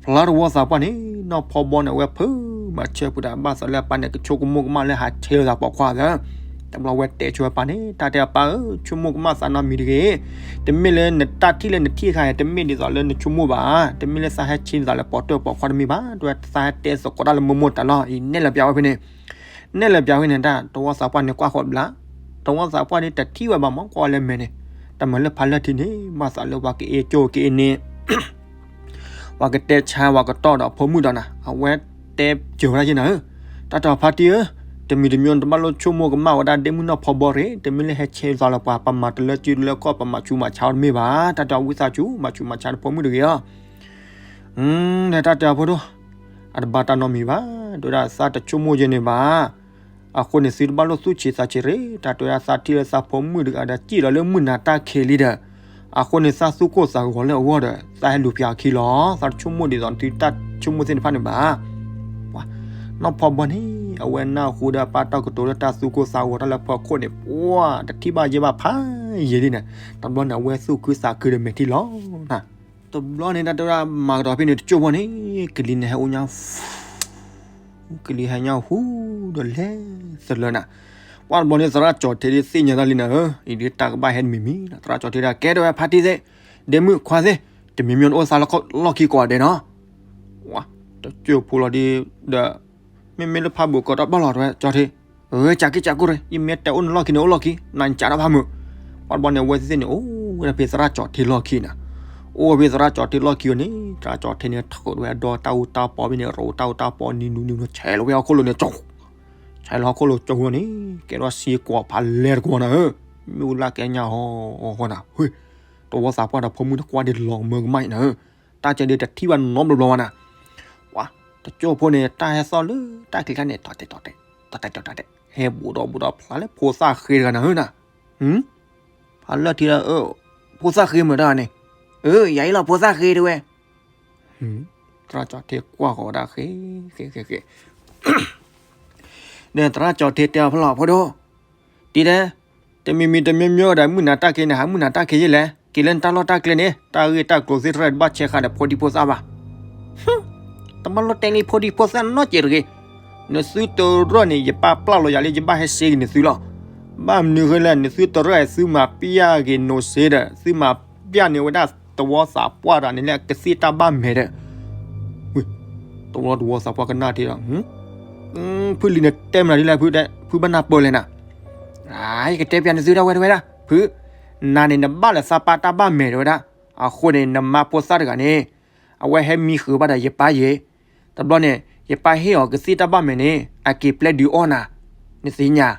ဖျါတဝီသးပှၢ်န့ၣ် နီၢ်ဖီဘီန့ၣ် အဝဲဖုးမၤဆၢဖုးတၢ်ဘၣ်သးလၢအပၢ်န့ၣ် ကဆိကမိၣ်ကမၣ်လၢဟးဆဲလိာ်သးပိာ်ခွါသၢ, တဘျီဝဲတဲဆိအပၢ်န့ၣ် တၢ်တဲအပၢ်ဧၢ ဆိကမိၣ်ကမၣ်သးနီတမံၤတဂ့ၤ, တမ့ၢ်လၢနတၢ်ထံၣ်လၢနထံၣ်အခါ တမ့ၢ်ဒ်သိးလၢနဆိကမိၣ်ဘၣ်, တမ့ၢ်လၢသးဟဲဆဲလိာ်သးလၢပိာ်တၢၢ်ပိာ်ခွါတမ့ၢ်ဘၣ်, တဝဲသးဟဲတဲသကိးတၢ်လၢမိၢ်မိၢ်တၢ်လီၤ, အံၤနဲၣ်လၢပျၢ်ဝဲဖဲန့ၣ် နဲၣ်လၢပျၢ်ဝဲန့ၣ် တၢ်တဝီသးပှၢ်န့ၣ်ကွၢ်ဃီဘျါ, တဝီသးပှၢ်န့ၣ်တထံၣ်ဝဲဘၣ်မး ကွၢ်လၢမဲာ်န့ၣ်, တၢ်မၤလၢဖးလၢထံန့ၣ် ဘၣ်သးလၢပှၤကအဲၣ်ကၠိကအဲၣ်န့ၣ် ပှၤကတဲဆါပှၤကတီၢ်ဒီးဖိမုၣ်ဒီးနၤ, အဝဲတဲစၢၤဝဲဒၣ်ယဲနၤဧၢ, တၢ်တဲဖါတံၢ်ဧၢ, တမံၤတမံၤတဘၣ်လိၣ်ဆိကမိၣ်ကမၣ်ဝဲဒၣ်ဒ့မုၣ်နီၢ်ဖီဘီရ့ၣ်, တမ့ၢ်လၢဟဲဆဲသးလၢပှၤ ပမၤတလၢစုတလၢကီၢ် ပမၤဆူးမၤဆါအီၤတမ့ၢ်ဘၣ်, တၢ်တဲဝံသးစူၤ မၤဆူးမၤဆါတဖိမုၣ်တဂ့ၤအီၤ ဒီးတၢ်တဲအဖိဒိၣ်, အတဘၣ်တၢ်နီတမံၤဘၣ်, တဲဝဲဒၣ်သးတဆိကမိၣ်ယဲန့ၣ်ဘၣ်, အဃိန့ၣ်သုတဘၣ်လိၣ်သူၣ်ဆံးသးဆံးရ့ၣ်, တၢ်တဲဝဲဒၣ်သးထံၣ်လၢသးဖိမုၣ်တဂၤဒီး စံၣ်လီၤလၢမုၢ်နၤတၢ်ခံးလံဒီး, အဃိန့ၣ်သးသူၣ်ကိၢ်သးဂီၤလၢအဂီၢ်ဒီး သးဟဲလူၤပျၢ်အခံလီၤ, သးတဆိကမိၣ်ဒ်သိးသုတၢ်ဆိကမိၣ်သ့ၣ်တဖၣ်န့ၣ်ဘၣ် နီၢ်ဖီဘီန့ၣ် အဝဲနၢ်ဟူဒီးအပၢ်တၢ်ကတိၤလၢတၢ်သူၣ်ကိၢ်သးဂီၤတၢ်လၢဖီခိၣ်န့ၣ် ပှၤတထံၣ်ဘၣ်ယဲဘၣ်ဖးယံာ်လံန့ၣ်, တဘျီန့ၣ် အဝဲသူၣ်ခုသးခုဒီးမဲာ်ထံလီၤနၤ, တဘျီန့ၣ် တၢ်တဲဝဲဒၣ်မၤကဒီးဖဲန့ၣ်တကၠိၢ်ဖိန့ၣ် ကလံၤန့ၣ်ဟဲအိၣ်ညါ ကလံၤဟဲညါဟူဒီးလဲၤသလၢနၤ, ပှၤတဘျီန့ၣ် သရၣ်ကၠီၤထံဒ်သ့ၣ်ညါတၢ်လံနၤဧၢ, အံၤဒ်တၢ်ကဘၣ်ဟဲတမံၤမံၤ, သရၣ်ကၠီၤထံဒၣ်ကဲတဲဝဲဖါတံၢ်သ့ၣ်, ဒ့မုၣ်ခွါသ့ၣ်, တမံၤမံၤအိၣ်သးလၢလီၢ်ခံကိးဂၤဒဲးနီၤ တကၠိၢ်ဖိလီၤဒီး, မ့မ့ၢ်လၢဖးဘူးကီးတၢ်ဘၣ်လီၤတဲဝဲကၠီၤထံ, အၢ ကးက့ၤကးက့ၤရ့ၣ်, ယမ့ၢ်တဲအိၣ်နလီၢ်ခံန့ၣ်အိၣ်လီၢ်ခံ, နကးတၢ်ဘၣ်မုာ်, ပှၤတဘျီန့ၣ် အဝဲသ့ၣ်သ့ၣ်န့ၣ် အိၣ်ဝဲဒၣ်ဖဲသရၣ်ကၠီၤထံလီၢ်ခံနၤ, အိၣ်ဝဲဖဲသရၣ်ကၠီၤထံလီၢ်ခံအီၤန့ၣ် သရၣ်ကၠီၤထံန့ၣ် ထုးဝဲဒီတၢ်အူတၢ်ပီဖဲန့ၣ် ရိးတၢ်အူတၢ်ပီနံၤနူၤနံၤနူၤ ဆဲးလီၤဝဲဟီၣ်ခိၣ်လိၤန့ၣ်ကၠီၤ, ဆဲးလီၤဟီၣ်ခိၣ်လိၤကၠီၤဝဲန့ၣ် ကဲထီၣ်စ့ကွီၤဖးလဲၢ်တကွီၤနၤဧၢ, မ့ၣ်အူလၢကဲညါဟီဟီနၤ, တဝီသးပှၢ်ဒီးဖိမုၣ်တကွၢ်ဒ်လီၤကမၢကမၣ်အံၤနၤဧၢ, တၢ်ကဲဒ်တထံၣ်ဘၣ်နီတဘျီဘျီဘၣ်နၤ, ပှၤ တကၠိၢ်ဖိန့ၣ် တၢ်ဟဲသီၣ်လၢတၢ်ချံကျါန့ၣ် တီၤတဲာ်တီၤတဲာ်, တီၤတဲာ်တီၤတဲာ်, ဟဲဘူးဒီးဘူးဒီးဖျါလၢဖိသၣ်ဃ့တဂၤနၤဧၢနၤ, ဖးလၢထံလၢ ဖိသၣ်ဃ့မုာ်တၢ်န့ၣ်, အၢ ယၤအံၤလီၤဖိသၣ်ဃ့တဲဝဲ, သရၣ်ကၠီၤထံကွၢ်ဃီၤဝဲဒၣ်ဃ့ ဃ့ ဃ့ ဃ့ ဒီးသရၣ်ကၠီၤထံတဲအီၤဖဲလီၤဖိဒိၣ်, တံၤတဲ, တမံၤမံၤတမံၤမံၤဒီး မုၢ်နၤတၢ်ခံးန့ၣ် ဟးမုၢ်နၤတၢ်ခံးယဲလဲၣ်, က့ၤလၢနတၢ်လီၢ်တၢ်ကျဲန့ၣ် တၢ်ဂ့ၢ်တၢ်ကျိၤသ့ၣ်တဖၣ်တဘၣ်ဆဲးဃာ်ဒီးဖိဒံဖိသၣ်ဘၣ်, တဘၣ်လိၣ်တဲလံဖိဒံဖိသၣ်နီတစဲးတဂ့ၤ, နသုတရၢၣ်န့ၣ် ယပၢ်ပျၢ်လီၤယၤလံ ယဘၣ်ဟဲစ့က့ၤနသုလီၤ, ဘၣ်မနုၤဃိလဲၣ် နသုတရၢၣ် သုမၤပျၢ်က့ၤနိးစ့ဒီး သုမၤပျၢ်န့ၢ်ဝဲဒၣ်တဝီသးပှၢ်တဂၤန့ၣ်လၢကသံၣ်တၢ်ဘၣ်မဲာ်ဒီး တဝီတဝီသးပှၢ်ကနၣ်ထံဒီး, ဖုလံၤန့ၣ်တဲမနုၤဒ်လဲၣ်, ဖုဘၣ်နၢ်ပၢၢ်လဲၣ်နၤ, ယကတဲပျးနသုဒၣ်ဝဲတဝဲဒၣ်, ဖု, နၤန့ၣ်နဘၣ်လၢသးပၢ်တၢ်ဘၣ်မဲာ်တဝဲဒၣ်, အဃိန့ၣ် နမါဖိသၣ်တဂၤန့ၣ်, အဝဲဟဲမံဃုာ်ဘၣ်ဒီးယပၢ်ယဲ, တဘျီန့ၣ် ယပၢ်ဟ့ၣ်အီၤကသံၣ်တၢ်ဘၣ်မဲာ်န့ၣ် အက့ၤပျဲဒုးအီၣ်နၤ, နသ့ၣ်ညါ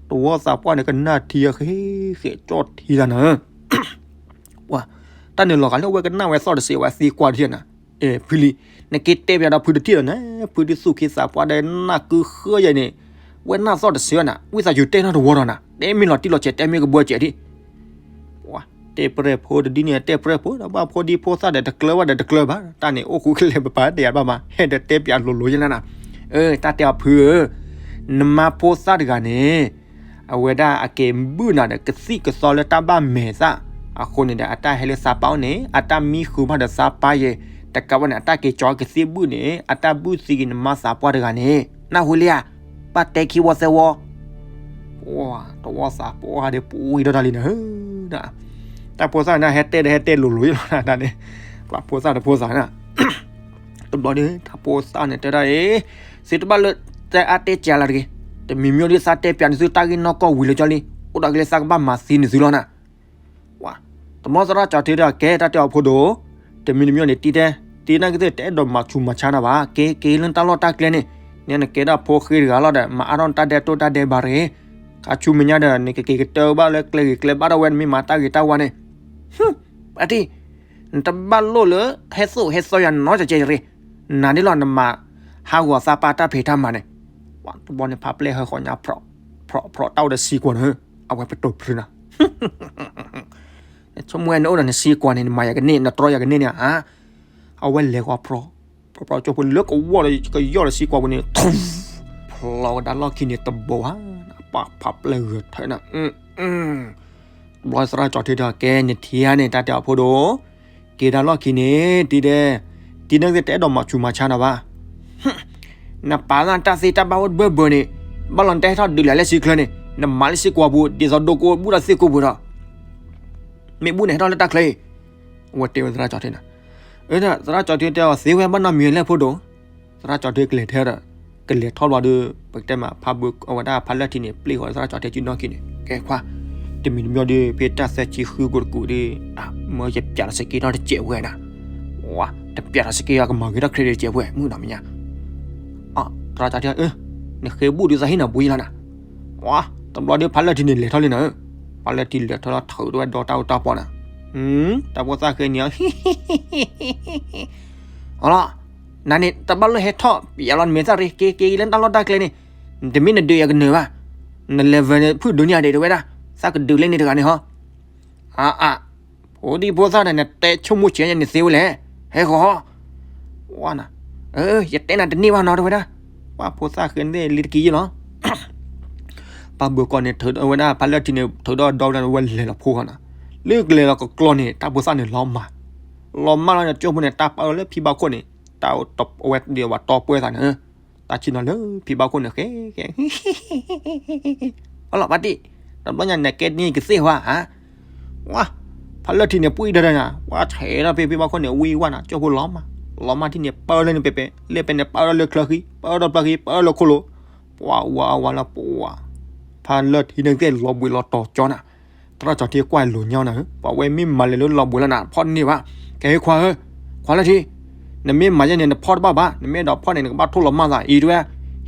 တဝီသးပှၢ်န့ၣ်ကနၣ်ထံဃဲဃဲကၠီၣ်ထံတၢ်နၤ, ပှၤ, တၢ်န့ၣ်လီၤဂာ်လၢအဝဲကနၣ်ဝဲသီၣ်တစဲးဝဲသံကွၢ်တထံၣ်နၤ, ဖုလံၤ, နက့ၤတဲပျးဒီးဖုတထံၣ်ဒီးနၤ, ဖုဒုးသူၣ်ခံသးပှၢ်ဒီးနၢ်ကုဃၢယဲန့ၣ်, ဝဲနၢ်သီၣ်တစဲးနၤ, ဝံသးစူၤတဲနီၢ်တဝီဒီးနၤ, တဲမ့ၢ်လီၤတံၢ်လီၤဆဲးတဲမ့ၢ်ကဘၢစဲးဒံး တဲပြဲၢ်ဖိတဒ်န့ၣ် တဲပြဲၢ်ဖိဒီးဘၣ်ဖိဒံဖိသၣ်ဒီးတကျၢၤဘၣ်ဒီးတကျၢၤဘၣ်, တၢ်န့ၣ်အိၣ်ဃူကလဲၢ်ပပာ်တဲယၤဘၣ်မး, ဟဲဒီးတဲပျးလိၤလိၤယဲလၢနၤ, တၢ်တဲအီၤဖုဧၢ, နမါဖိသၣ်တဂၤန့ၣ်, အဝဲဒၣ်အက့ၤဘုၣ်နၤဒီးကသံၣ်ကသီလၢတၢ်ဘၣ်မဲာ်သၣ်, အဃိန့ၣ်ဒီးအတၢ်ဟဲလၢသးပၢ်အိၣ်န့ၣ် အတၢ်မံဃုာ်ဘၣ်ဒီးသးပၢ်ယဲ, တကးဘၣ်န့ၣ် အတၢ်က့ၤကၠီကသံၣ်ဘုၣ်န့ၣ် အတၢ်ဘုၣ်သံက့ၤနမါသးပှၢ်တဂၤန့ၣ်, နၢ်ဟူလံဧါ, ဘၣ်တဲခံဝီသၢဝီ ပ ပှၤတဝီသးပှၢ်ဒီးပူၤဝံၤဒီးတၢ်လံနၤဧၢ, တၢ်ဖိသၣ်န့ၣ် ဟဲတဲဒီးဟဲတဲလိၤလိၤလီၤနၤန့ၣ်, ပှၤဖိသၣ်တဖိသၣ်နၤ, တဘျီဒီး တၢ်ဖိသၣ်န့ၣ်တဲဒၣ်အံၤ, သုတဘၣ်လၢတဲအါတဲကၢလၢတဂ့ၤ, တမံၤမံၤဒီးသးတဲပၠးန့ၢ်သုတၢ်ဂ့ၢ်နီၢ်ကီၢ်ဝံၤလၢကၠီလံ, အိၣ်ဒီးကလဲၤသးကဘၣ်မၤသံန့ၢ်သုလီၤနၤ ဝါ, တဘျီသရၣ်ကၠီထံဒီးကဲတၢ်တဲအီၤဖိဒိၣ်, တမံၤတမံၤန့ၣ်တံၤတဲ, တံၤနာ်က့သ့ၣ်တအဲၣ်ဒိးမၤဆူးမၤဆါနၤဘၣ်, က့ၤက့ၤလၢတၢ်လီၢ်တၢ်ကျဲန့ၣ်, န့ၣ်နကဲဒၣ်ဖိဃ့တဂၤလီၤဒီး မၤအါထီၣ်နတၢ်ဒဲးတိၢ်တၢ်ဒဲးဘးတဂ့ၤ, ခါဆူမဲာ်ညါဒီး နကက့ၤကတၢၢ်ဘၣ်လၢကျဲဂ့ၤကျဲဘၣ်ထီၣ်ဝဲ နမ့ၢ်မၤတၢ်ဂ့ၤတၢ်ဝါန့ၣ်, ပှၤတံၤ, နတဘၣ်လိၣ်လၢ ဟဲသိၣ်ဟဲသီယၤနီတကဲးရ့, နၤဒ်လီၤနမၤ ဟးဂီၤသးပှၢ်တၢ်ဖံးတၢ်မၤန့ၣ်, ပှၤတဘျီန့ၣ်ဖးပျဲၢ်ဟဲဃီညါ ဖြီးဖြီးတၢ်အိၣ်ဒီးစံကွီၤန့ၣ်, အဝဲပတိၢ်ဖုးနၤ ဆိကမိၣ်ဝဲနအိၣ်ဒီးနစံကွီၤန့ၣ် နမၤယၤကန့ၢ် နတြီယၤကန့ၢ်န့ၣ်ဧါ, အဝဲလဲၤဃီဖြီး, ဖြီးဖြီးကၠိဖိလၢကဝီၤဒီးကယီၢ်ဒီးစံကွီၤပူၤန့ၣ်, ဖျိးကဒါလီၢ်ခံန့ၣ်တဘိဧါ, ပှၤဖးပျဲၢ်ဂဲၤထၢနၤ, ဘျီသရၣ်ကၠီထံဒီးကဲနထံဧါန့ၣ် တၢ်တဲအီၤဖိဒိၣ်, က့ၤဒါလီၢ်ခံန့ၣ် တံၤဒဲး, တံၤနာ်က့သ့ၣ်တအဲၣ်ဒိးမၤဆူးမၤဆါနၤဘၣ် နပာ်သးတၢ်သ့တၢ်ဘၣ်အိၣ်ဘၢဘၢန့ၣ်, ဘၣ်လီၤနတၢ်ဟဲထီၣ်ဒုးလၢ်လၢစံချၢန့ၣ်, နမၤလၢစံကွီၤပူၤ ဒ်သိးဒိကိးဘူၣ်ဒီးသ့ၣ်ကိးပူၤဒီး, မ့ၢ်ဘူၣ်န့ၣ်ဟဲထီၣ်လၢတၢ်ချၢအံၤ, အဝဲတဲဝဲသရၣ်ကၠီထံနၤ, အၢ သရၣ်ကၠီထံတဲအီၤသ့ဝဲဘၣ်နီတမံၤလဲၣ်ဖိဒိၣ်, သရၣ်ကၠီထံကလဲၤထဲဒီး, ကလဲၤထီၣ်ဘျီဒီး ပကတဲမးဖးဘၢအဝဲဒၣ်ဖးလၢၢ်ထံန့ၣ် ပျ့ၢ်ဃီၤသရၣ်ကၠီထံစုနီၢ်ခံန့ၣ် ကဲခွါ, တမံၤတမံၤဒီး ဖဲတၢ်သၢဆံဃုကိးတကူးဒီး, မ့ၢ်ယပျးထီၣ်စက့ထီၣ်တစဲးဝဲနၤ, ဝါ, တပျးထီၣ်စက့အကမၤဂ့ၤထီၣ် credit တစဲးဝဲ မုၢ်နီၤမဲာ်ညါ သရၣ်ကၠီထံ, နဃ့ဘူၣ်ဒုးသးဟ့ၣ်နၤဘှံးလီၤနၤ, ဝါ, တဘျီဒီးဖးလၢၢ်ထံန့ၣ်လဲၤထီၣ်လံနၤ, ဖးလၢၢ်ထံလဲၤထီၣ်လီၤထုးဝဲဒီတၢ်အိၣ်တၢ်ပီနၤ, တၢ်ဖိသၣ်ဃ့န့ၣ်, အလီၤ, နန့ၣ် တဘၣ်လၢဟဲထီၣ်ပျးလီၤနမဲာ်သၣ်ရ့ က့ၤက့ၤလၢတၢ်လီၢ်တၢ်ကျဲန့ၣ်, တမ့ၢ်နဒုးယၤကနၢၤဘၣ်, န level န့ၣ် ဖုၣ်ဒုးန့ၢ်အဒံးတဝဲဒၣ်, သးကဒုးလၢန့ၣ်တဂၤန့ၣ်ဟီ, အါအါ, ဖိဒံဖိသၣ်ဒီး နတဲဆိကမိၣ်ဆဲးညါန့ၣ်သ့ဝဲလဲၣ်, ဟဲဃီ, ဝါနၤ, ယတဲနၤတန့ၢ်ဘၣ်နီၤတဝဲဒၣ်, ပှၤဖိသၣ်ဃ့န့ၣ်လံတကံယ့ၢ်လီၤ ပှၤဘၢၣ်ကီၢ်န့ၣ် ထုးဒီးဝဲဒၣ်ဖးလၢၢ်ထံန့ၣ် ထုးဒီးဒီဝဲဒၣ်ဝဲလဲၤလီၤဖိဃီနၤ, လၢကလဲၤလီၤကကျီန့ၣ် တၢ်ဖိသၣ်န့ၣ်လီၤမၢ်, လီၤမၢ်လီၤန့ၣ် ကၠိဖိန့ၣ် တၢ်ပာ်အီၤလၢဖံဘၣ်ခိၣ်န့ၣ်, တၢ်အဝဲဒၣ်ဝဲတီပှဲၤသးန့ၣ်, တၢ်ဆ့ၣ်နီၤလၢဖံဘၣ်ခိၣ်န့ၣ်ဃဲဃဲ အလီၤဖါတံၢ်, တဘျီညါန့ၣ်ကဲန့ၢ်ကသ့ၣ်ဝဲဧါ, ဝါ, ဖးလၢၢ်ထံန့ၣ် ပှံၢ်ဒၢဒၢနၤ, ဝါဆဲးဒီးဖဲဖံဘၣ်ခိၣ်န့ၣ် ဝံဝါနၤ ကၠိဖိလီၤမၢ်, လီၤမၢ်ထံၣ်န့ၣ် ပၢလၢန့ၣ်ပဲပဲ, လၢပဲန့ၣ် ပၢဒီးလၢချၢဃံ, ပၢဒီးပျၢ်ဃံ, ပၢဒီးခိၣ်လိၤ, ပှၤဝါဝါလၢပှၤ, ဖးလၢၢ်ထံန့ၣ်ကသ့ၣ်လီၤဘှံးလီၤတီၤကၠီနၤ, သရၣ်ကၠီထံကွၢ်လိာ်ညီနၤ, ပှၤဝဲမ့ၢ်မၤလဲၤလၢလီၤဘှံးလီၤနၤ ဖီၣ်တန့ၢ်ဘၣ်, ကဲခွါဧၢ, ခွါလၢၢ်ထံ, နမ့ၢ်မၤယဲန့ၣ် နဖီၣ်တဘၣ်ဘၣ်, နမ့ၢ်အဲၣ်ဒိးဖီၣ်န့ၣ် နကဘၣ်ထိၣ်လီၤမၢ်သးအံၤတဝဲ,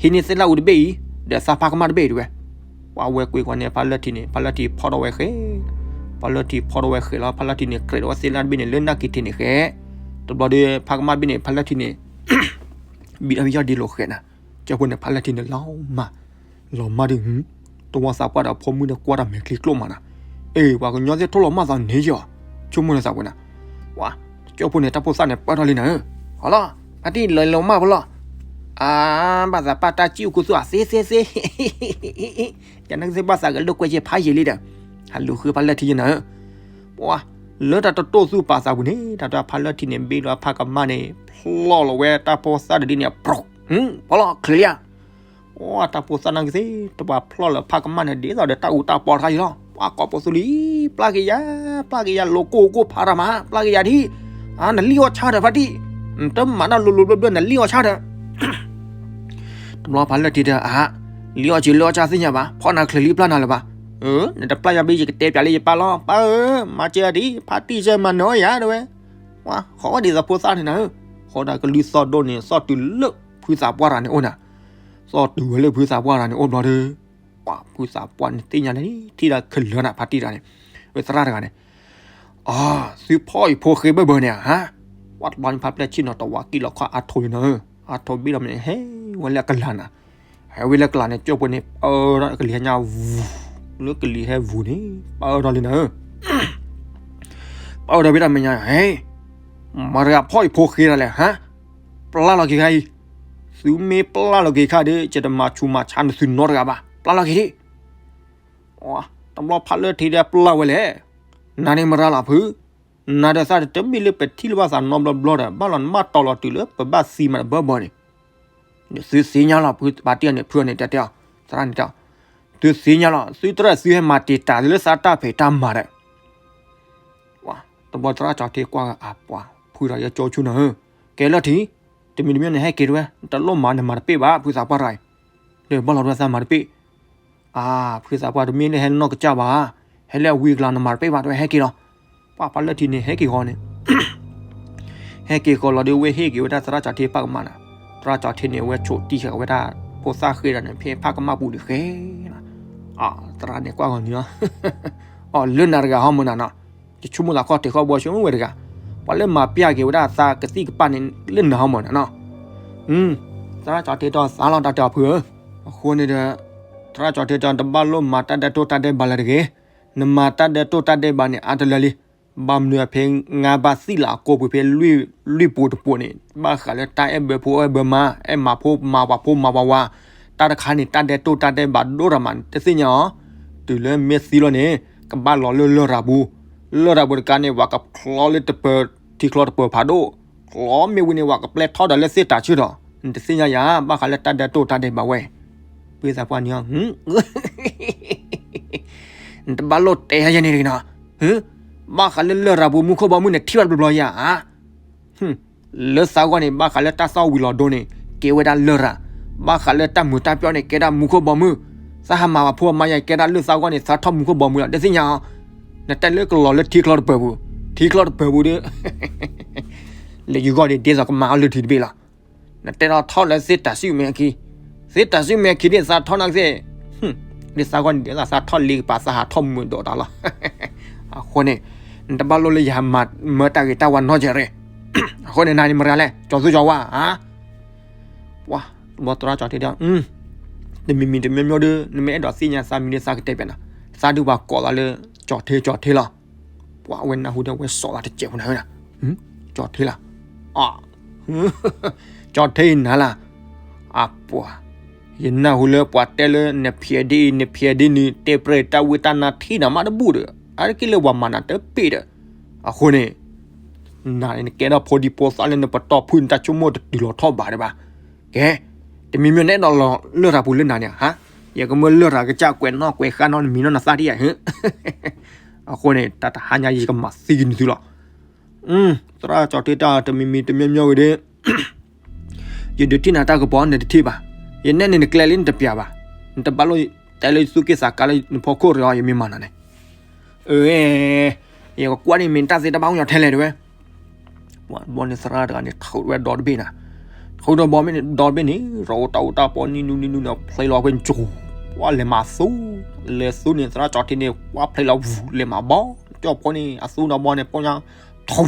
ဟံးန့ၢ်သ့ၣ်လၣ်အူတဘ့ၣ်အံၤ, ဒီးသးဖါကမၣ်တဘ့ၣ်အံၤတဝဲ, ပှၤဝဲကွံာ်ကွၢ်န့ၣ် ဖးလၢၢ်ထံန့ၣ် ဖးလၢၢ်ထံဖီၣ်ထီၣ်ဝဲဃဲ, ဖးလၢၢ်ထံဖီၣ်ထီၣ်ဝဲဃဲလီၤ ဖးလၢၢ်ထံန့ၣ် ကြဲးထီၣ်ဝဲသ့ၣ်လၣ်တဘ့ၣ်န့ၣ် လၢနၢ်က့ၤထံးန့ၣ်ဃဲ, တဘျီဒီး ဖါကမၣ်တဘ့ၣ်န့ၣ် ဖးလၢၢ်ထံန့ၣ် ဘံထီၣ်ဖဲယီၢ်ဒ့လိာ်ဃဲနၤ, ကၠိဖိန့ၣ် ဖးလၢၢ်ထံန့ၣ်လီၤမၢ်, လီၤမၢ်ဒုး, တဝီသးပှၢ်ဒီးဖိမုၣ်ဒီးကွၢ်တၢ်မဲာ်ချံကျိၣ်မးနၤ, အ့ ပှၤကညီသ့ၣ်ထိၣ်လီၤမၢ်သးန့ၣ်ယီၤ, ဆိကမိၣ်လၢသးပှဲၤနၤ, ဝါ, ကၠိဖိန့ၣ် တၢ်ဖိသၣ်န့ၣ် ပၢၢ်ထီၣ်လံနၤဧၢ, ဟီလီၤ, ဖါတံၢ်လီၤလီၤမၢ်ဖိလီၤ, အါ, ဘၣ်သးပၢ်တၢ်စံၣ်အိၣ်ခူသူၣ်အသ့သ့သ့ ယနကသ့ၣ်ဘၣ်သးကလိာ်ကွဲယဲၢ်ဖးယံာ်လံဒီး, ဟးလူၤဃုဖးလၢၢ်ထံယဲၢ်နၤဧၢ, ပှၤ, လၢတၢ်တတိၢ်သူၣ်ပာ်သးပူၤန့ၣ် တၢ်တၢ်ဖးလၢၢ်ထံန့ၣ် ဘ့ၣ်လီၤဖးကမၣ်န့ၣ် ဖျီၣ်လီၤဝဲတၢ်ဖိသၣ်တဒုန့ၣ် ဖျီၣ်လီၤချ့လံဧါ, ပှၤတၢ်ဖိသၣ်နာ်က့သ့ၣ် တပှၤဖျီၣ်လၢဖးကမၣ်န့ၣ် ဒ်သိးဒီးတၢ်အူတၢ်ပီတခါအံၤလီၤ, ပှၤကိးပသူလံ, ပျၢ်က့ၤယၤ, ပျၢ်က့ၤယၤ လိာ်ကိၢ်ကိၢ်ဖးတၢ်မး ပျၢ်က့ၤယၤဒ်, နလံၣ်အီၣ်ဆၣ်ဒီးဖါတံၢ်, နတမၤတၢ်လိၤလိၤဘျၢဘျၢ နလံၣ်အီၣ်ဆၣ်ဒီး တဘျီဖးလၢၢ်ထံဒီး အါ, လံၣ်အီၣ်စ့လၢအီၣ်ဆၣ်သ့ၣ်ညါဘၣ် ဖီၣ်နၤချ့လံပျၢ်နၤလၢၤဘၣ်, နတပျၢ်ယၤဘၣ် ယကတဲပၠးလၢယပၢ်လီၤ, ပၢ်ဧၢ, မၤစၢၤဒ် ဖါတံၢ်စၢၤမၤနၢၤယၤတဝဲ, ပှၤ, ဃီဝဲဒ်သိးဖိသၣ်န့ၣ်နၤဧၢ, ဃီဒၣ်ကလုၢ်သီၣ်ဒိၣ်န့ၣ် သီၣ်တုၤလၢဖုသးပှၢ်တဂၤန့ၣ်အိၣ်နၤ, သီၣ်တုၤဝဲလၢဖုသးပှၢ်တဂၤန့ၣ်အိၣ်ဘျီဒီး, ပှၤဖုသးပှၢ်န့ၣ်သ့ၣ်ညါန့ၣ် ထံၣ်ဒၣ်ခဲလၢာ်နၤ ဖါတံၢ်တဂၤန့ၣ်, ဝဲသရၣ်တဂၤန့ၣ် အါ, သုဖီၣ်အံၤဖိဃ့ဘၢဘၢန့ၣ်ဧါ, ပှၤတဘျီန့ၣ်ဖးပျဲၢ်ဆ့ၣ်နီၤတဝးကံၣ်လီၤခီၣ်အါထိးလံနၤဧၢ, အါထိးဘ့ၣ်ဒီးမ့ၢ်န့ၣ် ဟဲဝဲလၢအကလၤနၤ, ဟဲဝဲလၢကလၤန့ၣ် ကၠိဖိန့ၣ် ပၢထီၣ်ကလံၤဟဲညါဝူၤ, လၢကလံၤဟဲဝူၤန့ၣ် ပၢထီၣ်လံနၤဧၢ, ပၢထီၣ်ဘ့ၣ်ဒီးမ့ၢ်ညါ, မတၤဂၤဖီၣ်အံၤဖိဃ့ဒၣ်လဲာ်ဧါ, ပျၢ်လီၤက့ၤခါအံၤ, သုမ့ၢ်ပျၢ်လီၤက့ၤခါဒီး ယတမၤဆူးမၤဆါနသုနီတဂၤဘၣ်, ပျၢ်လီၤက့ၤဒံး တဘျီဖးလၢၢ်ထံဒီးပျၢ်ဝဲလဲၣ်, နၤန့ၣ်မတၤလီၤဖု, နၤဒီးသးတမ့ၢ်လၢပထံၣ်လိာ်ဘၣ်သးနီတဘျီဘျီဒီး ဘၣ်လီၤနမၢ်တီၤလီၤတုၤလၢပဘၣ်သံမးတဘၢဘၢန့ၣ်, သုသ့ၣ်ညါလီၤဖု, ဖါတံၢ်န့ၣ် ဖုန့ၣ်တဲတဲအီၤ, သရၣ်န့ၣ်တဲအီၤ, သုသ့ၣ်ညါလီၤ, သုတရၢၣ်သုဟဲမၤတံာ်တာ်သုလၢသးတၢ်ဖံးတၢ်မၤဒီး ပှၤတဘျီသရၣ်ကၠီထ့ကွၢ်အပှၤ ဖုဒီးယကၠီဆူနၤဧၢ, ကဲလၢထံၣ်, တမံၤတမံၤန့ၣ်ဟဲက့ၤတဝဲ, တလိၣ်မၤနမၤတပ့ၢ်ဘၣ် ဖုသးပှၢ်ရၤအံၤ, ဒီးဘၣ်လီၤတဝဲသးမၤတပ့ၢ်, အါ, ဖုသးပှၢ်တမ့ၢ်လၢဟဲနီၢ်ကစၢ်ဘၣ်, ဟဲလၢအဝံအကလၤနမၤတပ့ၢ်ဘၣ် တဝဲဟဲက့ၤလီၤ, ပှၤဖးလၢထံၣ်န့ၣ် ဟဲက့ၤဃီန့ၣ် ဟဲက့ၤဃီလီၤဒီး ဝဲဟ့ၣ်က့ၤဝဲဒၣ်သရၣ်ကၠီထ့ဖးကမၣ်နၤ, သရၣ်ကၠီထ့န့ၣ် အဝဲဆိးတံၢ်ဃာ်ဝဲဒၣ် ဖိသၣ်ဃ့ဒီးန့ၣ် ဖဲဖးကမၣ်ပူၤဒံးဃဲလီၤ, အါ, သရၣ်န့ၣ်ကွၢ်ဂီၤန့ၣ်လီၤ, အီၤ လၢနၤတဂၤဟီမၢ်နၤနီၤ, ယဆိကမိၣ်သးခီၣ်ထံးခီၣ်ဘီဆိကမိၣ်ဝဲတဂၤ, ပှၤလၢမၤပျၢ်က့ၤဝဲဒၣ်သးကသံၣ်ကပၣ်န့ၣ် လၢနၤဟီမၢ်နၤနီၤ, သရၣ်ကၠီထ့တဲသးလီၤ တၢ်တဲအီၤဖုဧၢ, အဃိန့ၣ်ဒီး သရၣ်ကၠီထ့တဲ တဘၣ်လိၣ်မၤတၢ်ဒဲးတိၢ်တၢ်ဒဲးဘးလၢၤတဂ့ၤ, နမၤတၢ်ဒဲးတိၢ်တၢ်ဒဲးဘးန့ၣ် အါတလၢလံ, ဘၣ်မနုၤဖဲ ငါးဘၣ်သံၣ်လၢအကိာ်ပူၤဖဲ လွံၢ်ပူၤတပူၤန့ၣ် ဘၣ်ဃးလၢတၢ်အဲၣ်ဘၢဖိအဲၣ်ဘၢမါ, အဲၣ်မၤဖိမၤပှၤဖိမၤပှၤဝၤ, တၢ်တခါန့ၣ် တၢ်ဒဲးတိၢ်တၢ်ဒဲးဘးဒိၣ်တၢ်မး တသ့ၣ်ညါအီၤ, တုၤလၢမ့ၢ်သံလီၤန့ၣ် ကဘၣ်လီၤလၢလရာ်ပူၤ, လရာ်ပူၤတကါန့ၣ် ပှၤကဖျီလၢတပၢၤ ထံချီတပၢၤဖးဒိၣ်, ကျီမ့ၢ်ဝံၤန့ၣ် ပှၤကပျဲထီၣ်ဒီးလၢသ့ၣ်တၤဆၢဒီး နတသ့ၣ်ညါယၤ ဘၣ်ဃးလၢတၢ်ဒဲးတိၢ်တၢ်ဒဲးဘးဝဲ, ဖုသးပှၢ်န့ၣ် နတဘၣ်လိၣ်တဲယၤယဲန့ၣ်တဂ့ၤနီၤ, ဘၣ်ဃးလၢလရာ်ပူၤမူခိၣ်ဘီမုၢ်န့ၣ် ထံၣ်ဘၣ်တဘျီဘျီယၤဧါ, လၢသးဂီၢ်န့ၣ် ဘၣ်ဃးလၢတၢ်သီၣ်ဝံၤလီၤဒိန့ၣ် ကဲဝဲဒၣ်လရာ်, ဘၣ်ဃးလၢတၢ်မုာ်တၢ်ပျီၣ်န့ၣ် ကဲဒၣ်မူခိၣ်ဘီမုၢ်, သးဟးမၤပှၤဖိမါယၤ ကဲဒၣ်လၢသးဂီၢ်န့ၣ် သးထီၣ်မူခိၣ်ဘီမုၢ်လီၤ တသ့ၣ်ညါအီၤ, နတဲလၢကလီၤလၢထံချီတပၢၤပူၤ, ထံချီတပၢၤပူၤဒီး လၢယဂီၢ်ဒီး ဒ်သိးကမၤအီၤလၢထံတဘ့ၣ်လီၤ, နတဲထီၣ်ထီၣ်လၢသ့ၣ်တၤဆံၣ်မဲာ်ခံ, သ့ၣ်တၤဆံၣ်မဲာ်ခံဒ်သးထီၣ်နာ်က့သ့ၣ်, ဒ်သးဂီၢ်န့ၣ် ဒ်သးထီၣ်လ့ကပၤ သးဟးထီၣ်မုာ်ဒိးတၢ်လီၤ, အဃိန့ၣ် နတဘၣ်လိၣ်လၢယဟးမၤတၢ်ဂ့ၤတၢ်ဝါနီတစဲးရ့ၣ်, အဃိန့ၣ် နၤန့ၣ်မတၤလဲၣ် ကၠီၤသူကၠီၤဝါဧါ, ပှၤတဘျီသရၣ်ကၠီၤထ့ဒီး တမံၤမံၤတမံၤမံၤဒီး နမ့ၢ်အဲၣ်ဒိးသ့ၣ်ညါသးမံၤဒီး သးကတဲပျးနၤ, သးဒုးပှၤကိးသးလၢ ကၠီၤထ့ ကၠီၤထ့လီၤ, ပှၤအဝဲနၢ်ဟူဒီး အဝဲစိာ်သးတစဲးဖိနၤဧၢ, ကၠီၤထ့လီၤ, အါ, ကၠီၤထ့နၤလၢ်, အပှၤ, ယနၢ်ဟူလၢပှၤတဲလၢနဖျဲးဒ်အံၤ နဖျဲးဒ်နုၤ တဲပြဲၢ်တၢ်ဝံတၢ်နါထံၣ်နၤမးတဘူၣ်ဒီး အါတက့ၢ်လၢပှၤမၤနၤတပ့ၢ်ဒီး, အဃိန့ၣ် နၤန့ၣ် နကဲထီၣ်ဖိဒံဖိသၣ်လၢနပတီၢ်ဖုၣ် နတၢ်ဆိကမိၣ်တတုၤလီၤထီၣ်ဘးဒံးဘၣ်, ကဲ, တမံၤမံၤနအဲၣ်ဒိးလီၤလရာ်ပူၤလၢနၤန့ၣ်ဧါ, ယကမၢလရာ်ကစၢ်ကွဲးနီၣ်ကွဲးဃါနီၣ်နမံၤနီၣ်နသၣ်ဒံးဧါ, အဃိန့ၣ် တၢ်တဟါညါယကမၤသံက့ၤနသုလီၤ, သရၣ်ကၠီၤထ့တဲ တမံၤမံၤတမံၤမံၤဂ့ၤဒီး ယဒုးထံၣ်နၤတၢ်ကပီၤ နတထံၣ်ဘၣ်, ယနဲၣ်န့ၢ်နကျဲလံနတပျးဘၣ်, နတဘၣ်လိၣ်တဲလၢယသူၣ်က့ၣ်သးကါလၢနဖီခိၣ်ရ့ၣ်အီၤ ယမ့ၢ်မၤနၤန့ၣ်, အၢ, ယကကွၢ်န့ၣ်မ့ၢ်တၢ်သ့တၢ်ဘၣ်အူညါထဲလဲၣ်တဲဝဲ, ပှၤတဘျီန့ၣ်သရၣ်တဂၤန့ၣ် ထုးဝဲဒီတဘ့ၣ်နၤ, ထုးဒီဘီမ့ၢ်န့ၣ် ဒီတဘ့ၣ်န့ၣ် ရိးတၢ်အူတၢ်ပီနံၤနူနံၤနူန့ၣ် ဖျိလီၤကွံာ်ကၠိၤ, ပှၤလဲၤမၤသူ, လဲၤသူန့ၣ် သရၣ်ကၠီၤထ့န့ၣ် ပှၤဖျိလီၤဝူၤ လဲၤမၤဘီ, ကၠီၤဖိန့ၣ် အသူဒီဘီန့ၣ် ပီညါ, ထူ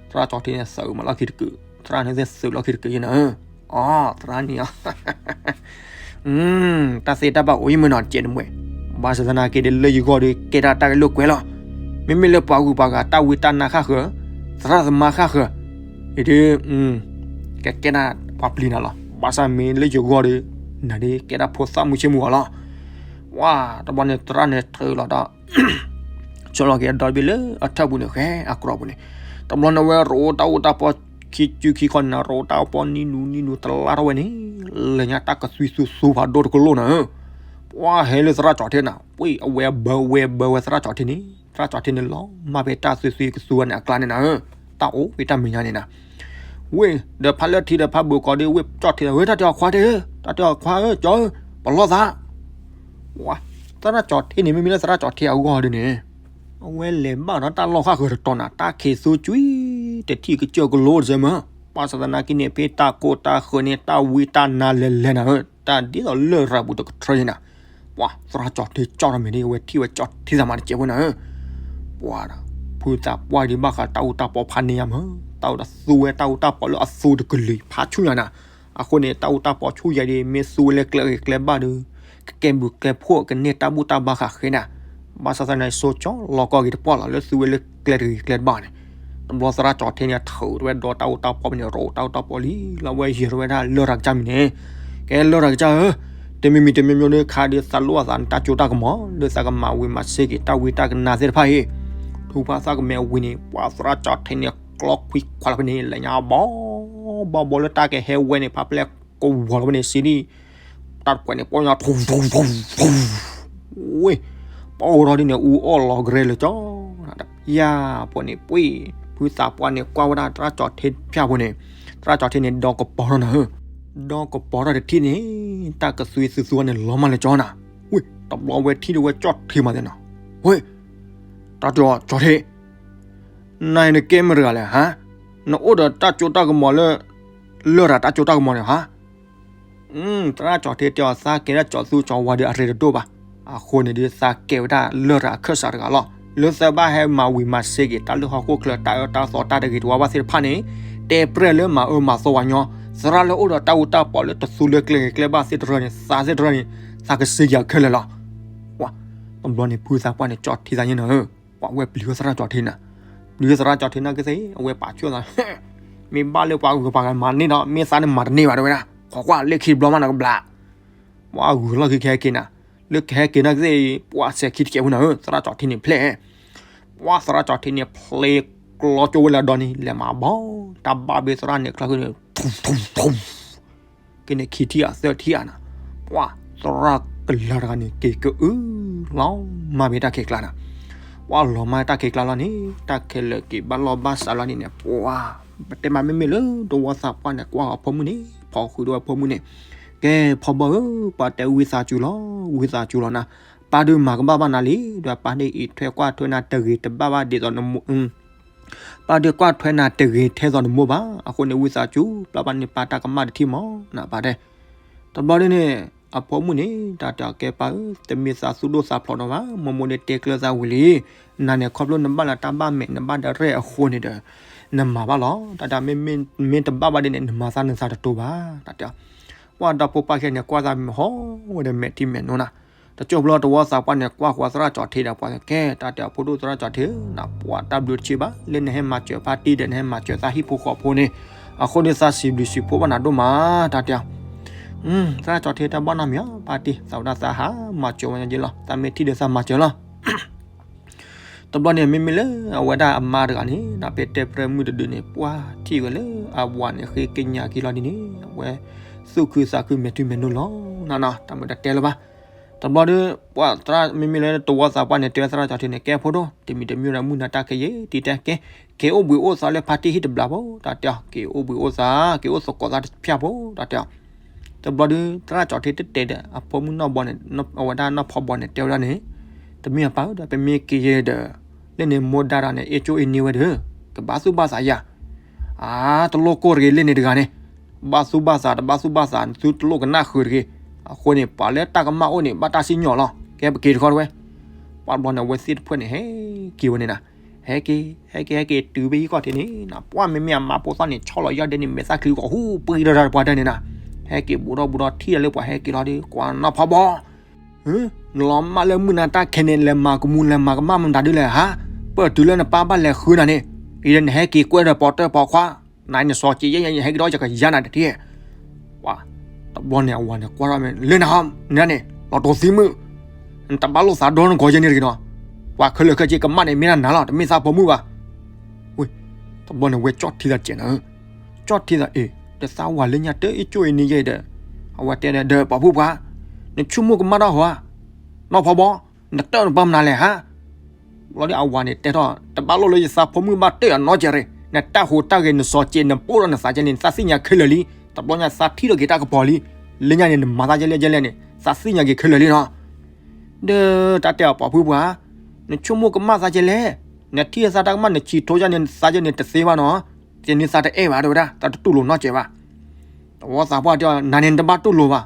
သရၣ်ကၠီၤထ့န့ၣ် သးအုးမၤလီၢ်ခံတကုာ်, သရၣ်န့ၣ်သ့ၣ်သုးလီၢ်ခံတကုာ်ယဲနၤ, အီ သရၣ်န့ၣ်, တၢ်သ့တၢ်ဘၣ်အိၣ်ယမ့ၢ်နီၤ ကဲတမှဲ, ဘၣ်ဆၣ်သနာ်က့ဒီး လၢယဂီၢ်ဒီး ကဲထီၣ်တၢ်ဂဲၤလိာ်ကွဲလီၤ, မ့မ့ၢ်လၢပှၤဂုၤပှၤဂၤ တၢ်ဝံတၢ်နါဃၣ်ဃၢၤ, သရၣ်သမါဃၣ်ဃၢၤ, အံၤဒီး ကကဲဒၣ်ပှၤပျံၤနၤလီၤ, ဘၣ်ဆၣ်မ့ၢ်လၢယဂီၢ်ဒီး နၤဒီးကဲဒၣ်ဖိသၣ်မုၢ်ဆ့ၣ်မုၢ်ဂီၤလီၤ, ဝါ, တဘျီန့ၣ်သရၣ်န့ၣ်ထုးလီၤဒီး ဆီလီၤက့ၤအဒီတဘ့ၣ်လၢအထၢၣ်ပူၤန့ၣ် ဃဲအကြီပူၤန့ၣ်, တဘျီန့ၣ်ဝဲရိးတၢ်အူတၢ်ပီ ခံစုခံခီန့ၣ် ရိးတၢ်အူပီနံၤနူနံၤနူတလါထီၣ်ဝဲန့ၣ်, လဲၤညါတၢ်ကသွံသူသူဖးဒိၣ်တကလိၣ်နၤဧၢ, ပှၤဟဲလၢသရၣ်ကၠီၤထ့နၤ, ပှၤအဝဲအဘၢဝဲအဘၢဝဲသရၣ်ကၠီၤထ့န့ၣ်, သရၣ်ကၠီၤထ့န့ၣ်လီၤမၢ်ဖဲတၢ်သွံသွံကသူဝဲန့ၣ်အကျါန့ၣ်နၤဧၢ, တၢ်အိၣ်ဖဲတၢ်မဲာ်ညါန့ၣ်နၤ ဝ့ၢ်ဒီးဖးလၢထံဒီးဖးဘိးကီးဒီး ဝ့ၢ်ကၠီၣ်ထ့လီၤ, ဝ့ၢ်တၢ်တဲအီၤခွါတဲဧၢ, တၢ်တဲအီၤခွါဧၢ ကၠီဧၢ, ပလီၢ်သး, ဝါ, သရၣ်ကၠီၤထ့န့ၣ် မ့မ့ၢ်လၢသရၣ်ကၠီၤထ့အဂီၢ်ဒ်န့ၣ်, အဝဲလဲၤဘၣ်ဒီးတၢ်လီၢ်ဃၣ်ဃၢၤတတီၤနၤ, တၢ်ခံးသူကွံာ် တထံၣ်ကစၢၢ်ကလိတစဲးမး, ဘၣ်ဆၣ်သနာ်က့န့ၣ် ဖဲတၢ်ကိၢ်တၢ်ဃၢၤန့ၣ် တၢ်ဝံတၢ်နါလဲၤလဲၤနၤဧၢ, တၢ်ဒ်သိးလရာ်ပူၤတကထြၢယဲနၤ ပှၤသရၣ်ကၠီၤထ့ကၠီၣ်ထီၣ်မ့ၢ်ဒ် အဝဲထံၣ်ဝဲကၠီၤထ့သးမးတစဲးဖိနၤဧၢ, ပှၤဒီး ဖုသးပှၢ်ဒံးဘၣ်ဃးတၢ်အူတၢ်ပီဖးန့ၢ်ယၤမး, တၢ်အူတၢ်သူဝဲတၢ်အူတၢ်ပီလၢအသူတကလုာ်ဖးဆူညါနၤ, အဃိန့ၣ် တၢ်အူတၢ်ပီဆူယၤဒ် မ့ၢ်သူဝဲလၢကျဲဂ့ၤကျဲဘၣ်ဒီး ကကဲဘျုးကဲဖှိၣ် ကန့ၢ်တၢ်ဘူၣ်တၢ်ဘါဃာ်ဃဲနၤ, ဘၣ်ဆၣ်သနာ်က့ ဆိကၠီလီၤကီၢ်က့ၤတပှၢ်လီၤ လၢသူဝဲလၢကျဲတဂ့ၤကျဲတဘၣ်န့ၣ်, တဘျီသရၣ်ကၠီၤထ့န့ၣ် ထုးဝဲဒီးတၢ်အူတၢ်ပီဖဲန့ၣ် ရိးတၢ်အူတၢ်ပီလံ လၢအဝဲယဲၤထီၣ်ဝဲဒၣ်လရာ်ကစၢ်မံၤန့ၣ်, ကဲလရာ်ကစၢ်ဧၢ, တမံၤမံၤတမံၤမံၤဒီး ခါဒီးသးလိၣ်အသးနတၢ်စိတၢ်ကမီၤ လၢသးကမၤဝံၤမၤစ့ၢ်ကီး တၢ်ဝံတၢ်ကနါသ့ၣ်တဖၣ်အံၤ, ထူဖးသးကမဲာ်ဝံၤန့ၣ် ပှၤသရၣ်ကၠီၤထ့န့ၣ် ကျီခွံခွါလီၤဖဲန့ၣ် လဲၤညါဘီဘီဘီလၢတၢ်ကဟဲဝဲန့ၣ် ဖးဖျဲၣ်ကဝီၤလီၤဖဲန့ၣ် စံးဒ် တၢ်တပှဲၤန့ၣ် ပီၢ်ညီထူ ထူ ထူ ထူ ဝ့ၢ် ပီၢ်ဝဲထီၣ်ဒ်န့ၣ် အူအီၣ်လီၤကရဲလၢကၠီ ယၤပှဲၤန့ၣ်ပှ့ၢ် ဖုသးပှၢ်န့ၣ် ကွၢ်ဝဲဒၣ်သရၣ်ကၠီထ့ဖၠၣ်ဖိန့ၣ် သရၣ်ကၠီထ့န့ၣ် ဒီကပီၤထီၣ်နၤဧၢ, ဒီကပီၤထီၣ်တထံၣ်န့ၣ် တၢ်ကသွံသူသူန့ၣ် လီၤမၢ်လၢကၠီနၤ, ဝ့ၢ် တဘျီဝဲထံၣ်ဒီးဝဲကၠီထ့မးသ့ၣ်နီၤ, ဝ့ၢ် တၢ်တဲအီၤ ကၠီထ့ နၤအံၤနကဲမတဂၤလဲၣ်ဟါ, နအိၣ်ဒီးတၢ်စိတၢ်ကမီၤလၢ လရာ်တၢ်စိတၢ်ကမီၤန့ၣ်ဟါ, သရၣ်ကၠီထ့တဲအီၤ သးကဲဒၣ်ကၠီသူကၠီဝါဒီးအရ့တဒိၣ်ဘၣ်, အဃိန့ၣ်ဒီးသးကဲဝဲဒၣ်လရာ်အခၢၣ်စးတဂၤလီၤ, လၢသးဘၣ်ဟဲမၤဝံၤမၤစ့က့ၤ တၢ်လၢဟီၣ်ခိၣ်ချၢတၢ်အၢတၢ်သီတၢ်တဂ့ၤတဝါဘၣ်သ့ၣ်တဖၣ်န့ၣ်, တဲပြဲၢ်လၢမၤအၢမၤသီဝဲညီ, သရၣ်လၢအိၣ်ဒီးတၢ်အူတၢ်ပီးလၢတသူလၢကျဲဂ့ၤကျဲဘၣ်သ့ၣ်တဖၣ်န့ၣ် သးသ့ၣ်တဖၣ်န့ၣ် သးကစ့ကၤခဲလၢာ်လီၤ. ဝါ, တဘျီန့ၣ် ဖုသးပှၢ်န့ၣ် ကၠီထ့သးန့ၣ်နၤဧၢ, ပှၤဝဲပျံၤဝဲသရၣ်ကၠီထ့နၤ, ပျံၤဝဲသရၣ်ကၠီထ့နၤကသ့, အဝဲပာ်ဆှၢသး, မ့ၢ်ဘၣ်လၢပှၤဂုၤပှၤဂၤမၤန့ၢ်ဒီး မ့ၢ်သးန့ၣ်မၤတန့ၢ်ဘၣ်တဲဝဲဒၣ်, ခိးကွၢ်လၢခံတဘျီမးနကဘျး, ပှၤဂုၤလီၢ်ခံကဟဲက့ၤနၤ, လၢကဟဲက့ၤနၤကသ့, ပှၤစဲၤခံတကဲးဖိနၤဧၢ, သရၣ်ကၠီထ့န့ၣ်ဖျဲၣ် ပှၤသရၣ်ကၠီထ့န့ၣ် ဖျဲကျီကၠိဝဲလၢအဒီန့ၣ် လဲၤမၤဘီ, တၢ်ဘၣ်ဘ့သရၣ်န့ၣ် ချါဃုန့ၣ်, ကန့ၣ်ခံထံၣ်ဧါသၢထံၣ်ဧါနၤ, ပှၤသရၣ်ကလၤတဂၤန့ၣ် က့ၤကအု လီၤမၢ်ဘ့တၢ်ခံးကျါနၤ, ပှၤလီၤမၢ်တၢ်ခံးကျါလီၤန့ၣ် တၢ်ခဲလၢာ်က့ၤဘၣ်လီၢ်ဘၣ်စးလီၤန့ၣ်န့ၣ် ပှၤ ပတဲမးမ့မ့ၢ်လၢတဝီသးပှၢ်န့ၣ် ကွၢ်ဃီၤအဖိမုၣ်န့ၣ် ဖီၣ်ဃုာ်ဒီးအဖိမုၣ်န့ၣ်, ကဲ ဖီဘီဧၢ, ပှၤတဲဝံသးစူၤလီၤ, ဝံသးစူၤလီၤနၤ, ပၢ်ဒုးမၤကဘၣ်ဘၣ်နၤလံ, ဒီးပၢ်ဒုးအံးထွဲကွၢ်ထွဲနၤတဂ့ၤတဘၣ်ဘၣ်ဒ်သိးနမိၢ် ပၢ်ဒုးကွၢ်ထွဲနၤတဂ့ၤထဲသိးနမိၢ်ဘၣ်, အဃိန့ၣ် ဝံသးစူၤ ပျၢ်ဘၣ်န့ၢ်ပၢ်တၢ်ကမၣ်တထံၣ်မးနၤ, ပၢ်တဲ. တဘျီဒ်န့ၣ် အဖိမုၣ်န့ၣ် တၢ်တဲအီၤ ကဲပၢ်ဧၢ, တမ့ၢ်သးသူၣ်ဒိၣ်သးဖျိးနီၤဘၣ်, မိၢ်မိၢ်ဒုးတဲကျၢၤသးဝံၤလံ, နၤန့ၣ် ခီဖျိနဘၣ်လၢတၢ်ဘၣ်မဲာ် နဘၣ်ဒီးရဲၣ်အဃိန့ၣ်ဒီး နမၤဘၣ်လီၤ, တၢ်တဲ မ့ၢ်တဘၣ်ဘၣ်ဒ်န့ၣ် နမၤသးနသးတတိၤဘၣ်, တၢ်တဲ. ပှၤဒီဖိပၢ်ခံဂၤန့ၣ် ကွၢ်သးမ့ၢ်ဟီဝဲဒီးမဲာ်ထံမဲာ်နိနၤ, တကၠိၢ်ဖျိတဝီသးပှၢ်န့ၣ် ကွၢ်ဃီၤသရၣ်ကၠီထ့ဒီးပှၤ ကဲ တၢ်တဲအီၤ ဖိဒိၣ်သရၣ်ကၠီထ့ဧၢ, နပှၤတၢ်ဘျုးတဆံးဘၣ်, လၢနဟဲမၤစၢၤဖါတံၢ်ဒီး နဟဲမၤစၢၤသးဟံၣ်ဖိဃီဖိန့ၣ်, အဃိန့ၣ်သးစံးဘျုးစံးဖှိၣ်ဘၣ်နၤဒိၣ်မး, တၢ်တဲ. သရၣ်ကၠီထ့ တၢ်ဘၣ်နီတမံၤဧါ, ပၢ်တံၢ် သးဝဲဒၣ်သးဟးမၤစၢၤဝဲညါက့လီၤ, သးမ့ၢ်ထံၣ်ဒီးသးမၤစၢၤလီၤ. တဘျီန့ၣ် မ့မ့ၢ်လၢအဝဲဒၣ်အမါတဂၤန့ၣ် နပ့ၤတဲပြဲမုၣ်တဒုန့ၣ် ပှၤထံၣ်ဝဲလၢအဝၤန့ၣ် ဃ့ကညးက့ၤလီၤဒ်န့ၣ် အဝဲ သူၣ်ခုသးခုမဲာ်ထံမဲာ်နိလီၤ, နန တၢ်မ့ၢ်တတဲလၢၤဘၣ်. တဘျီဒီး ပှၤသရၣ် မ့မ့ၢ်လၢတဝီသးပှၢ်န့ၣ် တဲဝဲသရၣ်ကၠီထ့န့ၣ် ကဲဖိဒိၣ် တမံၤတမံၤဒီးမုၢ်နၤတၢ်ခဲယဲၢ်တံၢ်တဲကဲ, က့ၤအိၣ်ဘှံးအိၣ်သါလၢဖါတံၢ်ဟံၣ်တဘျီဖိ တၢ်တဲအီၤ, က့ၤအိၣ်ဘှံးအိၣ်သါ က့ၤအိၣ်သကိးသးတဖၠၣ်ဖိ တၢ်တဲအီၤ. တဘျီဒီး သရၣ်ကၠီထ့တတဲဒီး အဖိမုၣ်နီၢ်ဘီန့ၣ် အဝဲဒၣ်နီၢ်ဖီဘီန့ၣ် တဲဝဲဒၣ်န့ၣ်, တမ့ၢ်အပၢ်ဧၢ, ဒီးပမ့ၢ်က့ၤယဲၢ်ဒီး လၢန့ၣ်မိၢ်ဒါတၢ်န့ၣ် အ့ၣ်ကၠိအ့ၣ်န့ၢ်ဝဲဒီး ကဘၣ်သူၣ်ဘၣ်သးယၤ, အါ တလိၣ်ကိၢ်တဂ့ၤ လၢန့ၣ်တဂၤန့ၣ်, ဘၣ်သူၣ်ဘၣ်သး တဘၣ်သူၣ်ဘၣ်သး သုတလိၣ်ကနၣ်ဃုာ်တဂ့ၤ, အဃိန့ၣ် ပှၤလၢတၢ်ကမၣ်အိၣ်န့ၣ် ဘၣ်တၢ်စံၣ်ညီၣ်လီၤ, ကဲပက့ၤတခီတဝဲ. ပှၤတဘျီန့ၣ် အဝဲသ့ၣ်တဖၣ်န့ၣ် ဟဲက့ၤဝဲန့ၣ်နၤ, ဟဲက့ၤ ဟဲက့ၤ ဟဲက့ၤတုၤဖဲဟံၣ်ခီၣ်ထံးန့ၣ်နၤ, ပှၤမ့မ့ၢ်အမါဖိသၣ်န့ၣ် ဆီလီၤယၢ်ဒဲန့ၣ် မဲာ်သၣ်ချံဂီၤဟူပှံၤဒီးတၢ်တပှၢ်တၢၢ်န့ၣ်နၤ, ဟဲက့ၤဘူးထီၣ်ဘူးထီၣ်ထံၣ်ဒီးလၢပှၤဟဲက့ၤလီၤဒီး ကွၢ်နီၢ်ဖီဘီ နလီၤမၢ်လၢမုၢ်နၤတၢ်ခဲန့ၣ် လဲၤမၤကမူၤ လဲၤမၤကမၣ်မတၤဒ်လဲၣ်ဧါ, ပၢၢ်တုၤလၢနပၢ်ဘၣ်လဲၤဃုနၤန့ၣ်, အံၤဒီးနဟဲက့ၤကွဲဒီးပိာ်တၢ်ပိာ်ခွါ, နနစီၤက့ၤယဲၢ်ယဲၢ် ယဟဲက့ၤဒီးယကယၤနၤတထံၣ်, ပှၤ တဘျီန့ၣ် အဝၤန့ၣ်ကွၢ်ထီၣ်မ့ၢ် လၢနဟီ နန့ၣ် လီၤတိၤသံမုၣ်, နတဘၣ်လိာ်သးဒီနဂီၤယဲၢ်န့ၣ်တဂ့ၤနီၤ, ပှၤခဲလၢာ်ခဲဆ့ကမၣ်န့ၣ် မ့ၢ်ဒၣ်နၤလီၤ တမ့ၢ်သးဖိမုၣ်ဘၣ်. ဝ့ၢ် တဘျီန့ၣ် ဝဲကၠီၣ်ထံသးစဲးနၤဧၢ, ကၠီၣ်ထံသးအ့ၣ် တသးဝၤလၢညါတအ့ၣ်ကၠိအ့ၣ်န့ၢ်ယဲၢ်ဒီး, အဝဲတဲဒီး ဒီးပိာ်ဖုၣ်ပှၤ, နဆိကမိၣ်ကမၣ်တၢ်ဟီဧါ, နီၢ်ဖီဘီ နတၢၣ်နပၢ်မနုၤလဲၣ်ဟါ, ဘျီဒီးအဝၤန့ၣ်တဲထီၣ် တဘၣ်လိာ်လၢယသးဖိမုၣ်ဘၣ်တၢၣ်အနီၢ်ကဲးရ့ၣ်, နတၢ်ဟူးတၢ်ဂဲၤ နစီၤက့ၤ နပိၢ်ဒီးနသးကဲန့ၣ် နသးသ့ၣ်ညါခဲလၢာ်လံ, တဘျီညါသးထံၣ်ထီၣ်က့ၤတၢ်ကပီၤလံ, လၢညါန့ၣ် နမၤသးကဲလဲၣ်ကဲလဲၣ်န့ၣ် သးသ့ၣ်ညါက့ၤခဲလၢာ်လံနီၤ. ဒီးတၢ်တဲအီၤပိာ်ဖုၣ်ပှၤ, နဆိကမိၣ်ကမၣ်သးကဲလဲၣ်, နထံၣ်သးတၢ်ကမၣ် နဆံးထိယါန့ၣ် သးကဲန့ၣ်တသ့ဘၣ်နီၤ, ကဲန့ၣ်သးတအဲၣ်ဘၣ် တဲဝဲဒၣ် သးတတူၢ်လိာ်နီၢ်ကဲးဘၣ်. တဝီသးပှၢ်တဲအီၤ နၤန့ၣ်နတဘၣ်တူၢ်လိာ်ဘၣ်,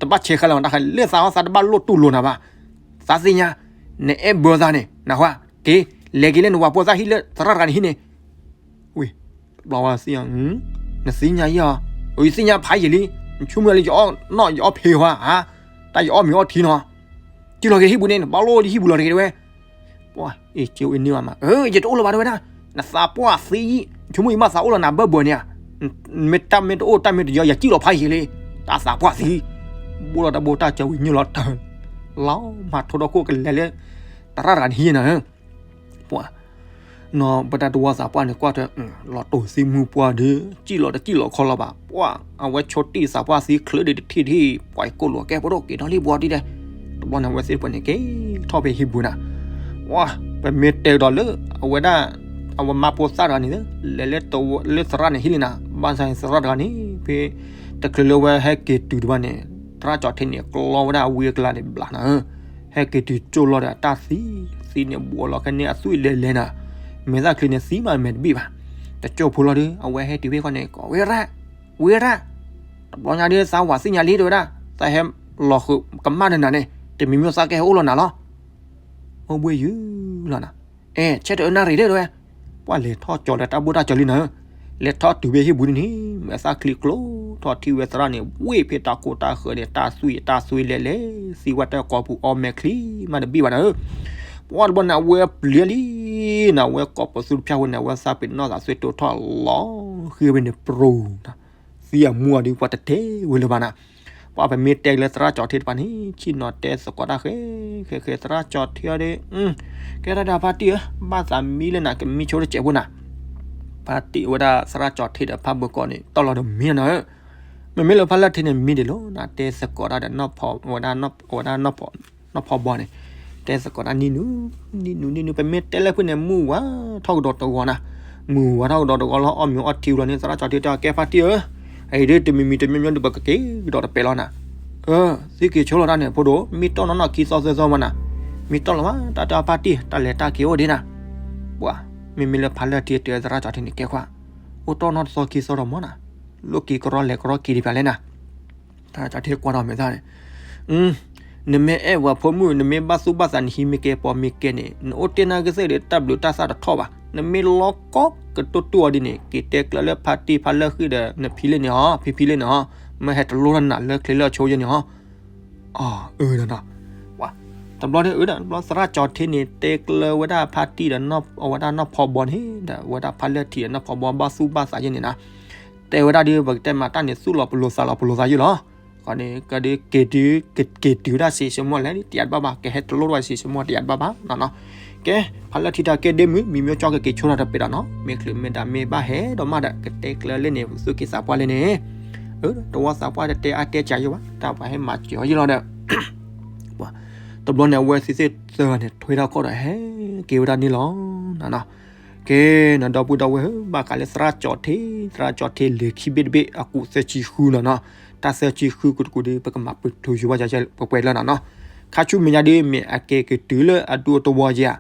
တဘၣ်ဆဲးဃာ်လၢၤတၢ်ဃဲ လၢသးအီၤသးတဘၣ်လိၣ်တူၢ်လိာ်နၤဘၣ်, သးသ့ၣ်ညါ, နအဲၣ်ဘၢသးန့ၣ် နၢ်ဟူဧါ, က့ၤ လဲၤက့ၤလၢနဝၤဖိသၣ်ဟံၣ်လၢသရၣ်တဂၤန့ၣ်ဟံၣ်န့ၣ် ဝ့ၢ် တဘျီဝဲသ့ၣ်ညါ, နသ့ၣ်ညါယဲၢ်ဧါ, ယသ့ၣ်ညါဖးယံာ်လံ, နဆိကမိၣ်လၢယအီၣ်နီၣ် ယအီၣ်ဖံးဟါ, တၢ်ယအီၣ်မ့ၤအီထံနီၤ, စံၣ်လီၤက့ၤဟံၣ်ပူၤန့ၣ် နဘၣ်လိၣ်လၢဟံၣ်ပူၤလီၤတဂ့ၤတဝဲ. ပှၤ အ့ၣ် ကၠိအ့ၣ်န့ၢ်ဘၣ်မး, အၢ ယတအိၣ်လၢၤဘၣ် တဲဝဲဒၣ်, နသးပှၢ်သံယံာ်, နဆိကမိၣ်ယမၣ်သးအိၣ်လၢနဘၢၣ်ဘၢၣ်န့ၣ်ဧါ, မ့ၢ်တၢ်မ့ၢ်တအိၣ်တၢ်မ့ၢ်တယီၤ ယစံၣ်လီၤဖးယံာ်လံ, တၢ်သးပှၢ်သံ, ဘိၣ်လီၤတၢ်ဘိတၢ်စၢၤဝံၤညိၣ်လီၤတၢ်, လီၤမၢ်ထိၣ်ထီၣ်ခိၣ်ကလဲၤလၢ သရၣ်တဂၤန့ၣ်ဟံၣ်န့ၣ်, ပှၤ နီၢ်ပတၢ်တဝီသးပှၢ်န့ၣ်ကွၢ်ထွဲ လီၤတိၢ်သံမူပှၢ်ဒီး စံၣ်လီၤတစံၣ်လီၤခီလီၤဘၣ်, ပှၢ်အဝဲဆိတံၢ်သးပှၢ်သံချၢဒံးတထံၣ်တထံၣ် ပှၤကိၣ်လိာ်ကဲဖိဒိၣ်က့ၤဒီလံဘှီဒံးဒဲး, တဘျီန့ၣ် အဝဲသ့ၣ်တဖၣ်န့ၣ်က့ၤထီၣ်ဖဲဟံၣ်ပူၤနၤ, ပှၢ် ပမ့ၢ်တဲကဒီးလၢ အဝဲဒၣ် အဝဲမါဖိသၣ်တဂၤန့ၣ် လဲၤလၢသရၣ်န့ၣ်ဟံၣ်လံနၤ, ဘၣ်ဆၣ်သရၣ်တဂၤန့ၣ် ဖဲ တချုးလၢဝဲဟဲက့ၤတုၤတဘၣ်န့ၣ် သရၣ်ကၠီၤထ့န့ၣ် ကျီဝဲဒၣ်အဝံအကျါန့ၣ်ဘျးနၤဧၢ ဟဲက့ၤတုၤကၠိၣ်လီၤဒီးအတၢ်သံ, သံန့ၣ်ဘှီလီၤခဲန့ၣ်အသွံၣ်လဲၤလဲၤနၤ, မဲာ်သၣ်ချံန့ၣ်သံမးမဲာ်တဘံၣ်ဘၣ်, တကၠိၣ်ဖိလီၤဒီး အဝဲဟဲတုၤဖဲဃီန့ၣ် ကိးဝဲရၣ်, ဝဲရၣ်, တဘျီညါဒီးသးဝးသ့ၣ်ညါလံတဲဝဲဒၣ်, သးဟဲလီၤဃုာ်ကမၣ်နၤန့ၣ် တမံၤမံၤသးကဟဲအိၣ်လီၤနၤလီၤ အိၣ်ဘှ့ၣ်ယုၤလီၤနၤ, အဲ ဆဲးတအၢနၣ်ရံၣ်လၢတဲဝဲ, ပှၢ်လဲၤထီၣ်ကၠီၤလၢတၢ်ဘိၣ်တၢ်ကၠီၤလံနၤဧၢ, လဲၤထီၣ်တုၤဖဲဟံၣ်ပူၤန့ၣ် မဲာ်သၣ်ချံကျိထီၣ်ထံၣ်ဝဲသရၣ်န့ၣ် ဝ့ၢ်ဖဲတၢ်ကိၢ်တၢ်ဃၢၤန့ၣ် တၢ်သွံၣ်တၢ်သွံၣ်လဲၤလဲၤ သံဝဲတၢ်ကိာ်ပူၤအီမဲာ်ချံမးတဘံၣ်ဘၣ်နၤဧၢ, ပှၢ်တဘျီန့ၣ်အဝဲပျံၤလံနၤ အဝဲကိာ်ပသူတဖၣ်ဝဲန့ၣ် အဝဲသးပ့ၤနီၣ်သးသွံၣ်တိၢ်ထီၣ်လီၤဃ့ဝဲန့ၣ်ပြူၤနၤ, သံအမူအီၤဒီးပှၢ်တတဲဝဲလၢၤဘၣ်နၤ ပှၢ်ပမ့ၢ်တဲလၢသရၣ်ကၠီၤထ့တဖၣ်န့ၣ် ဆ့ၣ်နီၤတဲသကိးတၢ်ဃဲ ဃဲဃဲသရၣ်ကၠီၤထ့အီၤဒီး ကဲထီၣ်ဒီးဖါတံၢ်ဧၢ, ဘၣ်သးမံလၢနၤကမံဆိတစဲးဖိနၤ, ဖါတံၢ်ဝဲဒၣ်သရၣ်ကၠီၤထ့ဒီးဖါဘၢၣ်ကီးန့ၣ် တီၢ်လီၤဒီးမံနၤဧၢ, မ့မ့ၢ်လၢဖါလၢထံန့ၣ်မံဒံးလီၤနၤ တဲသကိးတၢ်ဒီး ဝဲဒၣ်နီၢ်ဖီဘီန့ၣ်, တဲသကိးတၢ်နံၣ်နူ နံၣ်နူ နံၣ်နူ ပမ့ၢ်တဲလၢဖုန့ၣ် မုၢ်ဝါထီၣ်ကဒီးတဂီၤနၤ, မုၢ်ဝါထီၣ်ကဒီးတဂီၤလီၤ အီၣ်မ့ၤအီထံလီၤန့ၣ် သရၣ်ကၠီၤထ့တဲ ကဲဖါတံၢ်ဧၢ, အံၤဒ်တမံၤမံၤတမံၤမံၤဒီးပကက့ၤကဒီးတပဲာ်လီၤနၤ, သုက့ၤဆိလီၤတၢ်န့ၣ် ဖိဒိၣ် မ့ၢ်တီၢ်နီၢ်နီၢ်ခံသီသၢသီမးနၤ, မ့ၢ်တီၢ်လီၤဘၣ် တၢ်တဲအီၤဖါတံၢ် တၢ်လဲၤတၢ်က့ၤအိၣ်ဒံးနၤ, ပှၢ် မ့မ့ၢ်လၢဖါလၢထံတဲသရၣ်ကၠီၤထ့န့ၣ် ကဲခွါ အိၣ်တီၢ်နီၢ်တသီခံသီဒီးမးနၤ, လိၣ်က့ၤကရီလဲၤကရီက့ၤဒံးဖျါလဲၣ်နၤ, သရၣ်ကၠီၤထ့ကွၢ်ဒီးမဲာ်သၣ်န့ၣ် နမ့ၢ်အဲၣ်ဝဲဖိမုၣ် နမ့ၢ်ဘၣ်သူၣ်ဘၣ်သး နဟံးမ့ၢ်ကဲပိာ်မ့ၢ်ကဲန့ၣ် နအိၣ်တ့ၢ်နၢ်ကစၢၢ်ဒီးတၢ်ဘျုးတၢ်သၣ်တထီၣ်ဘၣ်, နမ့ၢ်လီၤကီကတိၢ်တူၢ်အီၤဒ်န့ၣ် က့ၤတဲကျၢၤလၢဖါတံၢ်ဖါလၢဃံၣ်ဒီး နဖံလၢန့ၣ်ဟီ ဖံဖံလၢန့ၣ်ဟီ, မ့ၢ်ဟဲတလိၣ်ထီၣ်နၤလၢချ့လၢအဆိယဲန့ၣ်ဟီ, အၢဒီး တဘျီန့ၣ်အၢဒီး တဘျီသရၣ်ကၠီၤထ့န့ၣ် တဲကျၢၤဝဲဒၣ်ဖါတံၢ်ဒီး အဝဲဒၣ်နီၢ်ဖီဘီန့ၣ် ဒီးအဝဲဒၣ်ဖါလၢထံဒီးနီၢ်ဖီဘီဘၣ်သူၣ်ဘၣ်သးယဲန့ၣ်နၤ, တဲဝဲဒၣ်ဒီး ပကတဲမးတၢ်န့ၣ် သူၣ်လီၤပလိာ်သးလီၤပလိာ်သးယုၢ်လီၤ, ဃီန့ၣ် ကဒုးက့ၤတုၤ ကက့ၤတုၤဒၣ်စံးဆၢမီၢ်လဲၣ် တယးတဘၣ်ဘၣ် ကဟဲတလိၣ်ထီၣ်စံးဆၢမီၢ်တယးတဘၣ်ဘၣ်နီၤနီၤ, ကဲ ဖါလၢထံတၢ်ကဲဒ့မုၢ် မံၤမံၤကၠီကက့ၤဆိထီၣ်တပဲာ်ဒီးနီၤ မ့ၢ်ချုးမ့ၢ်ဒၣ်မ့ၢ်ဘၣ်ဟဲဒီးမးဒီး ကတဲကျၢၤလၢန့ၣ် သူၣ်က့သးပှၢ်လၢန့ၣ်, အၢ တဝီသးပှၢ်တတဲအါတဲကၢ်ယိဘၣ် တၢ်ပှၤဟဲမၤစၢၤအီၤယုၢ်လီၤဒီး တဘျီန့ၣ် အဝဲသ့ၣ်သၢဂၤန့ၣ် ထွဲထီၣ်ခီၣ်ဒီးဟဲက့ၤဝဲဒၣ်န့ၣ်လီၤနီၤနီၤ, ကဲနီၤ ဒီပုၢ်ဒီဝဲၢ်ဧၢ ဘၣ်ဃးလၢသရၣ်ကၠီၤထ့ သရၣ်ကၠီၤထ့လံာ်ခံဘ့ၣ်တဘ့ၣ် အကူးသၢဆံဃုနီၤနီၤ, တၢ်သၢဆံဃုကူးတကူးဒီး ပကမၤပတုာ်ယိဘၣ်ယၤပှဲၤပှဲၤလီၤနီၤနီၤ, ခါဆူမဲာ်ညါဒီး မ့ၢ်အကဲက့ၤတုၤလၢအဒူအတဝီယဲၢ်ဧါ,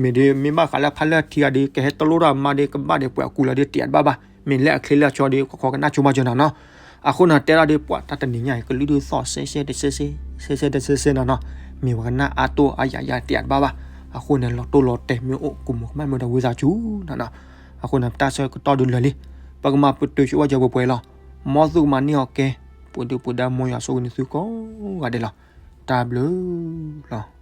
မ့ၢ်ဒီး မ့ၢ်ဘၣ်ဃးလၢဖါလၢထံဂၤဒီး ကဟဲတလိၣ်တၢ်မါဒီး ကဘၣ်ဒီးပှၤအကူးလီၤဒီး တယးတဘၣ်ဘၣ်, မ့ၢ်လၢအချ့လၢအဆီဒီး ခီခီကနၣ်ဆိဘၣ်ယဲနီၤနီၤ, အဃိန့ၣ် တဲဒၣ်ဒီးပှၤတၢ်တနံၤညါအံၤ ကလုၢ်ဒုးသီၣ်စဲစဲတစဲစဲ စဲစဲတစဲစဲနီၤနီၤ, မ့ၢ်ပှၤကနၣ်အါတိၢ်အါယၤယၤတယးတဘၣ်ဘၣ်, အဃိန့ၣ် လီၤတိၢ်လီၤတဲာ်မ့ၢ်အိၣ် ကူၣ်မုာ်ကမၣ်မ့ၢ်ဒီးဝံသးစူၤနီၤနီၤ, အဃိန့ၣ် တၢ်ဆၢကတီၢ်ဒုးလၢာ်လံ, ပကမၤပတုာ်ဆိဝဲယၤပှဲၤပှဲၤလီၤ, မ်သုကမၤန့ၢ်အီၤကဲ, ပှၤဒုၣ်ပှၤဒါမ်ယွၤဆိၣ်ဂ့ၤန့ၢ်သုကိးဂၤဒဲးလီၤ, တၢ်ဘျုးလီၤ.